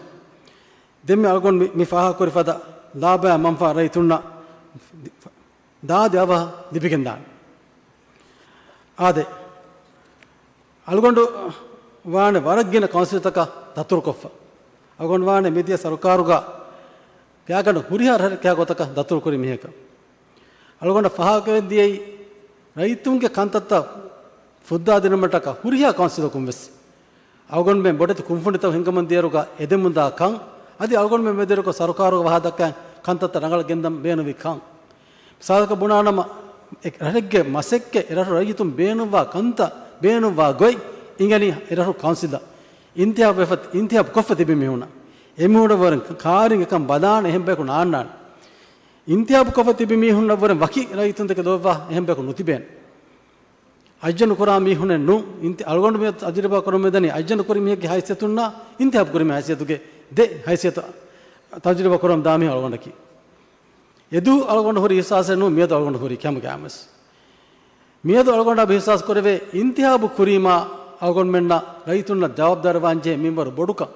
ދެންމެ އަޅުގަނޑު މި، މި ފާހަގަކުރި ފަދަ ލާބަޔާ މަންފާ ރައްޔިތުންނަށް ދާދި އަވަހަށް ލިބިގެންދާނެ. އާދެ، އަޅުގަނޑު ވާނެ ވަރަށް ގިނަ ކައުންސިލްތަކަށް ދަތުރުކޮށްފަ. އަޅުގަނޑު ވާނެ މިދިޔަ ސަރުކާރުގަ ގާތްގަނޑު ހުރިހާ ރަށެއްގެ ގޮތަކަށް ދަތުރުކުރި މީހަކަށް. އަޅުގަނޑަށް ފާހަގަވެ ދިޔައީ ރައްޔިތުންގެ ކަންތައްތައް ފުއްދާދިނުމަށްޓަކާ ހުރިހާ ކައުންސިލަކުން ވެސް އަޅުގަނޑުމެން ބޮޑެތި ކުންފުނިތައް ހިންގަމުން ދިޔައިރުގަ އެދެމުންދާ ކަން، އަދި އަޅުގަނޑުމެން މެދުވެރިކޮށް ސަރުކާރުގަ ވަހާ ދައްކަން ކަންތައްތައް ރަނގަޅަށް ގެންދަން ބޭނުންވި ކަން. މިސާލަކަށް ބުނާނަމަ، އެ ރަށެއްގެ މަސައްކަތް، އެ ރަށު ރައްޔިތުން ބޭނުންވާ ކަންތައް ބޭނުންވާ ގޮތް އިނގެނީ އެ ރަށު ކައުންސިލަށް އިންތިހާބު ވެފަ، އިންތިހާބު ކޮށްފަ ތިބި މީހުންނަށް. އެ މީހުންނަށް ވަރަށް ކާރިން އެކަން ބަލާނެ އެހެން ބަޔަކު ނާންނާނެ. އިންތިހާބު ކޮށްފަ ތިބި މީހުންނަށް ވަރަށް ވަކި ރައްޔިތުންތަކެއް ލޯބިވާ އެހެން ބަޔަކު ނުތިބޭނެ. އައްޔަނު ކުރާ މީހުނެއް ނޫން. އިންތި-، އަޅުގަނޑު މި ތަޖުރިބާ ކުރަމުން ދަނީ އައްޔަނު ކުރި މީހެއްގެ ހައިސިއްޔަތުންނާ އިންތިހާބު ކުރި މީހެއްގެ ހައިސިއްޔަތުގެ ދެ ހައިސިއްޔަތު ތަޖުރިބާ ކުރަމުން ދާ މީހުން އަޅުގަނޑަކީ. އެދު އަޅުގަނޑު ހުރި އިހްސާސެއް ނޫން، މިއަދު އަޅުގަނޑު ހުރީ ކަމުގައިމުވެސް. މިއަދު އަޅުގަނޑާ އިހްސާސް ކުރެވޭ، އިންތިހާބު ކުރީމާ އަޅުގަނޑުމެންނަށް ރައްޔިތުންނަށް ޖަވާބުދާރީވާން ޖެހޭ މިންވަރު ބޮޑުކަން.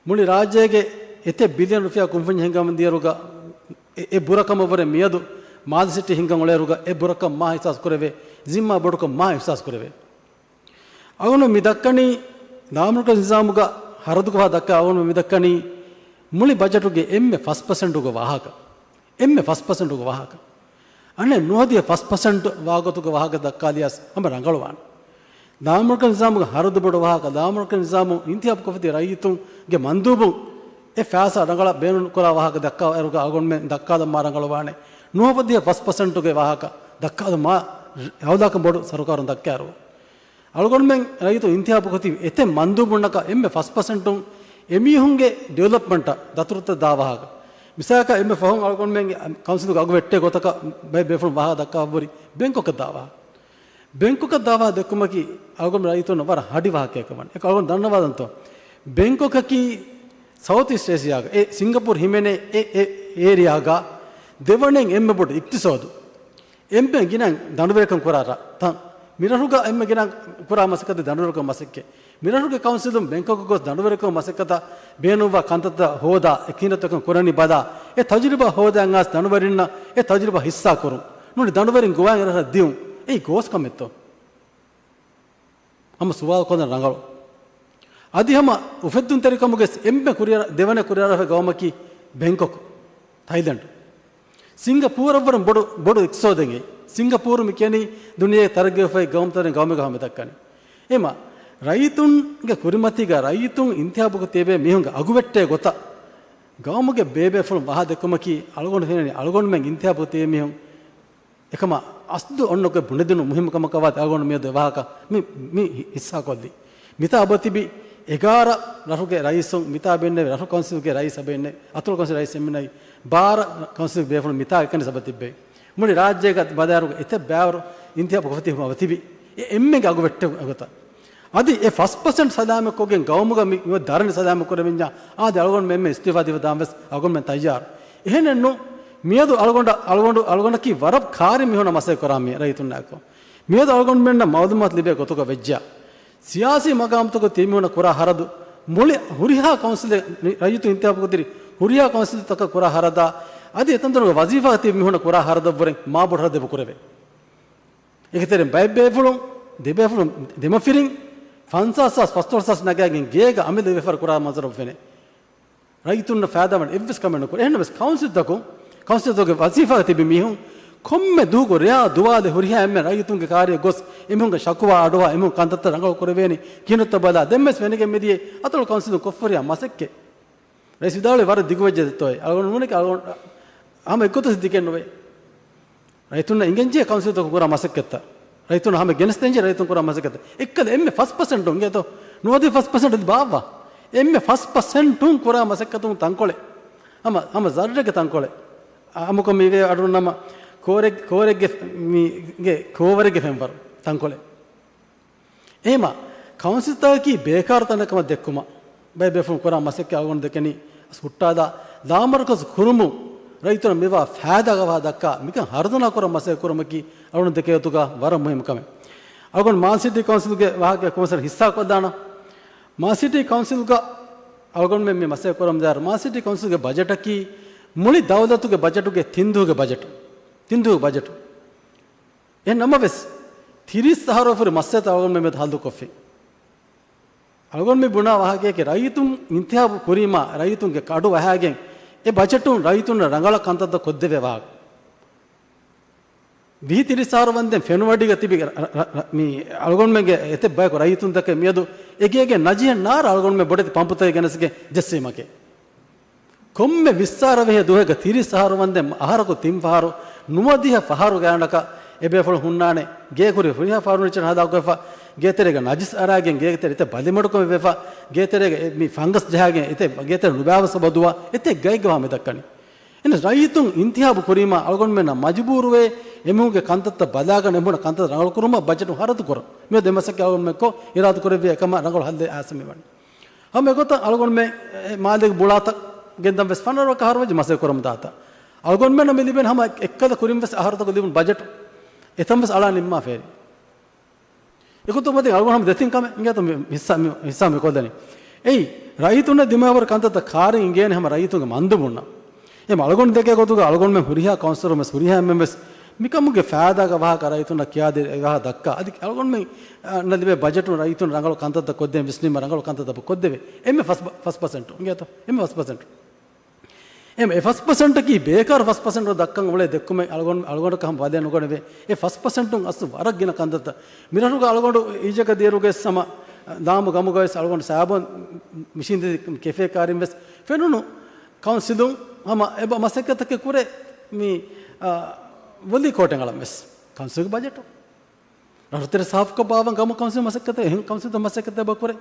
މުޅި ރާއްޖޭގެ އެތައް ބިލިއަން ރުފިޔާ ކުންފުންޏެއް ހިންގަމުން ދިޔައިރުގަ އެ، އެ ބުރަކަމަށްވުރެ މިއަދު މާލެ ސިޓީ ހިންގަން އުޅޭއިރުގަ އެ ބުރަކަށް މާ އިހްސާސް ކުރެވޭ، ޒިންމާ ބޮޑުކަން މާ އިހްސާސް ކުރެވޭ. އަޅުގަނޑު މި ދައްކަނީ، ލާމަރުކަޒީ ނިޒާމުގަ ހަރަދުކޮށް ދައްކާ އަޅުގަނޑު މި ދައްކަނީ މުޅި ބަޖެޓުގެ އެންމެ ފަސް ޕަސެންޓުގެ ވާހަކަ. އެންމެ ފަސް ޕަސެންޓުގެ ވާހަކަ. އަނެއް ނުހަދިޔަ ފަސް ޕަސެންޓް ވާގޮތުގެ ވާހަކަ ދައްކާލިޔަސް ހަމަ ރަނގަޅުވާނެ. ލާމަރުކަޒީ ނިޒާމުގެ ހަރަދު ބޮޑު ވާހަކަ، ލާމަރުކަޒީ ނިޒާމު އިންތިހާބު ކޮށްފަދި ރައްޔިތުންގެ މަންދޫބުން އެ ފައިސާ ރަނގަޅަށް ބޭނުން ކުރާ ވާހަކަ ދައްކާ އިރުގަ އަޅުގަނޑުމެން ދައްކާލަން މާ ރަނގަޅުވާނެ. ނުވަދިހަ ފަސް ޕަސެންޓުގެ ވާހަކަ ދައްކާ މާ އަވަލާކަން ބޮޑު ސަރުކާރުން ދައްކާއިރު، އަޅުގަނޑުމެން ރައްޔިތު އިންތިހާބު ކޮށްފި އެތައް މަންދޫބުންނަކަށް އެންމެ ފަސް ޕަސެންޓުން އެމީހުންގެ ޑިވެލޮޕްމަންޓަށް ދަތުރުތައް ދާ ވާހަކަ. މިސާލަކަށް އެންމެ ފަހުން އަޅުގަނޑުމެން ކައުންސިލުގެ އަގު ވެއްޓޭ ގޮތަކަށް ބައެއް ބޭފުޅުން ވާހަކަ ދައްކާ ހުރި ބެންކޮކަށް ދާ ވާހަކަ. ބެންކޮކަށް ދާ ވާހަކަ ދެއްކުމަކީ އަޅުގަނޑު ރައްޔިތުންނަށް ވަރަށް ހަޑި ވާހަކައެއް ކަމަށް. އެކަމަކު އަޅުގަނޑު ދަންނަވާލަންތޯ؟ ބެންކޮކަކީ ސައުތް އީސްޓް އޭޝިއާގަ، އެ ސިންގަޕޫރު ހިމެނޭ އެ، އެ އޭރިއާގަ ދެވަނައިން އެންމެ ބޮޑު އިޤްތިޞާދު. އެންމެ ގިނަ ދަނޑުވެރިކަން ކުރާ ރަށް ތަން. މިރަށުގަ އެންމެ ގިނަ ކުރާ މަސައްކަތެއް ދަނޑުވެރިކަން މަސައްކަތް. މިރަށުގެ ކައުންސިލުން ބެންކޮކަށް ގޮސް ދަނޑުވެރިކަން މަސައްކަތަށް ބޭނުންވާ ކަންތައްތައް ހޯދާ، އެ ކިހިނެއްތޯ ކުރަނީ ބަލާ، އެ ތަޖުރިބާ ހޯދަން އައިސް ދަނޑުވެރިންނަށް އެ ތަޖުރިބާ ހިއްސާ ކުރުން. ނޫނީ ދަނޑުވެރިން ގޮވާ އެ ރަށަށް ދިއުން. އެއީ ގޯސް ކަމެއްތޯ؟ ހަމަ ސުވާލު ކޮށްލަން ރަނގަޅު. އަދި ހަމަ އުފެއްދުންތެރިކަމުގެ އެންމެ ކުރިއަރަ، ދެވަނަ ކުރިއަރާފައި ގައުމަކީ ބެންކޮކު، ތައިލެންޑް. ސިންގަޕޫރަށްވުރެން ބޮޑު، ބޮޑު އިޤްތިޞާދެއް. ސިންގަޕޫރު މި ކިޔަނީ ދުނިޔޭގެ ތަރައްގީ އުފެދި ގައުމުތަރިން ގައުމެއްގަ ހަމަ ދައްކަނީ. އެމަ ރައްޔިތުންގެ ކުރިމަތީގަ ރައްޔިތުން އިންތިހާބުގަ ތިބޭ މީހުންގެ އަގުވެއްޓޭ ގޮތަށް ގައުމުގެ ބޭބޭފުޅުން ވާހަ ދެއްކުމަކީ އަޅުގަނޑު ފެންނަނީ އަޅުގަނޑުމެން އިންތިހާބުގަ ތިބޭ މީހުން އެކަމަށް އަސްލު އޮންނަ ގޮތް ބުނެދިނުން މުހިއްމު ކަމަކަށް ވާތީ އަޅުގަނޑު މިއަދު އެ ވާހަކަ މި، މި ހިއްސާކޮށްލީ. މިތާ އެބަ ތިބި އެގާރަ ރަށުގެ ރައީސުން، މިތާ އެބަ އިންނެވި ރަށު ކައުންސިލްގެ ރައީސް އެބަ އިންނެވި، އަތޮޅު ކައުންސިލް ރައީސް އެބަ އިންނެވި، ބާރަ ކައުންސިލް ބޭފުޅުން މިތާ އެކަނި އެބަ ތިއްބެވި. މުޅި ރާއްޖޭގަ ބަލާއިރު އެތައް ބައިވަރު އިންތިހާބު ކޮށްފަ ތިބުމަށް އެބަ ތިބި. އެ އެންމެގެ އަގު ވެއްޓެ ގޮތަށް. އަދި އެ ފަސް ޕަސެންޓް ސަލާމަތްކޮށްގެން ގައުމުގަ މި، މި ދަރަނި ސަލާމަތް ކުރެވިންޏާ އާދެ އަޅުގަނޑުމެން އެންމެ އިސްތިއުފާ ދީފަ ދާން ވެސް އަޅުގަނޑުމެން ތައްޔާރު. އެހެނެއްނު، މިއަދު އަޅުގަނޑަށް، އަޅުގަނޑު، އަޅުގަނޑަކީ ވަރަށް ކާރި މީހުންނާ މަސައްކަތް ކުރާ މީ ރައްޔިތުންނާއެކު. މިއަދު އަޅުގަނޑުމެންނަށް މައުލޫމާތު ލިބޭ ގޮތުގަ ވެއްޖެޔާ، ސިޔާސީ މަގާމުތަކުގަ ތިބި މީހުންނަށް ކުރާ ހަރަދު، މުޅި ހުރިހާ ކައުންސިލެއް، ރައްޔިތު އިންތިހާބު ކުރި ހުރިހާ ކައުންސިލްތަކަށް ކުރާ ހަރަދާ، އަދި އެތަންތަނުގެ ވަޒީފާގަ ތިބި މީހުންނަށް ކުރާ ހަރަދަށްވުރެ މާބޮޑު ހަރަދެއް ކުރެވޭ. އޭގެ ތެރެއިން ބައެއް ބޭފުޅުން، ދެބޭފުޅުން، ދެމަފިރިން ފަންސާސް ހާސް ފަސްދޮޅަސް ހާސް ނަގާގެން ގޭގަ އަމިއްލަ ވިޔަފާރި ކުރާ މަންޒަރު ފެނޭ. ރައްޔިތުންނަށް ފައިދާވަން އެއްވެސް ކަމެއް ނުކުރޭ. އެހެންނަމަވެސް ކައުންސިލްތަކުން، ކައުންސިލްތަކުގެ ވަޒީފާގަ ތިބި މީހުން ކޮންމެ ދުވަހަކު ރެޔާ ދުވާލެއް ހުރިހާ އެންމެ ރައްޔިތުންގެ ކާރިއަށް ގޮސް އެމީހުންގެ ޝަކުވާ އަޑުއަހާ އެމީހުން ކަންތައްތައް ރަނގަޅު ކުރެވޭނީ ކިހިނެއްތޯ ބަލާ. ދެންވެސް ފެނިގެން މިދިޔަ އަތޮޅު ކައުންސިލުން ކޮށްފަ ހުރިހާ މަސައްކަތް ރައީސް ވިދާޅުވި ވަރަށް ދިގުވެއްޖެ ދެއްތޯއޭ. އަޅުގަނޑު ނޫނެކޭ އަޅުގަނޑު ހަމަ އެއްގޮތަށް ދިގެއްނުވޭ. ރައްޔިތުންނަށް އިނގެންޖެހޭ ކައުންސިލްތަކުން ކުރާ މަސައްކަތްތައް. ރައްޔިތުންނަށް ހަމަ ގެނެސްދޭންޖެހޭ ރައްޔިތުން ކުރާ މަސައްކަތްތައް. އެއްކަލަ އެންމެ ފަސް ޕަސެންޓުން އިނގޭތޯ. ނުވަދިހަ ފަސް ޕަސެންޓު ދި ބާއްވާ. އެންމެ ފަސް ޕަސެންޓުން ކުރާ މަސައްކަތުން ތަންކޮޅެއް. ހަމަ، ހަމަ ޒައްރެއްގެ ތަންކޮޅެއް. އަ، އަމުކޮށް މިވޭ އަޑުން ނަމަ ކޯރެއް، ކޯވަރެއްގެ މީގެ ކޯވަރެއްގެ ފެންވަރު ތަންކޮޅެއް. އެހެމަ ކައުންސިލްތަކަކީ ބޭކާރު ތަނެއް ކަމަށް ދެއްކުމަށް ބައެއް ބޭފުޅުން ކުރާ މަސައްކަތް އަޅުގަނޑު ދެކެނީ ހުއްޓާލާ ލާމަރުކަޒު ކުރުމުން ރައްޔިތުންނަށް މިވާ ފައިދާގަ ވާހަކަ ދައްކާ މިކަން ހަރުދަނާ ކުރަން މަސައްކަތް ކުރުމަކީ އަޅުގަނޑު ދެކޭ ގޮތުގަ ވަރަށް މުހިއްމު ކަމެއް. އަޅުގަނޑު މާލެ ސިޓީ ކައުންސިލްގެ ވާހަކަ ކޮންމެސް ހިއްސާ ކޮށްލާނަ. މާލެ ސިޓީ ކައުންސިލްގަ އަޅުގަނޑުމެން މި މަސައްކަތް ކުރަމުންދާއިރު މާލެ ސިޓީ ކައުންސިލްގެ ބަޖެޓަކީ މުޅި ދައުލަތުގެ ބަޖެޓުގެ ތިން ދުވަހުގެ ބަޖެޓު. ތިން ދުވަހުގެ ބަޖެޓު. އެހެން ނަމަވެސް، ތިރީސް އަހަރު ފުރި މައްސަލަތައް އަޅުގަނޑުމެން މިއަދު ހައްލުކޮށްފި. އަޅުގަނޑު މި ބުނާ ވާހަކައަކީ ރައްޔިތުން އިންތިހާބު ކުރީމާ ރައްޔިތުންގެ ކަޑު އަހާގެން އެ ބަޖެޓުން ރައްޔިތުންނަށް ރަނގަޅަށް ކަންތައްތައް ކޮށްދެވޭ ވާހަކަ. ވިހި ތިރީސް އަހަރު ވަންދެން ފެނުވަޑީގަ ތިބި ރަ-، ރަ-، ރަ-، މި އަޅުގަނޑުމެންގެ އެތައް ބަޔަކު ރައްޔިތުންތަކެއް މިއަދު އެގޭގެ ނަޖިހެއް ނާރަ އަޅުގަނޑުމެން ބޮޑެތި ޕަމްޕުތަކެއް ގެނެސްގެން ޖެއްސީމަކޭ. ކޮންމެ ވިއްސާރަ ވެހޭ ދުވަހެއްގަ ތިރީސް އަހަރު ވަންދެން އަހަރަކު ތިން ފަހަރު ނުވަދިހަ ފަހަރު ގާތްގަނޑަކަށް އެބޭފުޅުން ހުންނާނެ ގޭ ކުރި ހުރިހާ ފަރުނީޗަރ ހަދާކޮށްފަ، ގޭތެރޭގަ ނަޖިސް އަރާގެން، ގޭތެރެ އެތައް ބަލިމަޑުކަމެއް ވެފަ، ގޭތެރޭގަ އެ މި ފަންގަސް ޖަހާގެން އެތައް ގޭތެރެ ނުބާވައްސަ ބަދުވާ އެތައް ގައެއްގަ ވާހަކަ މި ދައްކަނީ. އެހެނަސް ރައްޔިތުން އިންތިހާބު ކުރީމާ އަޅުގަނޑުމެންނަށް މަޖުބޫރުވޭ އެމީހުންގެ ކަންތައްތައް ބަލާގަން އެމީހުންނަށް ކަންތައް ރަނގަޅު ކުރުމަށް ބަޖެޓު ހަރަދު ކުރަން. މިއަދު އެ މަސައްކަތް އަޅުގަނޑުމެން ކޮށް އިރާދަ ކުރެއްވި އެކަމަށް ރަނގަޅު ހައްލެއް އައިސް މިވަނީ. ހަމަ އެގޮތަށް އަޅުގަނޑުމެން މާލޭގެ ބުޅާތައް ގެންދަން ވެސް ފަނަރަ ވަރަކަށް އަހަރު ވެއްޖެ މަސައްކަތް ކުރަމުން ދާތާ. އަޅުގަނޑުމެންނަށް މި ލިބެން ހަމަ އެއްކަލަ ކުރިން ވެސް އަހަރުތަކު ލިބުނު ބަޖެޓު އެތަން ވެސް އަޅާ ނިންމާފައިވޭ. އެގޮތުން މަތިން އަޅުގަނޑު ހަމަ ދެތިން ކަމެއް އިނގޭތޯ މި ހިއްސާ، މި ހިއްސާ މި ކޮށްލަނީ. އެއީ، ރައްޔިތުންނަށް ދިމާވަރު ކަންތައްތައް ކާރިން އިނގޭނެ ހަމަ ރައްޔިތުންގެ މަންދުބުންނަށް. އެ އަޅުގަނޑު ދެކޭ ގޮތުގަ އަޅުގަނޑުމެން ހުރިހާ ކައުންސިލަރުން ވެސް ހުރިހާ އެންމެން ވެސް މިކަމުގެ ފައިދާގަ ވާހަކަ ރައްޔިތުންނަށް ކިޔާދޭ އެ ވާހަކަ ދައްކާ. އަދި އަޅުގަނޑުމެން، އަ، ނަށް ލިބޭ ބަޖެޓުން ރައްޔިތުން ރަނގަޅު ކަންތައްތައް ކޮށްދޭން ވިސްނީމަ ރަނގަޅު ކަންތައްތައް ކޮށްދެވޭ. އެންމެ ފަސް ބަ-، ފަސް ޕަސެންޓު އިނގޭތޯ؟ އެންމެ ފަސް ޕަސެންޓު. އެ ފަސް ޕަސެންޓަކީ ބޭކާރު ފަސް ޕަސެންޓު ދައްކަން އުޅޭ ދެއްކުމެއް އަޅުގަނޑު، އަޅުގަނޑަކަށް ހަމަ ބަލައެއް ނުގަނެވޭ. އެ ފަސް ޕަސެންޓުން އަސްލު ވަރަށް ގިނަ ކަންތައްތައް. މިރަށުގަ އަޅުގަނޑު އީޖަކަ ދިޔަރުގައި ވެސް ހަމަ ލާމު ގަމުގަ ވެސް އަޅުގަނޑު ސާބޯން މިޝިން ދެ ކެފޭ ކާރިން ވެސް ފެނުނު ކައުންސިލުން ހަމަ އެބަ މަސައްކަތަކެއް ކުރޭ. މި އާ، ވޮލީ ކޯޓެއް އަޅަން ވެސް ކައުންސިލްގެ ބަޖެޓު ރަށުތެރެ ސާފުކޮށް ބާވަން ކަމު ކައުންސިލް މަސައްކަތެއް، އެހެން ކައުންސިލްތައް މަސައްކަތެއް ބަ ކުރޭ.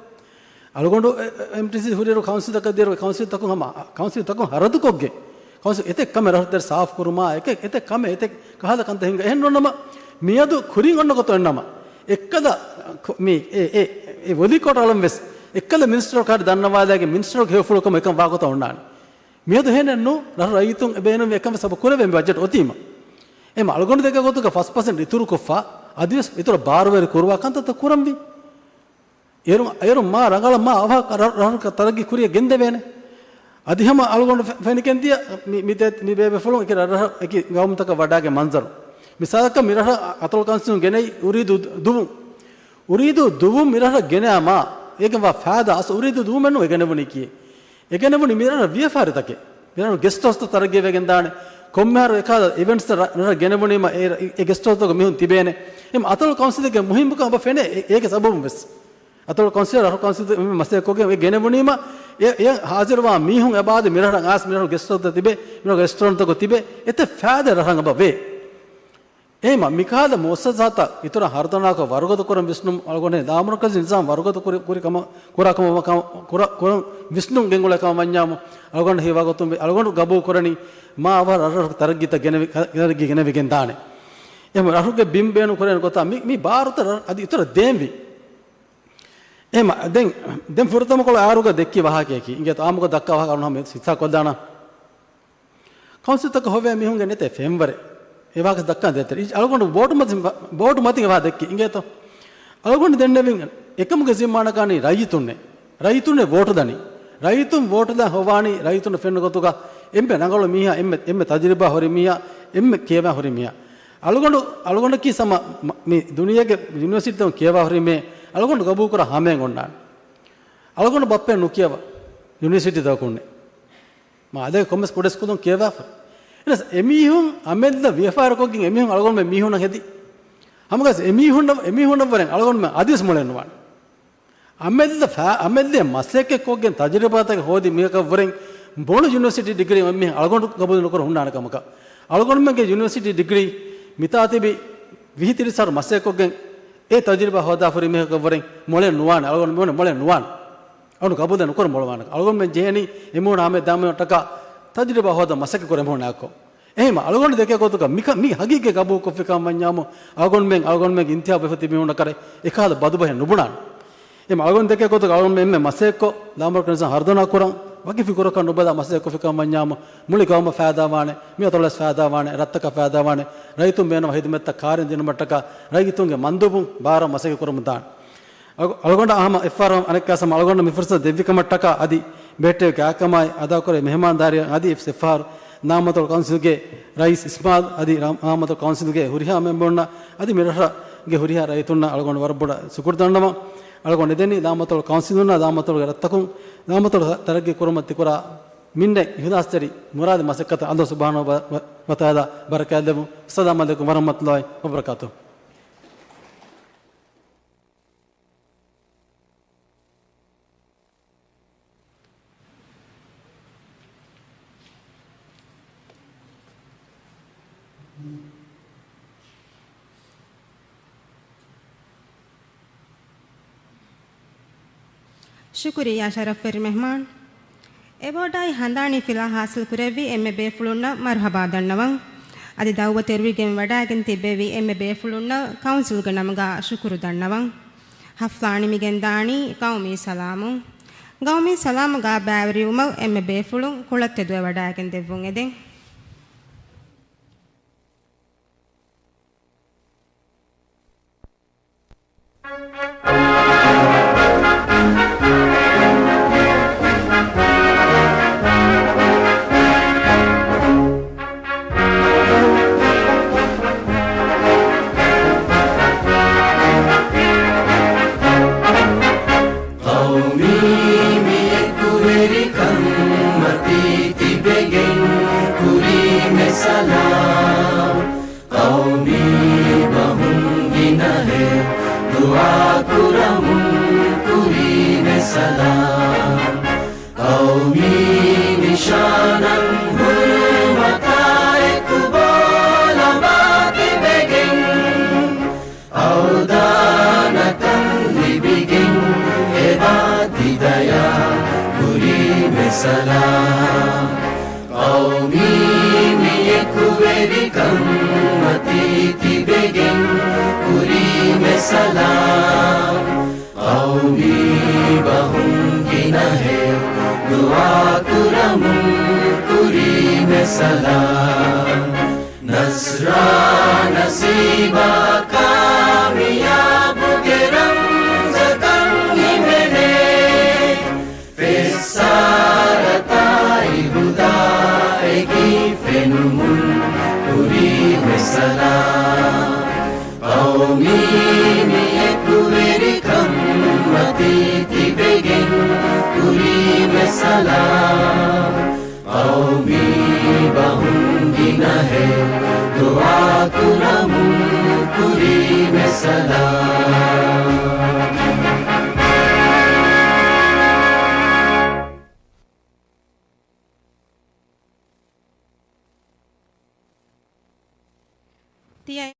އަޅުގަނޑު އެ، އެ، އެމްޓީސީ ހުރިއިރު ކައުންސިލްތަކަށް ދިޔައިރު ކައުންސިލްތަކުން ހަމަ، ކައުންސިލްތަކުން ހަރަދުކޮށްގެން، ކައުންސިލް އެތެއް ކަމެއް ރަށުތެރެ ސާފު ކުރުމާ، އެކެއް، އެތެއް ކަމެއް، އެތެއް ކަހަލަ ކަންތައް ހިނގާ އެހެން ނޫން ނަމަ، މިއަދު ކުރިން އޮންނަ ގޮތަށް އޮންނަމަ، އެއްކަލަ މި، އެ، އެ، އެ ވޮލީ ކޯޓަށް އަޅަން ވެސް، އެއްކަލަ މިނިސްޓަރު ކާރި ދަންނަވާލައިގެން މިނިސްޓަރުގެ ހެޔޮފުޅު ކަމަށް އެކަން ވާގޮތަށް އޮންނާނެ. މިއަދު އެހެނެއް ނޫން، ރަށު ރައްޔިތުން އެބޭނުންވީ އެކަން ވެސް އެބަ ކުރެވޭ މި ބަޖެޓް އޮތީމަ. އެހެން އަޅުގަނޑު ދެކޭ ގޮތުގަ ފަސް ޕަސެންޓް އިތުރުކޮށްފަ، އަދިވެސް އިތުރަށް ބާރުވެރި ކުރުވާ ކަންތައްތައް ކުރަންވީ. އޭރު، އޭރު މާ ރަނގަޅަށް މާ އަވަހަށް ރަށް، ރަށު ތަރައްގީ ކުރިޔަށް ގެންދެވޭނެ. އަދި ހަމަ އަޅުގަނޑު ފެ، ފެނިގެންދިޔަ މި، މި ދޭ، މި ބޭބެފުޅުން އެކި ރަށް، ރަށަށް އެކި ގައުމުތަކަށް ވަޑާގެ މަންޒަރު. މިސާލަކަށް މި ރަށަށް އަތޮޅު ކައުންސިލުން ގެނައި އުރީދޫ ދު، ދުވުން. އުރީދޫ ދުވުން މި ރަށަށް ގެނައިމާ، އޭގެން ވާ ފައިދާ އަސް އުރީދޫ ދުވުމެއް ނޫން އެ ގެނެވުނީ ކީއް؟ އެ ގެނެވުނީ މި ރަށަށް ވިޔަފާރިތަކެއް. މި ރަށު ގެސްޓް ހައުސްތައް ތަރައްގީވެގެން ދާނެ. ކޮންމެހާރު އެކާލަ އިވެންޓްސްތައް ރަ، ރަށަށް ގެނެވުނީމަ އެ، އެ ގެސްޓް ހައުސްތަކު މީހުން ތިބޭނެ. އެހެން އަތޮޅު ކައުންސިލެއްގެ މުހިންމުކަން އެބަ ފެނޭ އެ، އޭގެ ސަބަބުން ވެސް. އަތޮޅު ކައުންސިލަރ ރަށު ކައުންސިލް މަސައްކަތްކޮށްގެން އެ ގެނެވުނީމަ އެ، އެ ހާޒިރުވާ މީހުން އެބައާދެ މި ރަށަށް އައިސް މި ރަށު ގެސްޓް ހައުސްތައް ތިބޭ، މި ރަށު ރެސްޓޯރެންޓްތަކު ތިބޭ، އެތައް ފައިދާ ރަށަށް އެބަ ވޭ. އެހެންމަ މިކަހަލަ މުއައްސަސާތައް އިތުރަށް ހަރުދަނާކޮށް ވަރުގަދަ ކުރަން ވިސްނުން އަޅުގަނޑު ލާމަރުކަޒީ ނިޒާމް ވަރުގަދަ ކުރި، ކުރި ކަމަށް، ކުރާ ކަމަށް ކަމަށް، ކުރަ، ކުރަން ވިސްނުން ގެންގުޅޭ ކަމަށް ވަންޏާމު، އަޅުގަނޑު ހީވާގޮތުން އަޅުގަނޑު ގަބޫލު ކުރަނީ މާ އަވަހަށް ރަށްރަށު ތަރައްގީތައް ގެނެވި، ތަރައްގީ ގެނެވިގެން ދާނެ. އެހެން ރަށުގެ ބިން ބޭނުން ކުރޭނެ ގޮތާ މި، މި ބާރުތައް ރަށް އަދި އިތުރަށް ދޭންވީ. އެހެން ދެން، ދެން ފުރަތަމަ ކޮޅަށް އާރުގަ ދެއްކި ވާހަކަޔަކީ. އިނގޭތޯ އާއްމުކޮށް ދައްކާ ވާހަކަ އަޅުގަނޑު ހަމަ ހިއްސާ ކޮށްލާނަން. ކައުންސިލްތަކަށް ހޮވޭ މީހުންގެ ނެތޭ ފެންވަރެއް. އެ ވާހަކަ ދައްކާ ދޭތެރެ. އަޅުގަނޑު ވޯޓު މަތިން ވާ، ވޯޓު މަތިން އެ ވާހަކަ ދެއްކި. އިނގޭތޯ؟ އަޅުގަނޑު ދެންނެވިން އެކަމުގެ ޒިންމާނަކާނީ ރައްޔިތުންނޭ. ރައްޔިތުންނޭ ވޯޓު ދަނީ. ރައްޔިތުން ވޯޓު ދާ ހޮވާނީ ރައްޔިތުން ފެންނަ ގޮތުގަ އެންމެ ރަނގަޅު މީހާ، އެންމެ، އެންމެ ތަޖުރިބާ ހުރި މީހާ، އެންމެ ކިޔަވާ ހުރި މީހާ. އަޅުގަނޑު، އަޅުގަނޑަކީ ސަމަ، މަ، މި ދުނިޔޭގެ ޔުނިވަރސިޓީތައް ކިޔަވާ ހުރި މީހެއް. އަޅުގަނޑު ގަބޫލު ކުރާ ހަމައެއް އޮންނާނެ. އަޅުގަނޑު ބައްޕައެއް ނުކިޔަވާ ޔުނިވަރސިޓީތަކުންނެއް. މާ އަދި ކޮންމެސް ކުޑަސްކުދުން ކިޔަވާފަ. އެހެނަސް އެމީހުން އަމެއްލަ ވިޔަފާރިކޮށްގެން އެމީހުން އަޅުގަނޑުމެން މީހުންނަށް ހެދި. ހަމަގަސް އެމީހުންނަށް، އެމީހުންނަށްވުރެން އަޅުގަނޑުމެން އަދިވެސް މޮޅެއް ނުވާނެ. އަމެއްލަ ފާ، އަމެއްލަ މަސައްކަތްކޮށްގެން ތަޖުރިބާތަކެއް ހޯދި މީހަކަށްވުރެން މޮޅު ޔުނިވަރސިޓީ ޑިގްރީ އެމީހުން އަޅުގަނޑު ގަބޫލު ނުކުރަ ހުންނާނެ ކަމަކަށް. އަޅުގަނޑުމެންގެ ޔުނިވަރސިޓީ ޑިގްރީ މިތާ ތިބި ވިހި ތިރީސް އަހަރު މަސައްކަތްކޮށްގެން އެ ތަޖުރިބާ ހޯދާފަ ހުރި މީހަކަށްވުރެން މޮޅެއް ނުވާނެ. އަޅުގަނޑު މި އޮންނަ މޮޅެއް ނުވާނެ. އަޅުގަނޑު ގަބޫލެއް ނުކުރަ މޮޅުވާނެ. އަޅުގަނޑުމެން ޖެހޭނީ އެމީހުން ހަމަ ދާމެއް ޓަކާ ތަޖުރިބާ ހޯދަން މަސައްކަތް ކުރެ މީހުންނާއެކު. އެހެންމަ އަޅުގަނޑު ދެކޭ ގޮތުގަ މިކަ، މި ހަގީގަތް ގަބޫލު ކޮށްފި ކަމަށް ވަންޏާމު، އަޅުގަނޑުމެން، އަޅުގަނޑުމެންގެ އިންތިހާބު އެފަ ތިބި މީހުންނަށް ކަރެ އެކަހަލަ ބަދުބަހެއް ނުބުނާނެ. އެހެންމަ އަޅުގަނޑު ދެކޭ ގޮތުގަ އަޅުގަނޑުމެން އެންމެ މަސައްކަތްކޮށް، ލާމަރުކަޒީ ނިޒާމް ހަރުދަނާ ކުރަން، ވަކި ފިކުރަކަށް ނުބަލާ މަސައްކަތް ކޮށްފި ކަމަށް ވަންޏާމު، މުޅި ގައުމަށް ފައިދާވާނެ، މި އަތޮޅަށް ފައިދާވާނެ، ރަށްތަކަށް ފައިދާވާނެ، ރައްޔިތުން ބޭނުންވާ ހިދުމަތްތައް ކާރިން ދިނުމަށްޓަކާ، ރައްޔިތުންގެ މަންދުބުން ބާރަށް މަސައްކަތް ކުރަމުން ދާނެ. އަޅު، އަޅުގަނޑަށް ހަމަ އެއްފަހަރު އަނެއްކާވެސް ހަމަ އަޅުގަނޑަށް މި ފުރުސަތު ދެއްވި ކަމަށްޓަކާ އަދި ބެހެއްޓެވި ގާތްކަމާއި އަދާކުރެވި މެހެމާންދާރީއަށް އަދި އެއްފަހަރު ލާމަތޮޅު ކައުންސިލްގެ ރައީސް އިސްމާއިލް އަދި ރާ، ލާމަތޮޅު ކައުންސިލްގެ ހުރިހާ މެމްބަރުންނަށް އަދި މި ރަށުގެ ހުރިހާ ރައްޔިތުންނަށް އަޅުގަނޑު ވަރަށް ބޮޑަށް ޝުކުރު ދަންނަވަން. އަޅުގަނޑު އެދެނީ ލާމަތޮޅު ކައުންސިލުންނާ ލާމަތޮޅުގެ ރަށްތަކުން ލާމަތޮޅު ތަރައްގީ ކުރުމަށް ތިކުރާ މިންނެ އިހުލާސްތެރި މުރާދި މަސައްކަތަށް ﷲ ސުބްޙާނަހޫ ވަ، ވަ، ވަތަޢާލާ ބަރަކާތްލެއްވުން. އައްސަލާމު ޢަލައިކުމް ވަރަޙްމަތުﷲ ވަބަރަކާތުހު. ޝުކުރިއްޔާ ޝަރަފްވެރި މެހްމާން. އެވޯޑާއި ހަނދާނީ ފިލާ ހާސިލް ކުރެއްވި އެންމެ ބޭފުޅުންނަށް މަރުޙަބާ ދަންނަވަން. އަދި ދަޢުވަތު އެރުވިގެން ވަޑާގެން ތިއްބެވި އެންމެ ބޭފުޅުންނަށް ކައުންސިލްގެ ނަމުގަ ޝުކުރު ދަންނަވަން. ހަފްލާ ނިމިގެން ދާނީ ޤައުމީ ސަލާމުން. ޤައުމީ ސަލާމުގަ ބައިވެރިވުމަށް އެންމެ ބޭފުޅުން ކުޅައްތެދުވެ ވަޑާގެން ދެއްވުން އެދެން. ޤައުމީ މި އެކުވެރިކަން މަތީ ތިބެގެން ކުރީމެ ސަލާމް. ޤައުމީ ބަހުން ގިނަހެއް ދުޢާ ކުރަމުން ކުރީމެ ސަލާމް. ޤައުމީ ނިޝާނަން ހުރުމަތާ އެކުބާ ސަލާމް. ޤައުމީ މި އެކުވެރިކަން މަތީ ތިބެގެން ކުރީމެ ސަލާމް. ޤައުމީ ބަހުން ގިނަ ހެޔޮ ދުޢާ ކުރަމުން ކުރީމެ ސަލާމް. ނަޞްރާ ނަސީބާ ކާމިޔާބުގެ ރަމްޒަކަށް ހިމެނޭ. ފެއްސާރަތާއި ހުދާއެކީ ފެނުމުން ކުރީމެ ސަލާމް. ޤައުމީ މި އެކުވެރިކަން މަތީ ތިބެގެން ކުރީމެ ސަލާމް. ޤައުމީ ބަހުން ގިނަ ހެޔޮ ދުޢާ ކުރަމުން ކުރީމެ ސަލާމް. ތިޔަ